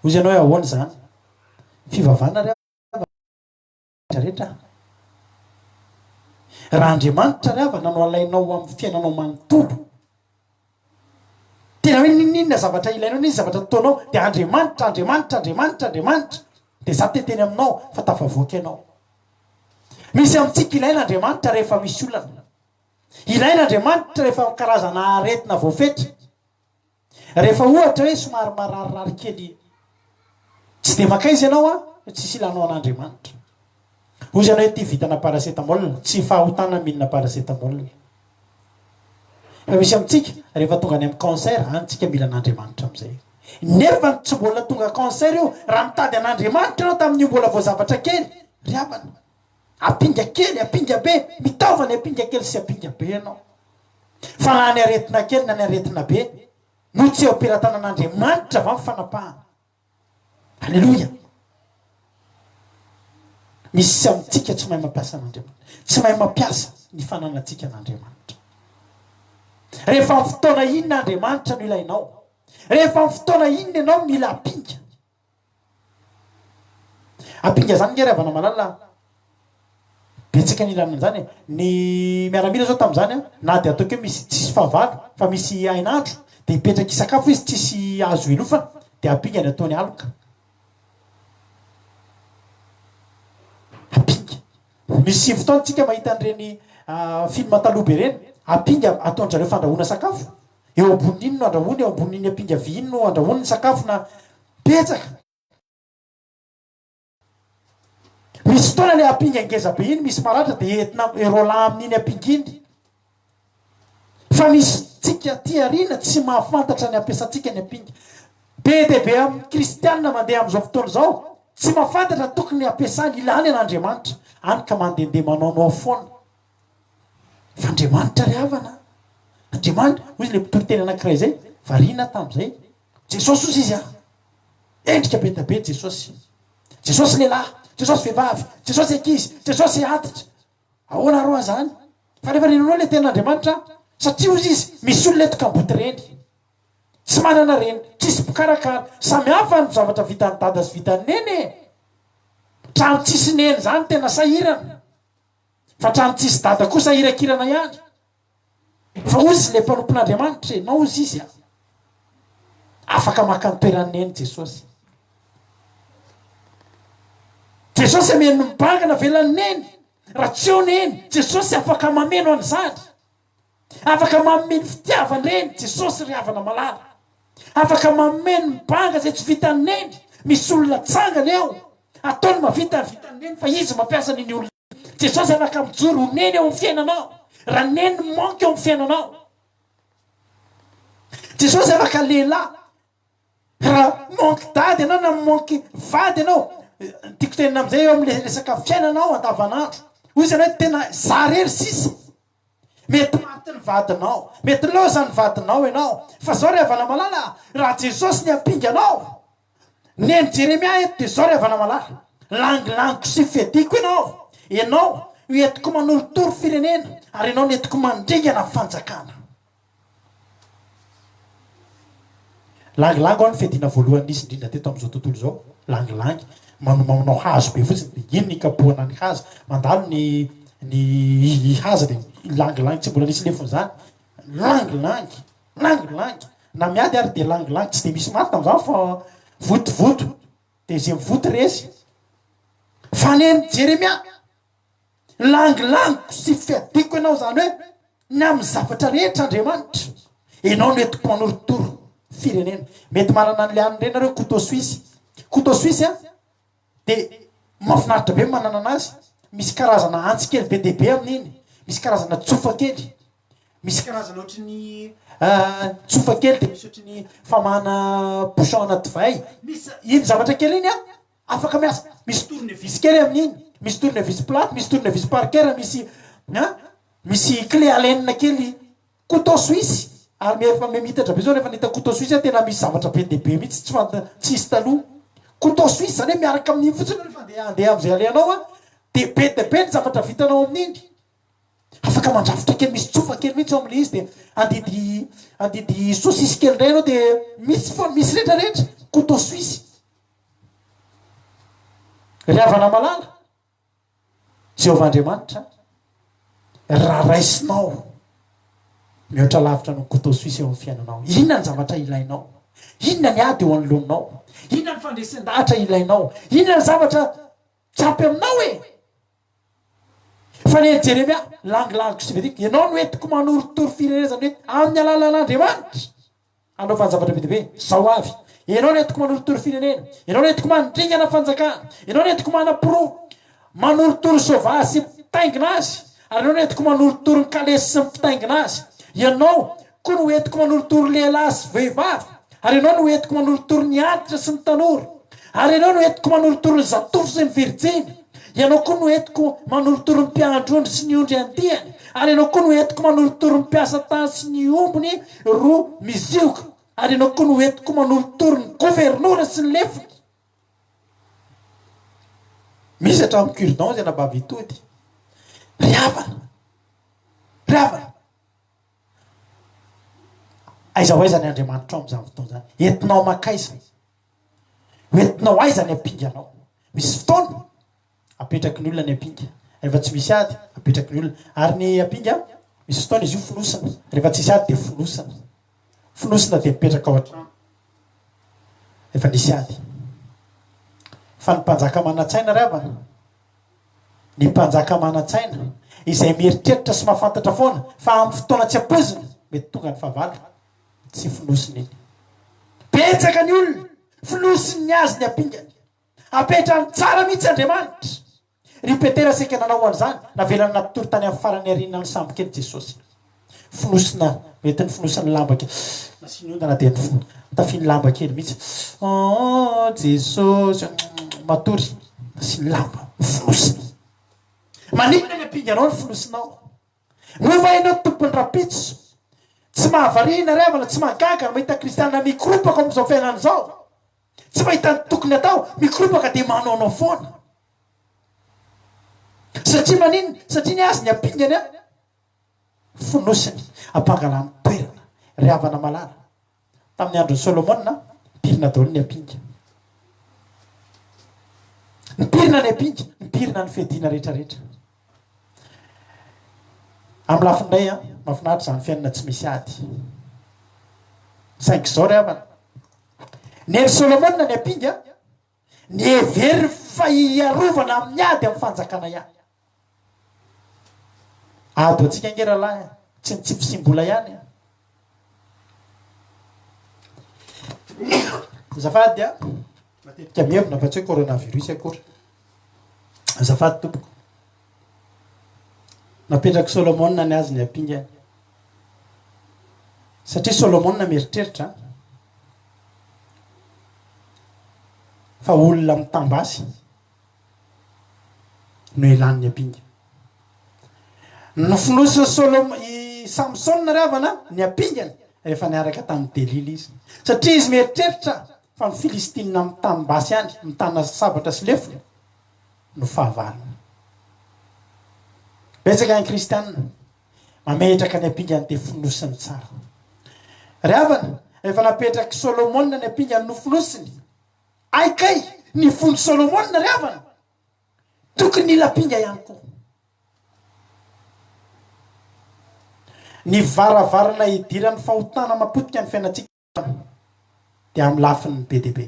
Hoy izy ianao hoe ahoana izany? Fivavahana ry havana rehetra rehetra. Raha Andriamanitra ry havana no alainao amin'ny fiainanao manontolo, tena hoe n'inon'inona zavatra ilainao, n'inona zavatra ataonao, dia Andriamanitra, Andriamanitra, Andriamanitra, Andriamanitra. Dia za te hiteny aminao fa tafavoaka ianao. Misy amintsika ilaina Andriamanitra rehefa misy olana. Ilaina Andriamanitra rehefa karazana aretina voafetra. Rehefa ohatra hoe somary mararirary kely tsy dia mankaiza ianao an, tsisy ilanao an'Andriamanitra. Hoy ianao hoe ity vitana paracetamol, tsy fahotana ny mihinana paracetamol. Fa misy amintsika rehefa tonga any amin'ny cancer, any tsika mila an'Andriamanitra amin'izay. Nefa tsy mbola tonga cancer io, raha mitady an'Andriamanitra ianao tamin'io mbola vao zavatra kely, ry havana, ampinga kely, ampinga be, mitaova ny ampinga kely sy ampinga be ianao. Fa na ny aretina kely na ny aretina be no tsy eo am-pelatanan'Andriamanitra va ny fanapahana? Aleloia! Misy amintsika tsy mahay mampiasa an'Andriamanitra. Tsy mahay mampiasa ny fananantsika an'Andriamanitra. Rehefa amin'ny fotoana inona Andriamanitra no ilainao? Rehefa amin'ny fotoana inona ianao mila ampinga? Ampinga zany nge ry havana malala betsaka ny ilana an'izany e. Ny miaramila zao tamin'izany an, na dia ataoko hoe misy tsisy fahavalo fa misy hainandro dia hipetraka hisakafo izy tsisy azo hilofana dia ampinga ny ataony aloka. Ampinga. Misy fotoana tsika mahita an'ireny film taloha be ireny, ampinga ataon-dry zareo fandrahoana sakafo. Eo ambonin'iny no andrahoany, eo ambonin'iny ampinga vy iny no andrahoany ny sakafo na betsaka. Misy fotoana ilay ampinga ngeza be iny misy maratra dia entina roalahy amin'iny ampinga iny. Fa misy tsika aty aoriana tsy mahafantatra ny ampiasantsika ny ampinga. Be dia be amin'ny kristiana mandeha amin'izao fotoana izao tsy mahafantatra ny tokony hampiasany ilany an'Andriamanitra. Any ka mandehandeha manaonao foana. Fa Andriamanitra ry havana a! Andriamanitra, hoy ilay mpitoriteny anankiray izay, variana tamin'izay. Jesosy hozy izy a! Endrika be dia be Jesosy. Jesosy lehilahy, Jesosy vehivavy, Jesosy ankizy, Jesosy antitra. Ahoana roa izany? Fa rehefa renao ilay tenin'Andriamanitra, satria hozy izy, misy olona eto kamboty reny. Tsy manana reny, tsisy mpikarakara. Samy hafa ny zavatra vitan'i dada sy vitan'i neny e! Trano tsisy neny izany tena sahirana. Fa trano tsisy dada kosa irakirana ihany. Fa hozy ilay mpanompon'Andriamanitra e, nao hozy izy a. Afaka maka ny toeran'i Neny Jesosy. Jesosy hameno ny bangana avelan'i Neny. Raha tsy eo Neny, Jesosy afaka mameno an'izany. Afaka manome ny fitiavan-dreny Jesosy ry havana malala. Afaka mameno ny banga izay tsy vitan'i Neny. Misy olona tsangany eo. Ataony mahavita ny vitan'i Neny fa izy mampiasa an'iny olona iny. Jesosy afaka mijoro ho Neny eo amin'ny fiainanao. Raha Neny manque eo amin'ny fiainanao. Jesosy afaka lehilahy. Raha manque dady ianao na manque vady ianao, ny tiako tenenina amin'izay eo amin'ilay resaka fiainanao andavanandro. Hoy izy hoe tena za rery sisa. Mety maty ny vadinao, mety loza ny vadinao ianao. Fa zao ry havana malala, raha Jesosy ny ampinganao, Neny Jeremia eto dia zao ry havana malala, langilango sy fiadiako ianao, ianao no entiko manorotoro firenena ary ianao no entiko mandringana fanjakana. Langilangy ho'a ny fiadiana voalohany nisy indrindra teto amin'izao tontolo izao, langilangy, manao hazo be fotsiny dia iny no ikapohana ny haza, mandalo ny ny haza dia langilangy tsy mbola nisy lefona izany, langilangy, langilangy, na miady ary dia langilangy, tsy dia misy maty tamin'izany fa votovoto, dia izay mivoto resy. Fa nen'i Jeremia, Langilangiko sy fiadiako ianao izany hoe ny amin'ny zavatra rehetra Andriamanitra. Ianao no entiko manorotoro firenena. Mety manana an'ilay anona ireny nareo couteau suisse. Couteau suisse a dia mahafinaritra be ny manana anazy. Misy karazana antsy kely be dia be amin'iny. Misy karazana tsofa kely. Misy karazana ohatry ny tsofa kely dia misy ohatry ny famahana bouchon ana divay. Misy iny zavatra kely iny a Afaka miasa, misy tournevis kely amin'iny, misy tournevis plate, misy tournevis parker, misy an, misy clé allen kely, couteau suisse, ary me efa miitatra be zao rehefa nahita couteau suisse aho tena misy zavatra be dia be mihitsy tsy fanta tsy hisy taloha, couteau suisse zany hoe miaraka amin'iny fotsiny rehefa andeha handeha amin'izay alehanao an, dia be dia be ny zavatra vitanao amin'iny. Afaka mandrafitra kely, misy tsofa kely mihitsy ao amin'ilay izy dia andidy andidy saucisse kely indray ianao dia misy foana, misy rehetra rehetra, couteau suisse. Ry havana malala, Jehovah Andriamanitra, raha raisinao mihoatra lavitra noho ny couteau suisse eo amin'ny fiainanao, inona ny zavatra ilainao? Inona ny ady eo anoloanao? Inona ny fandresen-dahatra ilainao? Inona ny zavatra tsy ampy aminao e? Fa ny an'i Jeremia, langilango sy vedika, ianao no entiko manorotoro firenena, izany hoe amin'ny alalan'Andriamanitra. Hanaovany zavatra be dia be. Izao avy, Ianao no entiko manorotoro firenena, Ianao no entiko mandringana fanjakana, Ianao no entiko manaporoa, manorotoro soavaly sy mpitaingina azy, ary Ianao no entiko manorotoro ny kalesy sy ny mpitaingina azy. Ianao koa no entiko manorotoro lehilahy sy vehivavy, ary Ianao no entiko manorotoro ny antitra sy ny tanora, ary Ianao no entiko manorotoro ny zatovo sy ny virjiny. Ianao koa no entiko manorotoro ny mpiandry ondry sy ny ondry andiany, ary Ianao koa no entiko manorotoro ny mpiasa tany sy ny ombiny roa mizioka, ary Ianao koa no entiko manorotoro ny governora sy ny lefiny. Misy hatramin'ny cure-dent izy anabavy Itody. Ry havana! Ry havana! Aiza ho aiza ny Andriamanitrao amin'izany fotoana izany? Entinao mankaiza? Hoentinao aiza ny ampinganao? Misy fotoana apetraky ny olona ny ampinga. Rehefa tsy misy ady, apetraky ny olona. Ary ny ampinga, misy fotoana izy io fonosina. Rehefa tsisy ady dia fonosina. Fonosina dia mipetraka ao an-trano. Efa nisy ady. Fa ny mpanjaka manan-tsaina ry havana, ny mpanjaka manan-tsaina, izay mieritreritra sy mahafantatra foana fa amin'ny fotoana tsy ampoizina, mety tonga ny fahavalo. Tsy fonosiny iny. Betsaka ny olona, fonosiny ny azy ny ampingany. Apetrany tsara mihitsy Andriamanitra. Ry Petera saika nanao an'izany, navelany natory tany amin'ny farany aorianan'ny sambo kely Jesosy. Fonosina, mety ny fonosiny lamba kely. Nasiany ondana dia nitafiany lamba kely mihitsy. Oh, Jesosy, matory. Nasiany lamba, fonosina. Maninona ny ampinganao ny fonosinao? Moa va ianao tompon'ny rahampitso? Tsy mahavariana ry havana, tsy mahagaga ny mahita kristiana mikoropaka amin'izao fiainana izao. Tsy mahita ny tokony atao, mikoropaka dia manaonao foana. Satria maninona? Satria ny azy ny ampingany an, fonosiny, ampangalany toerana. Ry havana malala, Tamin'ny andron'i Solomona, nipirina daholo ny ampinga. Nipirina ny ampinga, nipirina ny fiadiana rehetrarehetra. Amin'ny lafiny iray, an, mahafinaritra izany fiainana tsy misy ady. Saingy izao ry havana, nen'i Solomona ny ampinga, Niheveriny fa hiarovana amin'ny ady amin'ny fanjakana ihany. Ady ho antsika ange rahalahy a! Tsy ny tsy fisiam-bola ihany a! Azafady a! Matetika mihevina fa tsy hoe coronavirus akory. Azafady tompoko. Napetrak'i Solomona ny azy ny ampingany. Satria Solomona mieritreritra fa olona mitambasy no ilan'ny ampinga. Nofonosin'i Solom- i Samsona ry havana ny ampingany rehefa niaraka tamin'i Delila izy. Satria izy mieritreritra fa ny Filistina mitam-basy ihany, mitana sabatra sy lefona no fahavalony. Betsaka ny kristiana mametraka ny ampingany dia fonosiny tsara. Ry havana, rehefa napetrak'i Solomona ny ampingany nofonosiny, Hay kay ny fon'i Solomona ry havana, tokony nila ampinga ihany koa. Ny varavarana hidiran'ny fahotana mapotika ny fiainantsika dia amin'ny lafiny be dia be.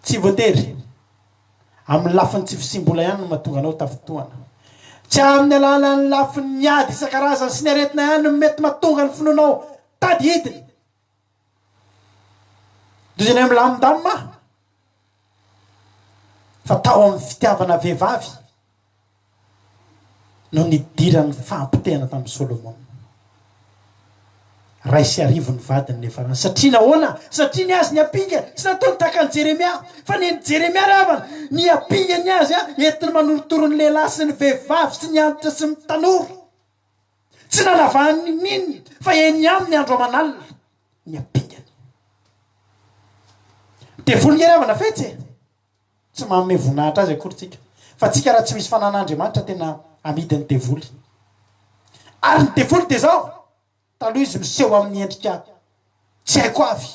Tsy voatery amin'ny lafiny tsy fisiam-bola ihany no mahatonga anao ho tafintohana. Tsy amin'ny alalan'ny lafiny ady isan-karazany sy ny aretina ihany no mety mahatonga ny finoanao tady hidina. Dozany amin'ny lamindamina aho fa tao amin'ny fitiavana vehivavy no nidiran'ny fahampotehana tamin'i Solomona. 1001 ny vadiny nefarany. Satria nahoana? Satria ny azy ny ampinga tsy nataony tahaka an'i Jeremia. Fa ny an'i Jeremia ry havana, ny ampinga ny azy entiny manorotoro ny lehilahy sy ny vehivavy sy ny antitra sy ny tanora. Tsy nanavahany n'inon'inona fa eny aminy andro aman'alina ny ampingany. Devoly nge ry havana fetsy e! Tsy manome voninahitra azy akory tsika. Fa tsika raha tsy misy fanan'Andriamanitra tena amidin'ny devoly. Ary ny devoly dia zao, taloha izy miseho amin'ny endrika tsy haiko avy.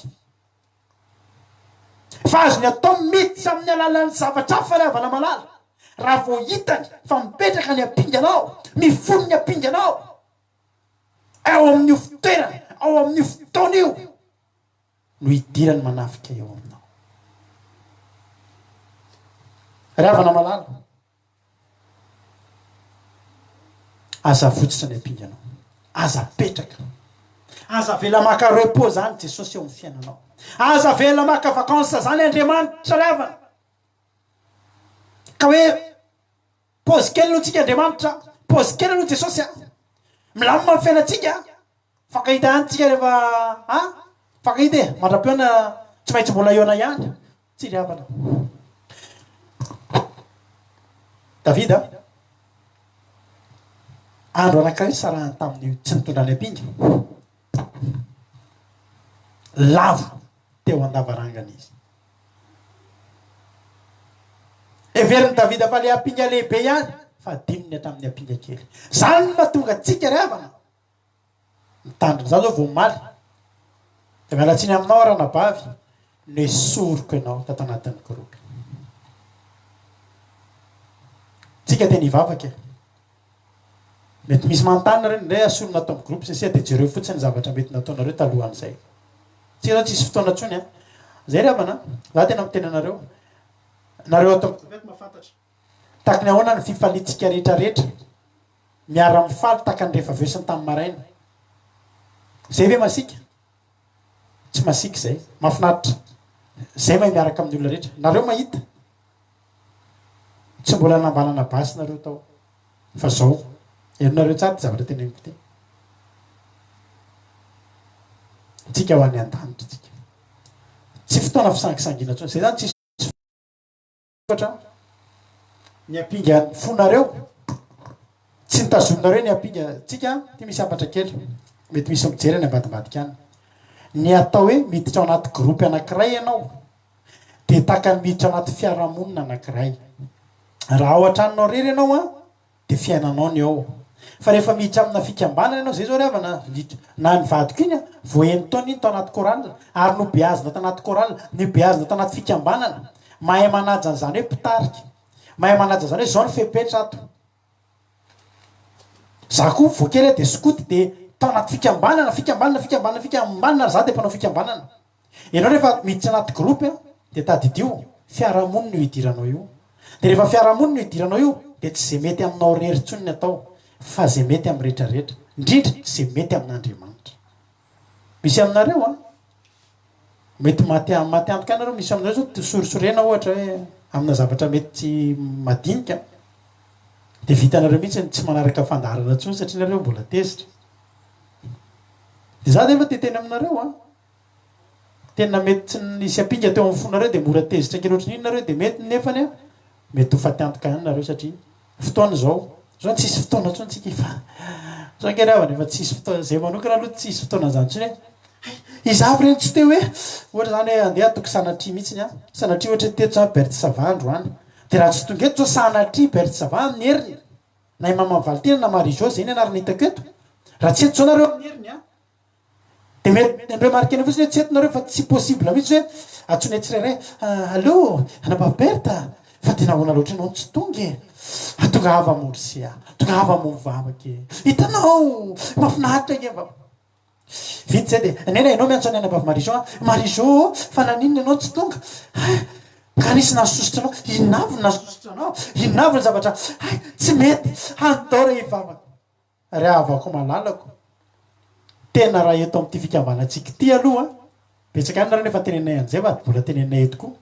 Fa azony atao miditra amin'ny alalan'ny zavatra hafa ry havana malala, raha vao hitany fa mipetraka ny ampinganao, mifono ny ampinganao, ao amin'io fitoerana, ao amin'io fotoana io, no hidirany manafika eo aminao. Ry havana malala, Aza avotsitra ny ampinganao. Aza apetraka. Aza avela maka repos zany Jesosy eo amin'ny fiainanao. Aza avela maka vacances zany Andriamanitra ry havana. Ka hoe pause kely aloha tsika Andriamanitra, pause kely aloha Jesosy a. Milamina ny fiainantsika. Mifankahita ihany tsika rehefa a, mifankahita e, mandra-pihaona tsy maintsy mbola hihaona ihany. Tsy ry havana. Davida, andro anankiray nisarahany tamin'ny tsy nitondrany ampinga, lavo teo an-davarangana izy. Heverin'i Davida fa ilay ampinga lehibe ihany, fa adinony hatramin'ny ampinga kely. Izany no mahatonga antsika ry havana Mitandrina. Za zao vao omaly dia miala tsiny aminao aho ranabavy, nesoriko ianao tato anatin'ny groupe. Tsika tena hivavaka e. Mety misy manontany nareo indray asorina ato amin'ny groupe sy ny sisa dia jereo fotsiny ny zavatra mety nataonareo talohan'izay. Tsika zao tsisy fotoana intsony an. Zay ry havana, za tena miteny anareo, nareo ato amin'ny groupe ato mahafantatra. Tahaka ny ahoana ny fifaliantsika rehetra rehetra. Miara mifaly tahaka ny rehefa avy eo sy ny tamin'ny maraina. Zay ve masiaka? Tsy masiaka izay. Mahafinaritra. Zay mahay miaraka amin'ny olona rehetra. Nareo mahita. Tsy mbola nambanana basy nareo tao. Fa zao. Henonareo tsara ty zavatra teneniko ty. Tsika ho any an-danitra tsika. Tsy fotoana fisangisangiana intsony. Zay zany tsisy Ohatra, ny ampinga ny fonareo, tsy notazominareo ny ampinga tsika, ity misy hafatra kely, mety misy mijery any ambadimbadika any. Ny atao hoe miditra ao anaty groupe anankiray ianao, dia tahaka ny miditra anaty fiarahamonina anankiray. Raha ao an-tranonao irery ianao an, Dia fiainanao ny ao. Fa rehefa miditra amina fikambanana ianao, zay zao ry havana, na ny vadiko iny an, vao enin-taona iny tao anaty chorale, ary nobeazina tanaty chorale, nobeazina tanaty fikambanana, mahay manaja an'izany hoe mpitarika, mahay manaja an'izany hoe zao ny fepetra ato. Za koa vao kely aho dia skoto dia tao anaty fikambanana, fikambanana, fikambanana, fikambanana, ary za dia mpanao fikambanana. Ianao rehefa miditra anaty groupe dia tadidio, fiarahamonina io idiranao io. Dia rehefa fiarahamonina io idiranao io dia tsy ze mety aminao irery intsony ny atao fa ze mety amin'ny rehetra rehetra, indrindra ze mety amin'Andriamanitra. Misy aminareo an, mety maty maty antoka ihany nareo, misy aminareo zao sorisorena ohatra hoe amina zavatra mety tsy madinika dia vitanareo mihitsy ny tsy manaraka fandaharana intsony satria nareo mbola tezitra. Dia za nefa te hiteny aminareo an! Tena mety tsy nisy ampinga teo amin'ny fonareo dia mora tezitra kely ohatran'iny nareo dia mety nefany an, mety ho faty antoka ihany nareo satria fotoana izao, izao tsisy fotoana intsony tsika efa, izao ange ry havana efa tsisy fotoana, izay manokana aloha tsisy fotoana an'izany intsony e, hay izaho ve ireny tsy teo hoe, ohatra izany hoe andeha ataoko sanatria mihitsiny an, sanatria ohatra hoe teto izany Berthe Sava androany, dia raha tsy tonga eto izao sanatria Berthe Sava amin'ny heriny, na i Maman Valintine na Marie Jo, izay ny anarana hitako eto, raha tsy eto izao nareo amin'ny heriny an, Dia mety remarquer-nao fotsiny hoe tsy eto nareo fa tsy possible mihitsy hoe antsoinay tsirairay allo anabavy Berthe fa tena ahoana loatra ianao no tsy tonga e! Tongava moa ry se a! Tongava moa mivavaka e! Hitanao! Mahafinaritra ange mivavaka. Vita izay dia nena ianao miantso an'i anabavy Marie Jo a! Marie Jo ô! Fa naninona ianao no tsy tonga? Hay! Nga nisy nahasosotra anao? Inona avy no nahasosotra anao? Inona avy ny zavatra hay! Tsy mety! Andao re hivavaka. Ry havako malalako, tena raha eto amin'ity fikambanantsika ity aloha, betsaka ihany nareo nefa teneninay an'izay fa mbola teneninay eto koa,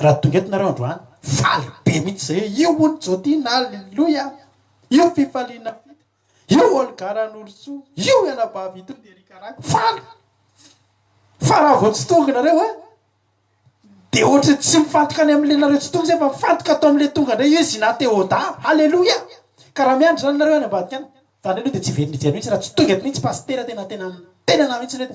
raha tonga eto nareo androany, faly be mihitsy zay hoe io hono Jodina, aleloia, io fifaliana fita, io Olga Ranorosoa, io ianabavy ito dia ry Karako, faly! Fa raha vao tsy tonga nareo an, Dia ohatry ny tsy mifantoka any amin'ilay nareo tsy tonga izay fa mifantoka ato amin'ilay tonga indray io Zina Teoda. Haleloia! Ka raha miandry izany nareo any ambadika any, zany aloha dia tsy hiverina hijery mihitsy raha tsy tonga eto mihitsy pasitera tena tena miteny anah mihitsy hoe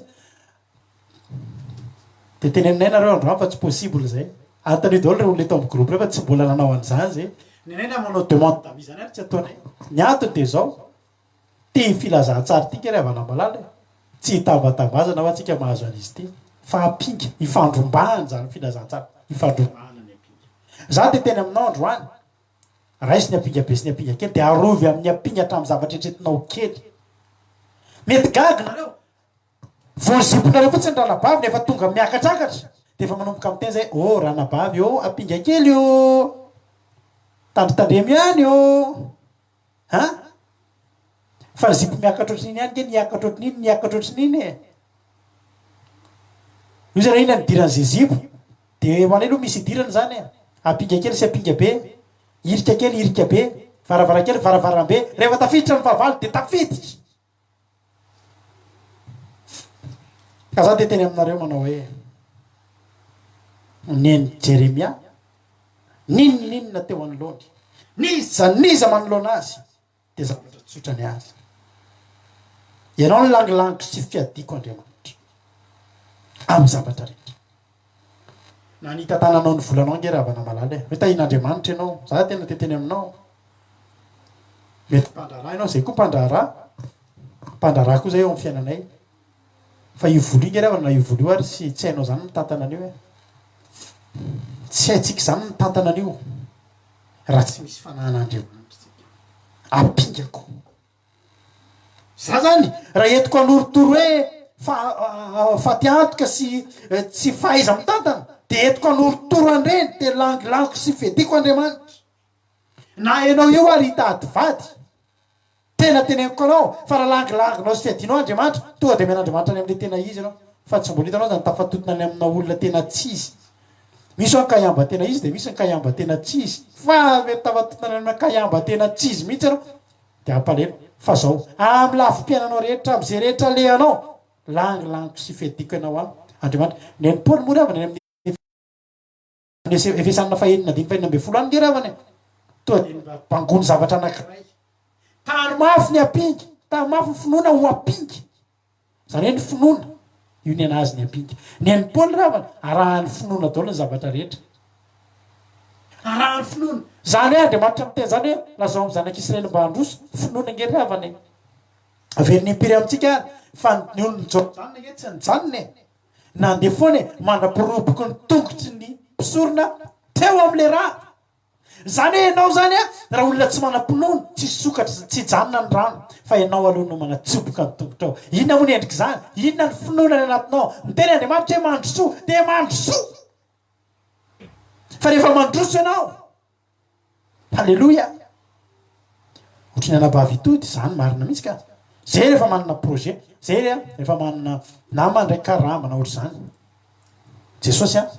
dia teneninay nareo androany fa tsy possible izay. Anontanio daholo ireo olona eto amin'ny groupe ireo fa tsy mbola nanao an'izany izay. Ny anay na manao demande d'avis izany ary tsy ataonay. Ny antony dia izao, Ty filazantsara ity nge ry havana malala e! Tsy hitambatambazana hoa tsika mahazo an'izy ity fa ampinga, ifandrombahana izany filazantsara, ifandrombahana ny ampinga. Za dia teny aminao androany, raiso ny ampinga be sy ny ampinga kely dia arovy amin'ny ampinga hatramin'ny zavatra eritreretinao kely. Mety gaga nareo, vao ziponareo fotsiny ranabavy no efa tonga miakatrakatra dia efa manomboka miteny zay, oh ranabavy ô, ampinga kely ô, tandrintandremo ihany ô. An? Fa ny zipo miakatra ohatran'iny ihany nge niakatra ohatran'iny niakatra ohatran'iny e! Io zany inona ny idiran'izay zipo? De ho anay aloha misy idirana izany e! Ampinga kely sy ampinga be, hirika kely hirika be, varavarankely varavarambe, rehefa tafiditra ny fahavalo de tafiditra! Ka za dia teny aminareo manao hoe, Neny Jeremia, n'inon'inona teo anoloany, n'iza n'iza manoloana azy, dia zavatra tsotra ny azy. Ianao no langilango sy fiadiako Andriamanitra, amin'ny zavatra rehetra. Na ny hitantananao ny volanao ange ry havana malala e. Hoe tahian'Andriamanitra ianao. Za tena te hiteny aminao. Mety mpandraharaha ianao, zay koa mpandraharaha. Mpandraharaha koa zay eo amin'ny fiainanay. Fa io vola io nge ry havana na io vola io ary tsy tsy hainao zany mitantana an'io e. Tsy haintsika zany mitantana an'io raha tsy misy fanahin'Andriamanitra tsika. Ampingako. Za zany raha entiko hanorotoro hoe fa fatiantoka sy tsy fahaiza mitantana de entiko hanorotoro an'ireny de langilango sy fediko Andriamanitra. Na enao io ary hitady vady, tena teneniko anao fa raha langilanginao sy fedinao Andriamanitra, tonga de omen'Andriamanitra any amle tena izy enao, fa tsy mbola hitanao zany tafatotona any amina olona tena tsy izy. Misy hoa ny kaiamba tena izy de misy ny kaiamba tena tsy izy, fa mety tafatotona any amina kaiamba tena tsy izy mihitsy enao. Dia hampalahelo fa zao, amin'ny lafim-piainanao rehetra, amin'izay rehetra alehanao, langilango sy fiadiako ianao an, Andriamanitra. Nen'i Paoly moa ry havana any amin'ny Efesianina fahenina andininy fahenina ambinifolo any nge ry havana e. Tonga dia bangony zavatra anankiray. Tano mafy ny ampinga, tano mafy ny finoana ho ampinga. Izany hoe ny finoana, io ny an'azy ny ampinga. Ny an'i Paoly ry havana, arahan'ny finoana daholo ny zavatra rehetra. Arahan'ny finoana. Izany hoe Andriamanitra miteny izany hoe lazao amin'ny zanak'Israely mba handroso, finoana ange ry havana e. Averiny impiry amintsika ary fa ny olon'i Jordana ange tsy nijanona e. Nandeha foana e, mandra-piroboky ny tongotry ny mpisorona teo amin'ilay rà. Izany hoe ianao izany an, raha olona tsy manam-pinoana, tsy hisokatra, tsy hijanona ny rano, fa ianao aloha no manatsoboka ny tongotrao. Inona moa ny endrik'izany? Inona ny finoana any anatinao? Miteny Andriamanitra hoe mandrosoa, dia mandrosoa! Fa rehefa mandroso ianao, Haleloia! Ohatry ny anabavy itody, izany marina mihitsy ka. Zay rehefa manana projet, zay rehefa manana na mandray karama na ohatr'izany. Jesosy an,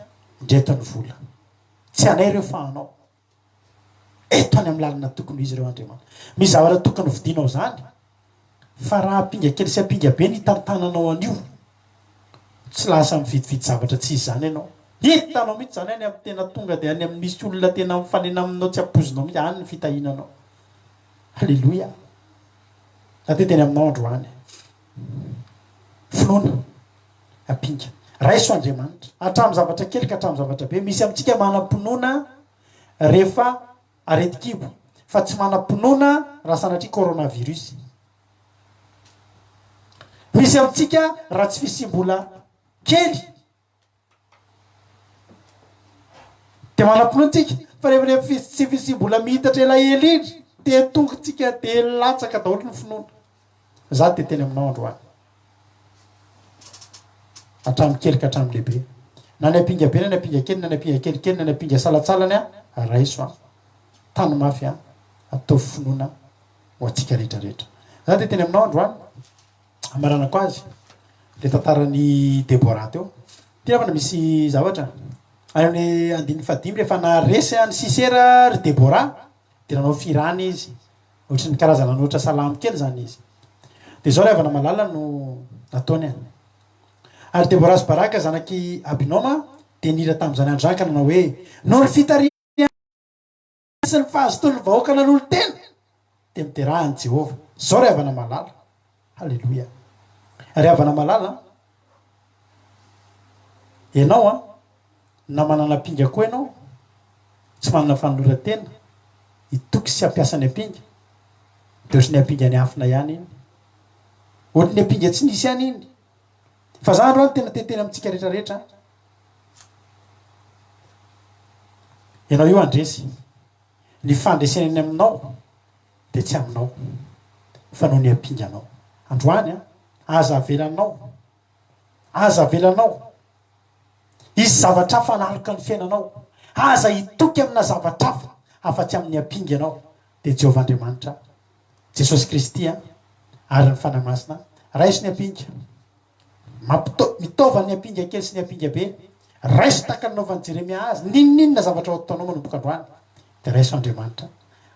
indreto ny vola. Tsy anay ireo fa anao. Eto any amin'ny lalana tokony ho izy ireo Andriamanitra. Misy zavatra tokony ho vidianao izany. Fa raha ampinga kely sy ampinga be ny hitantananao an'io, tsy lasa mividividy zavatra tsy izy izany ianao. Hitanao mihitsy izany any amin'ny tena tonga dia any amin'ny misy olona tena mifanena aminao tsy ampoizinao mihitsy, any ny fitahiana anao. Aleloia. Za te hiteny aminao androany. Finoana, ampinga. Raiso Andriamanitra. Hatramin'ny zavatra kely ka hatramin'ny zavatra be. Misy amintsika manam-pinoana rehefa aretin-kibo fa tsy manam-pinoana raha sanatria coronavirus. Misy amintsika raha tsy fisiam-bola kely dia manam-pinoana tsika fa rehefa rehefa tsy fisiam-bola mihitatra elaela iny dia tonga tsika dia latsaka daholo ny finoana. Za dia teny aminao androany. Hatramin'ny kely ka hatramin'ny lehibe. Na ny ampinga be na ny ampinga kely na ny ampinga kelikely na ny ampinga salatsalany an, raiso an. Tano mafy an. Ataovy finoana ho antsika rehetra rehetra. Za dia teny aminao androany, hamaranako azy, le tantaran'i Deborah teo. Ty havana misy zavatra. Any amin'ny andininy fahadimy rehefa naharesy an'i Sisera ry Deborah dia nanao fihirana izy. Ohatry ny karazana nanoatra salamo kely izany izy. Dia izao ry havana malala no nataony an. Ary Deborah sy Baraka zanak'i Abinoma dia nihira tamin'izany andro izany ka nanao hoe, Noho ny fitarihana sy ny fahazotoan'ny vahoaka nanolo-tena, dia mideraha an'i Jehovah. Izao ry havana malala. Haleloia. Ry havana malala an, ianao an, Na manana ampinga koa ianao, tsy manana fanoloran-tena hitoky sy hampiasa ny ampinga, dia ohatry ny ampinga niafina ihany iny. Ohatry ny ampinga tsy nisy ihany iny. Fa za androany tena te hiteny amintsika rehetra rehetra an. Ianao io handresy. Ny fandresena eny aminao dia tsy aminao, fa noho ny ampinganao. Androany an, aza avelanao, aza avelanao Hisy zavatra hafa hanaloka ny fiainanao. Aza hitoky amina zavatra hafa afa-tsy amin'ny ampinga ianao, dia Jehovah Andriamanitra, Jesosy Kristy, ary ny Fanahy Masina. Raiso ny ampinga. Mampito, mitaova ny ampinga kely sy ny ampinga be. Raiso tahaka ny nanaovan'i Jeremia azy. N'inon'inona zavatra ho ataonao manomboka androany, dia raiso Andriamanitra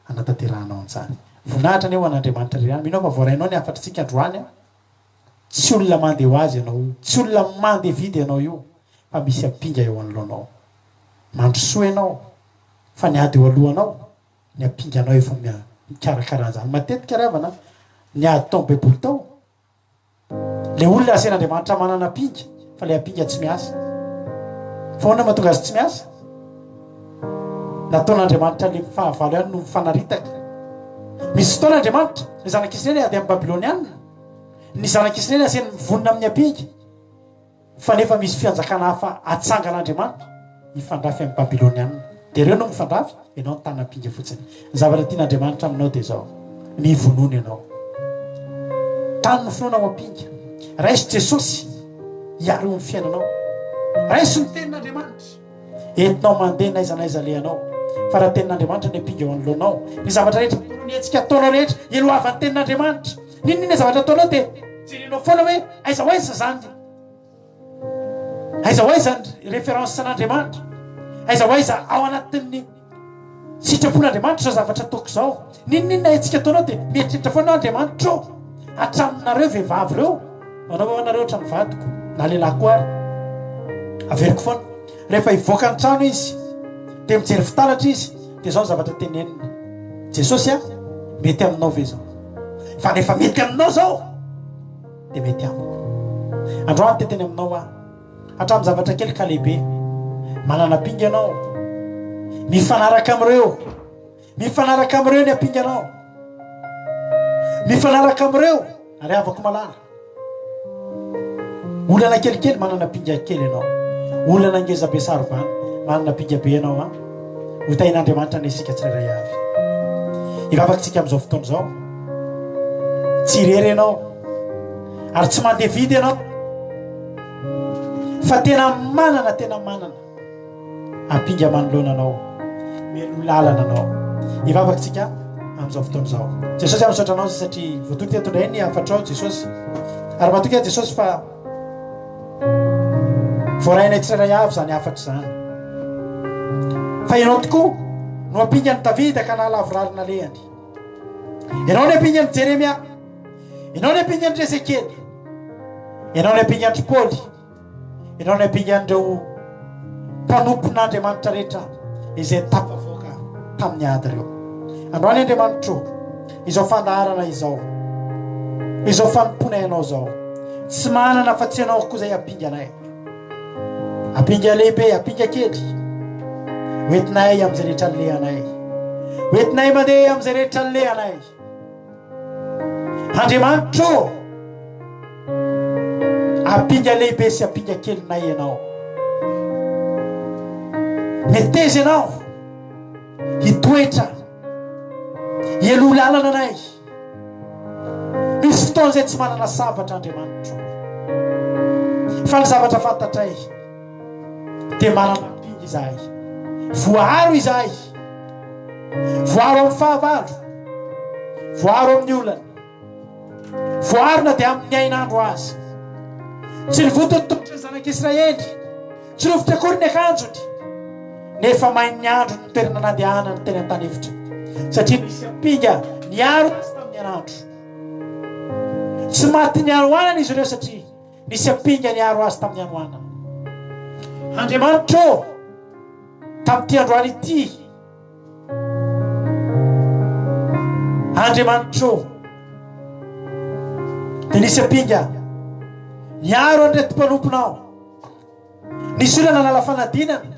hanatanterahanao an'izany. Voninahitra anie ho an'Andriamanitra irery ihany. Mino aho fa voarainao ny hafatritsika androany. Tsy olona mandeha ho azy ianao io, tsy olona mandeha vidy ianao io fa misy ampinga eo anoloanao. Mandrosoa ianao fa ny ady eo alohanao, ny ampinganao efa mikarakara an'izany. Matetika ry havana, ny ady tao amin'ny baiboly tao, le olona asain'Andriamanitra manana ampinga fa le ampinga tsy miasa. Fa ahoana mahatonga azy tsy miasa? Nataon'Andriamanitra le fahavalo ihany no mifanaritaka. Misy fotoana Andriamanitra, ny zanak'Israely ady amin'ny Babylonianina, Ny zanak'Israely asainy mivonona amin'ny ampinga, fa nefa misy fianjakana hafa atsangan'Andriamanitra hifandrafy amin'ny Babylonianina. Dia ireo no mifandrafy, ianao mitana ampinga fotsiny. Ny zavatra tian'Andriamanitra aminao dia izao, mivonona ianao. Tano ny finoana ho ampinga. Raiso Jesosy hiaro ny fiainanao. Raiso ny tenin'Andriamanitra. Entinao mandeha n'aiza n'aiza alehanao. Fa raha tenin'Andriamanitra ny ampinga eo anoloanao, ny zavatra rehetra ataonao, ny hetsika ataonao rehetra, eloavan'ny tenin'Andriamanitra. N'inon'inona zavatra ataonao dia jerenao foana hoe aiza ho aiza izany, aiza ho aiza ny référence an'Andriamanitra, aiza ho aiza ao anatin'ny sitrapon'Andriamanitra izao zavatra ataoko izao. N'inon'inona hetsika ataonao dia mieritreritra foana hoe Andriamanitra ô, hatraminareo vehivavy ireo, manao anareo hatramin'ny vadiko, na lehilahy koa ary. Averiko foana, rehefa hivoaka ny trano izy dia mijery fitaratra izy dia izao ny zavatra teneniny, Jesosy a, mety aminao ve izao? Fa rehefa mety aminao izao dia mety amiko. Androany te teny aminao aho, hatramin'ny zavatra kely ka lehibe, manana ampinga ianao, mifanaraka amin'ireo, mifanaraka amin'ireo ny ampinganao, mifanaraka amin'ireo, ary havako malala. Olana kelikely manana pinga kely ianao. Olana ngeza be sarobana manana pinga be ianao an. Ho tahin'Andriamanitra anie isika tsirairay avy. Hivavaka isika amin'izao fotoana izao. Tsy irery ianao ary tsy mandeha vidy ianao fa tena manana tena manana. Ampinga manoloana anao, mialoha lalana anao. Hivavaka tsika amin'izao fotoana izao. Jesosy aho misaotra anao satria voatory teto indray ny hafatrao Jesosy. Ary matoky aho Jesosy fa voarainay tsirairay avy izany hafatra izany. Fa ianao tokoa no ampingan'i Davida ka nahalavorary nalehany. Ianao ny ampingan'i Jeremia. Ianao ny ampingan-dry Ezekiela. Ianao ny ampingan-dry Paoly. Ianao ny ampingan'ireo mpanompon'Andriamanitra rehetra izay tafavoaka tamin'ny ady ireo. Androany Andriamanitro, izao fandaharana izao, izao fanompoana ianao izao, tsy manana afa-tsy ianao koa izay ampinganay. Ampinga lehibe, ampinga kely, hoentinay amin'izay rehetra alehanay. Hoentinay mandeha amin'izay rehetra alehanay. Andriamanitro ô, ampinga lehibe sy ampinga kelinay ianao. Meteza ianao hitoetra, hialoha lalana anay. Misy fotoana izay tsy manana sabatra Andriamanitro. Fa ny zavatra fantatray dia manana ampinga izahay. Voaaro izahay. Voaro amin'ny fahavalo. Voaro amin'ny olana. Voaro na dia amin'ny hainandro aza. Tsy nivoto ny tongotry ny zanak'Israely. Tsy rovitra akory ny akanjony. Nefa main'ny andro ny toerana nandehanany teny an-tany efitra. Satria nisy ampinga niaro azy tamin'ny hainandro. Tsy matin'ny hanoanana izy ireo satria nisy ampinga niaro azy tamin'ny hanoanana. Andriamanitra ô, tamin'ity androany ity, Andriamanitra ô, dia nisy ampinga niaro an'ireto mpanomponao. Nisy olona nanala fanadinana,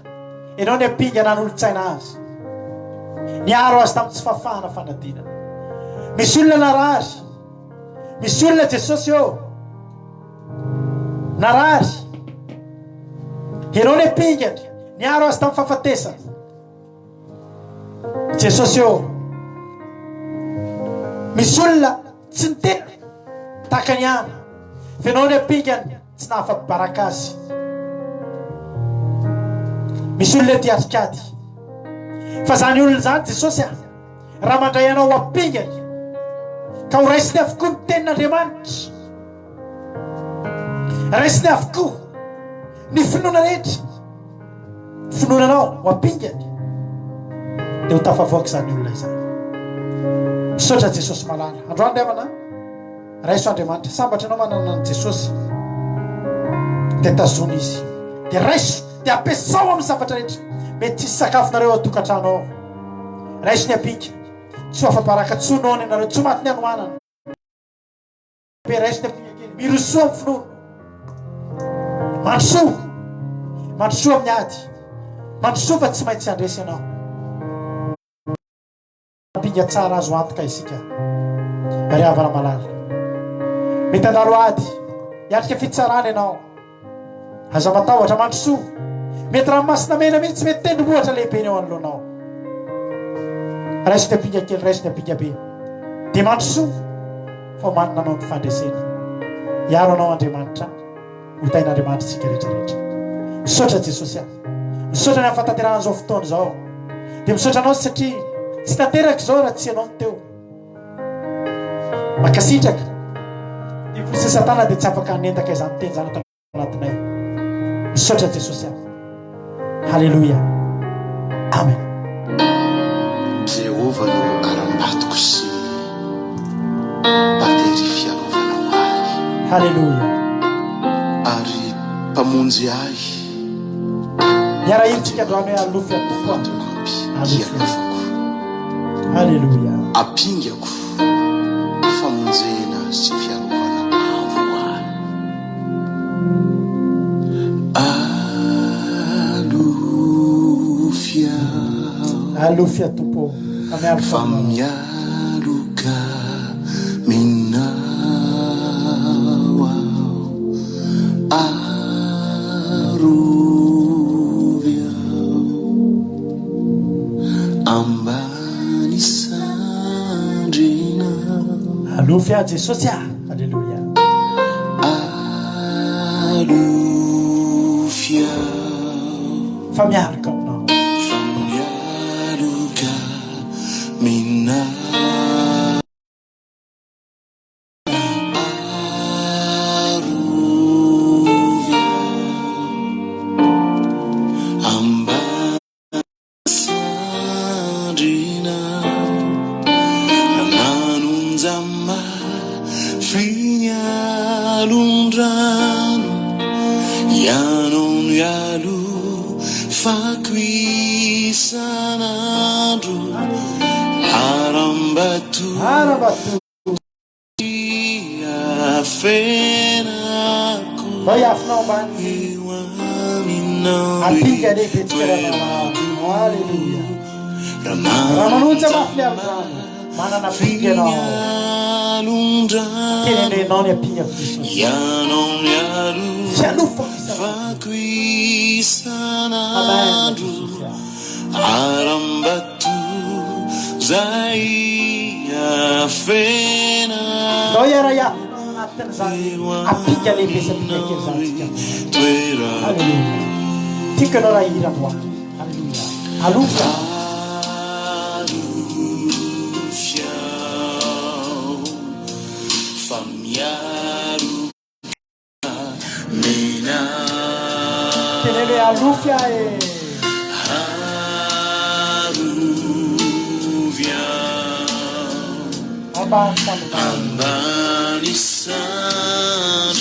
ianao ny ampinga nanolo-tsaina azy. Niaro azy tamin'ny tsy fahafahana fanadinana. Misy olona narary. Misy olona Jesosy ô, narary. Ianao ny ampingany, niaro azy tamin'ny fahafatesana. Jesosy ô, misy olona tsy niteraka tahaka ny ana, fa ianao ny ampingany tsy nahafa-baraka azy. Misy olona ety atrikady, fa zany olona izany Jesosy a, raha mandray anao ho ampingany, ka ho raisiny avokoa ny tenin'Andriamanitra, raisiny avokoa ny finoana rehetra, finoana anao ho ampingany, dia ho tafavoaka izany olona izany. Misaotra Jesosy malala. Androany ry havana, raiso Andriamanitra. Sambatra ianao manana an'i Jesosy. Dia tazony izy. Dia raiso, dia ampiasao amin'ny zavatra rehetra. Mety tsisy sakafonareo ao an-tokantrano ao. Raiso ny ampinga. Tsy ho afa-baraka tsy ho noana ianareo, tsy ho matin'ny hanoanana. Be raiso ny ampinga kely. Mirosoa amin'ny finoana. Mandrosoa. Mandrosoa amin'ny ady. Mandrosoa fa tsy maintsy handresy ianao. Ampinga tsara azo antoka isika ry havana malala. Mety handalo ady, hiatrika fitsarana ianao. Aza matahotra, mandrosoa. Mety ranomasina mena mihitsy, mety tendrombohitra lehibe ny eo anoloanao. Raiso ny ampinga kely, raiso ny ampinga be. Dia mandrosoa fa omanina anao ny fandresena. Hiaro anao Andriamanitra. Ho tahin'Andriamanitra isika rehetra rehetra. Misaotra Jesosy a. Misaotra ny amin'ny fahatanterahan'izao fotoana izao. Dia misaotra anao satria tsy tanteraka izao raha tsy ianao no teo. Mankasitraka. Devoly sy Satana dia tsy afaka hanendaka izany teny izany ato anatinay. Misaotra Jesosy a. Haleloia. Amen. Jehovah no harambatoko sy batery fiarovana ho ahy. Haleloia. Ary Mpamonjy ahy. Miara-hira tsika androany hoe Alofy aho Tompo a. Vatolampy Alofy aho. hiarovako. Haleloia. Ampingako famonjena sy fiarovana avo ahy. Alofy aho. Alofy aho Tompo ô, fa mialoka Fa aminao. mialoka aminao aho. Arovy aho. Ambany sandrinao. Alofy aho Jesosy ah. Aleloia. Alofy aho. Fa mialoka aminao. Fa mialoka aminao. Arovy aho. Ambany. Sandrina nanonja mafy. Ianao no ialofako isan'andro, harambato iafenako. Ndao hiafinao ambany Eo aminao ampinga lehibe tsika rahalahy. Alléluia. Raha Raha manonja mafy ny alon-drano, manana ampinga ianao. alon-drano Tenenenao ny ampinga Jesosy. Ianao no Fialofako isan'andro. ialofako Amen. isan'andro Jesosy. Harambato zay iafenako Ndao hiara-hiafina ao anatin'izany ampinga lehibe sy ampinga kely izany tsika. toerako Alléluia. Tiako ianao raha hihira androany. Alléluia. Alofy aho. Alofy aho fa mialoka mena Teneno hoe alofy aho e. Arovy aho Ambany sandrinao. ambany sandrinao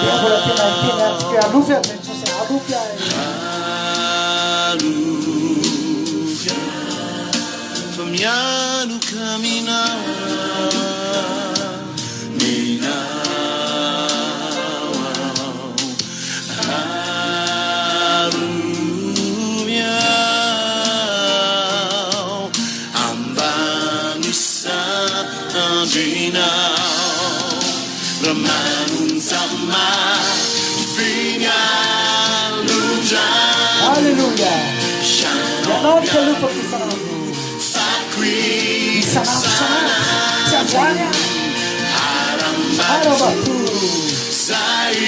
Dia mbola tena hiteny ary tsika hoe alofy aho Jesosy, alofy aho e. Alofy aho fa mialoka aminao Minao arovy aho ambany sandrinao Raha manonja mafy ny alon-drano Alléluia. Ianao no fialofako isan'andro. Fako Isan'andro isan'andro. Tsy androany aho. Harambato Harambato. zay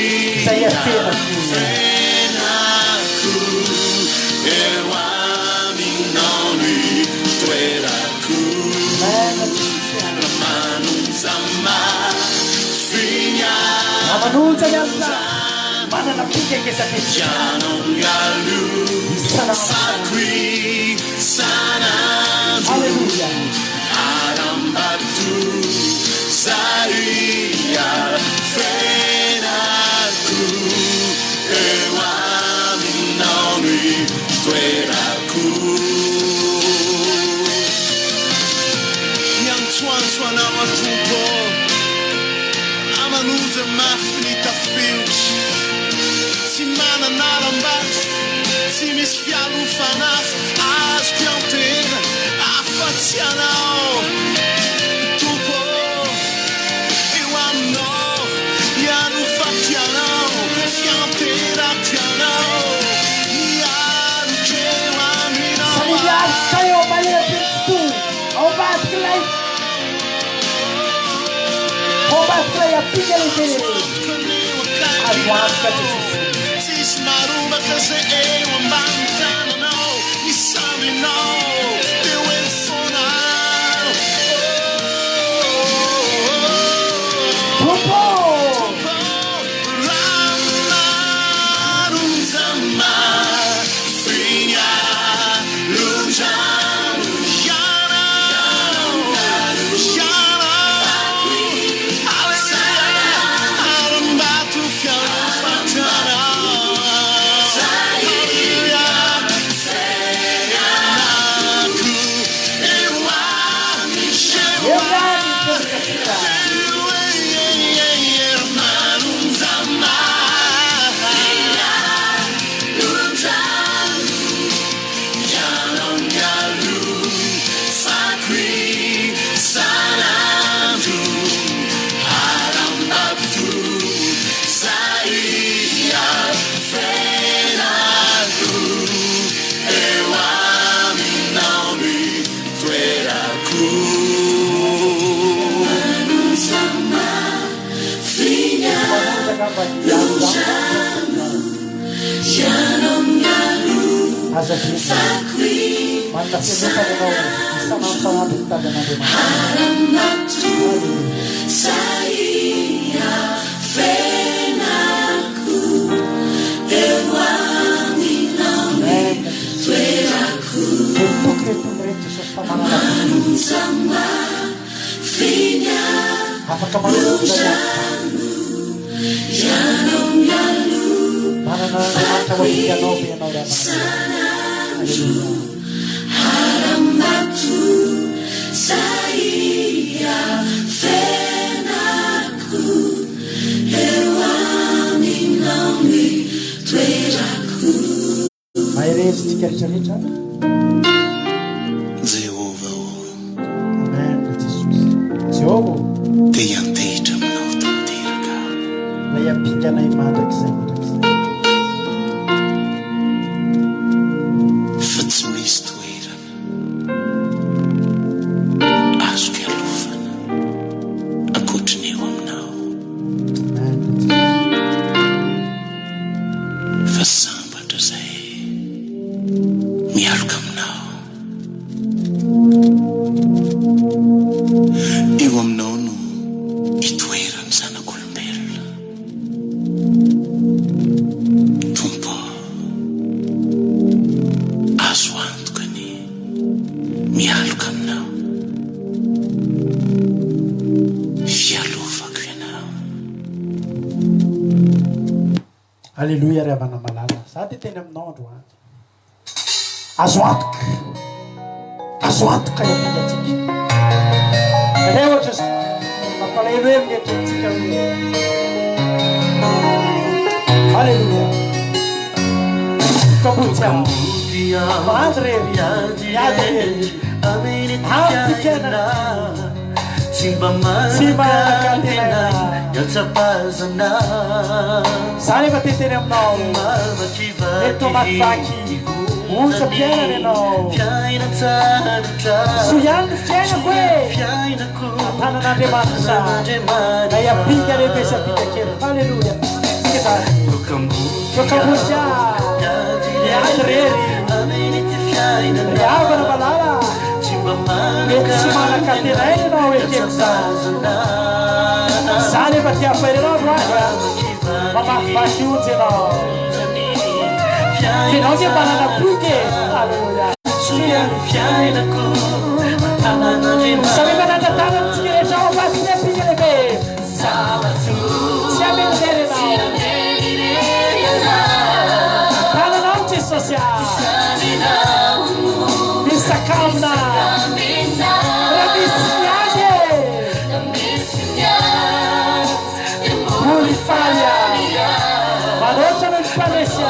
Izay iafenako. iafenako Eo aminao ny toerako Amen. Jesosy. Raha manonja mafy ny Raha manonja ny alon-drano, manana ampinga ngeza be tsika. Ianao no Isan'andro ialofako isan'andro Alléluia. Harambato zay iafenako Eo aminao ny toerako Miantsoantso anao aho Tompo Raha manonja mafy ny tafiotra Tsy manana harambato Tsy misy fialofana azoko ianteherana afa-tsy ianao Tompo eo aminao ialofako ianao fianteherako ianao Mialoka eo aminao Samy mialoka eo ambany ao ambadik'ilay ao ambadik'ilay ampinga lehibe. Azo antoka Jesosy. Tsisy marombaka zay eo ambany tananao Ny sandrinao teo eo foana Tompo! Raha manonja mafy ny alon-drano Ianao, ianao, Alléluia, harambato fialofako ianao Alléluia, fenako eo Eo ihany ny toerana. Manonja angamba ny alon-drano. Aza adino. Manana fialofana ianao isan'andro isan'andro mitady an'Andriamanitra. Alléluia. Amen. Dia mitoky ireto olona ireto Jesosy fa manana ampinga. Afaka manonja ny alon-drano. Manana Andriamanitra ho ampinganao ve ianao ry havana malala? Aleloia. Harambato zay iafenako eo aminao ny toerako. Mahereza isika rehetra rehetra. Jehovah ô. Amen Jesosy. Jehovah ô. Te hiantehitra aminao tanteraka aho. Ilay ampinganay mandrakizay mandrakizay. Fa tsy misy toerana azoko ialofana ankoatry ny eo aminao. Amen Jesosy. Fa sambatra izay mialoka aminao. Eo aminao no itoeran'ny zanak'olombelona. Tompo ô, azo antoka ny mialoka aminao. Fialofako ianao. Aleloia ry havana malala, za te teny aminao androany. Azo antoka, azo antoka ny ampingantsika. Indray ohatra mampalahelo hely ny eritreretintsika hoe Aleloia. Kamboty aho, miady rery, miady rery, amin'ny fiainana. Tsy mba manan-kantena Za nefa te hiteny aminao Mety hamakivaky onjam-piainana ianao Soa ihany ny fiainako e An-tanan'Andriamanitra Ilay ampinga lehibe sy ampinga kely Haleloia Tsika izany Tokambotsy aho Miady irery Ry havana malala Mety tsy manan-kantenaina ianao ekeko izany Za nefa te hampahery anao androany a Mamakivaky onja ianao F'ianao nge manana boky e Aleloia Samia manandratanana tsika rehetra ao ambadiky ny ampinga lehibe Tsy hamely irery ianao Tananao Jesosy a Misakambina Raha misy miady e Mbola hifaly aho Manoatra noho ny mpandresy aho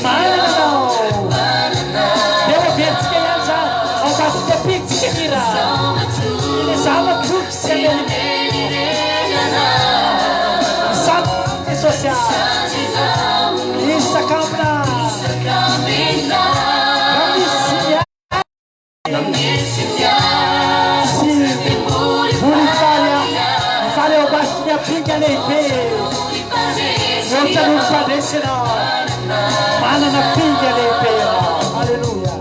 Manana anao Dia ho averintsika ihany izany Ao ambadika ampintsika ny hira Ilay zava-tsoa Tsy hamely Izany Jesosy a Isakambina Raha misy miady Sy vory hifaly aho Hifaly eo ambadiky ny ampinga lehibe Mihoatra noho ny mpandresy ianao Manana ampinga lehibe ianao Aleloia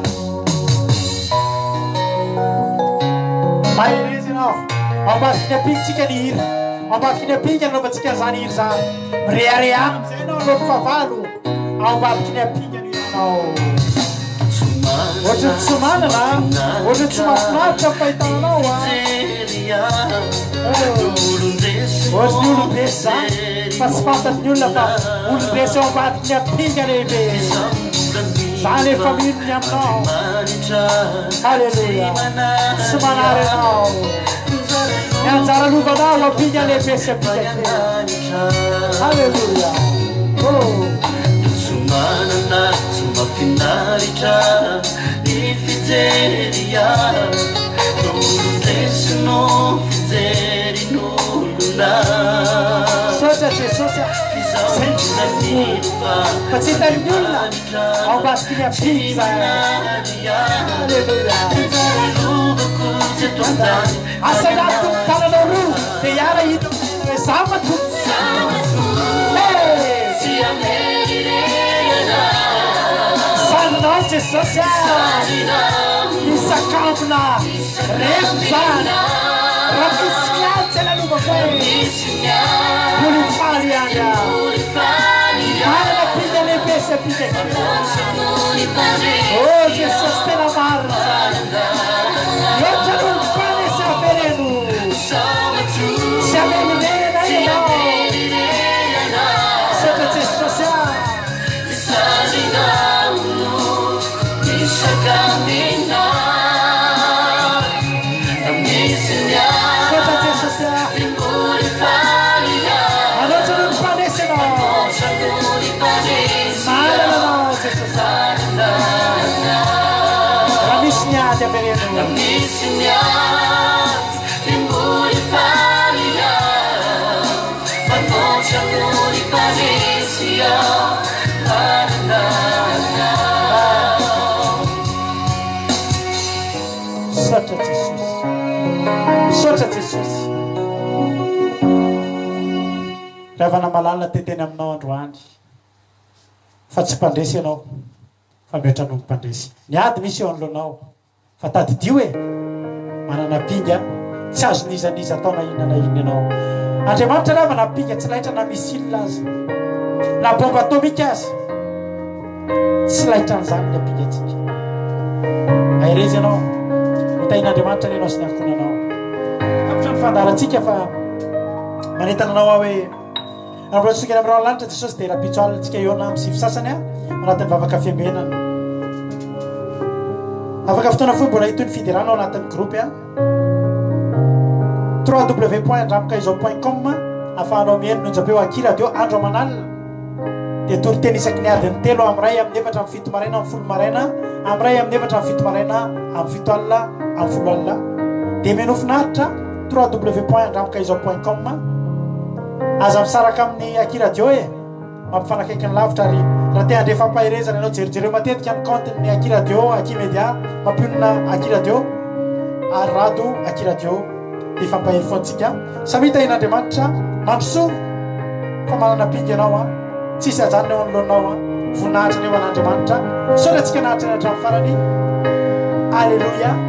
Mahereza ianao. Ao ambadiky ny ampintsika ny hira. Ao ambadiky ny ampinga nanaovantsika an'izany hira izany. Mirehareha amin'izay ianao alohan'ny fahavalo. Ao ambadiky ny ampinga ny hiranao. Ohatran'ny tsy manana, ohatran'ny tsy mahafinaritra ny fahitana anao a. Ohatran'ny olon-dresy izany, fa tsy fantatry ny olona fa olon-dresy ao ambadiky ny ampinga lehibe. Zany efa mino ny aminao. Haleloia. Tsy manary anao. Ny anjara lovanao ampinga lehibe sy ampinga kely. Haleloia. Oh. Tsy manana tsy mahafinaritra ny fijery ahy Olon-dresy no fijerin'olona. Misaotra Jesosy a. Zay fa tsy hitan'ny olona ao ambadiky ny ampinga izahay. Aleloia. Asandrato ny tananao roa dia hiara hita hoe za matoky. Hey! Sandrinao Jesosy a. Misakambina reko izany. Raha misy miady tsy lalovako e. Mbola ho faly ihany aho. Manana ampinga lehibe sy ampinga kely. Oh Jesosy tena marina izany. Mihoatra noho ny mpanesy avereno. Tsy hamenomenana ianao. Misaotra Jesosy. misy ny ady dia mbola hifaly aho Manoatra noho ny mpandresy aho Manana Anao. Misaotra Jesosy. Misaotra Jesosy. Ry havana malala te teny aminao androany fa tsy mpandresy ianao fa mihoatra noho ny mpandresy. Ny ady misy eo anoloanao fa tadidio e! Manana ampinga tsy azon'iza n'iza atao na inona na inona ianao. Andriamanitra ry havana ampinga tsy laitra na missile aza na bombe atomique aza. Tsy laitran'izany ny ampingantsika. Mahereza ianao. Hotahian'Andriamanitra anie ianao sy ny ankohonanao. Tapitra ny fandaharantsika fa manentana anao aho hoe raha mbola tsy tonga any amin'ny rahona lanitra Jesosy dia rahampitso alina tsika hihaona amin'ny sivy sasany anatin'ny vavaka fiambenana. Afaka fotoana fohy mbola hitohy ny fiderana ao anatin'ny groupe. www.andramokaizao.com ahafahanao mihaino ny onjam-peo Aky Radio andro aman'alina. Dia toriteny isaky ny adiny telo amin'ny iray amin'ny efatra amin'ny fito maraina amin'ny folo maraina amin'ny iray amin'ny efatra amin'ny fito maraina amin'ny fito alina amin'ny folo alina. Dia menoa finaritra www.andramokaizao.com Aza misaraka amin'ny Aky Radio e! Mampifanakaiky ny lavitra ary raha te handre fampaherezana ianao jerijereo matetika ny compte ny Aky Radio, Aky Media, mampionona Aky Radio ary Rado Aky Radio dia hifampahery foana tsika. Samia tahin'Andriamanitra, mandrosoa fa manana ampinga ianao an, tsisy hajanona eo anoloanao an, voninahitra anie ho an'Andriamanitra. Misaotra antsika nahatrana hatramin'ny farany. Aleloia.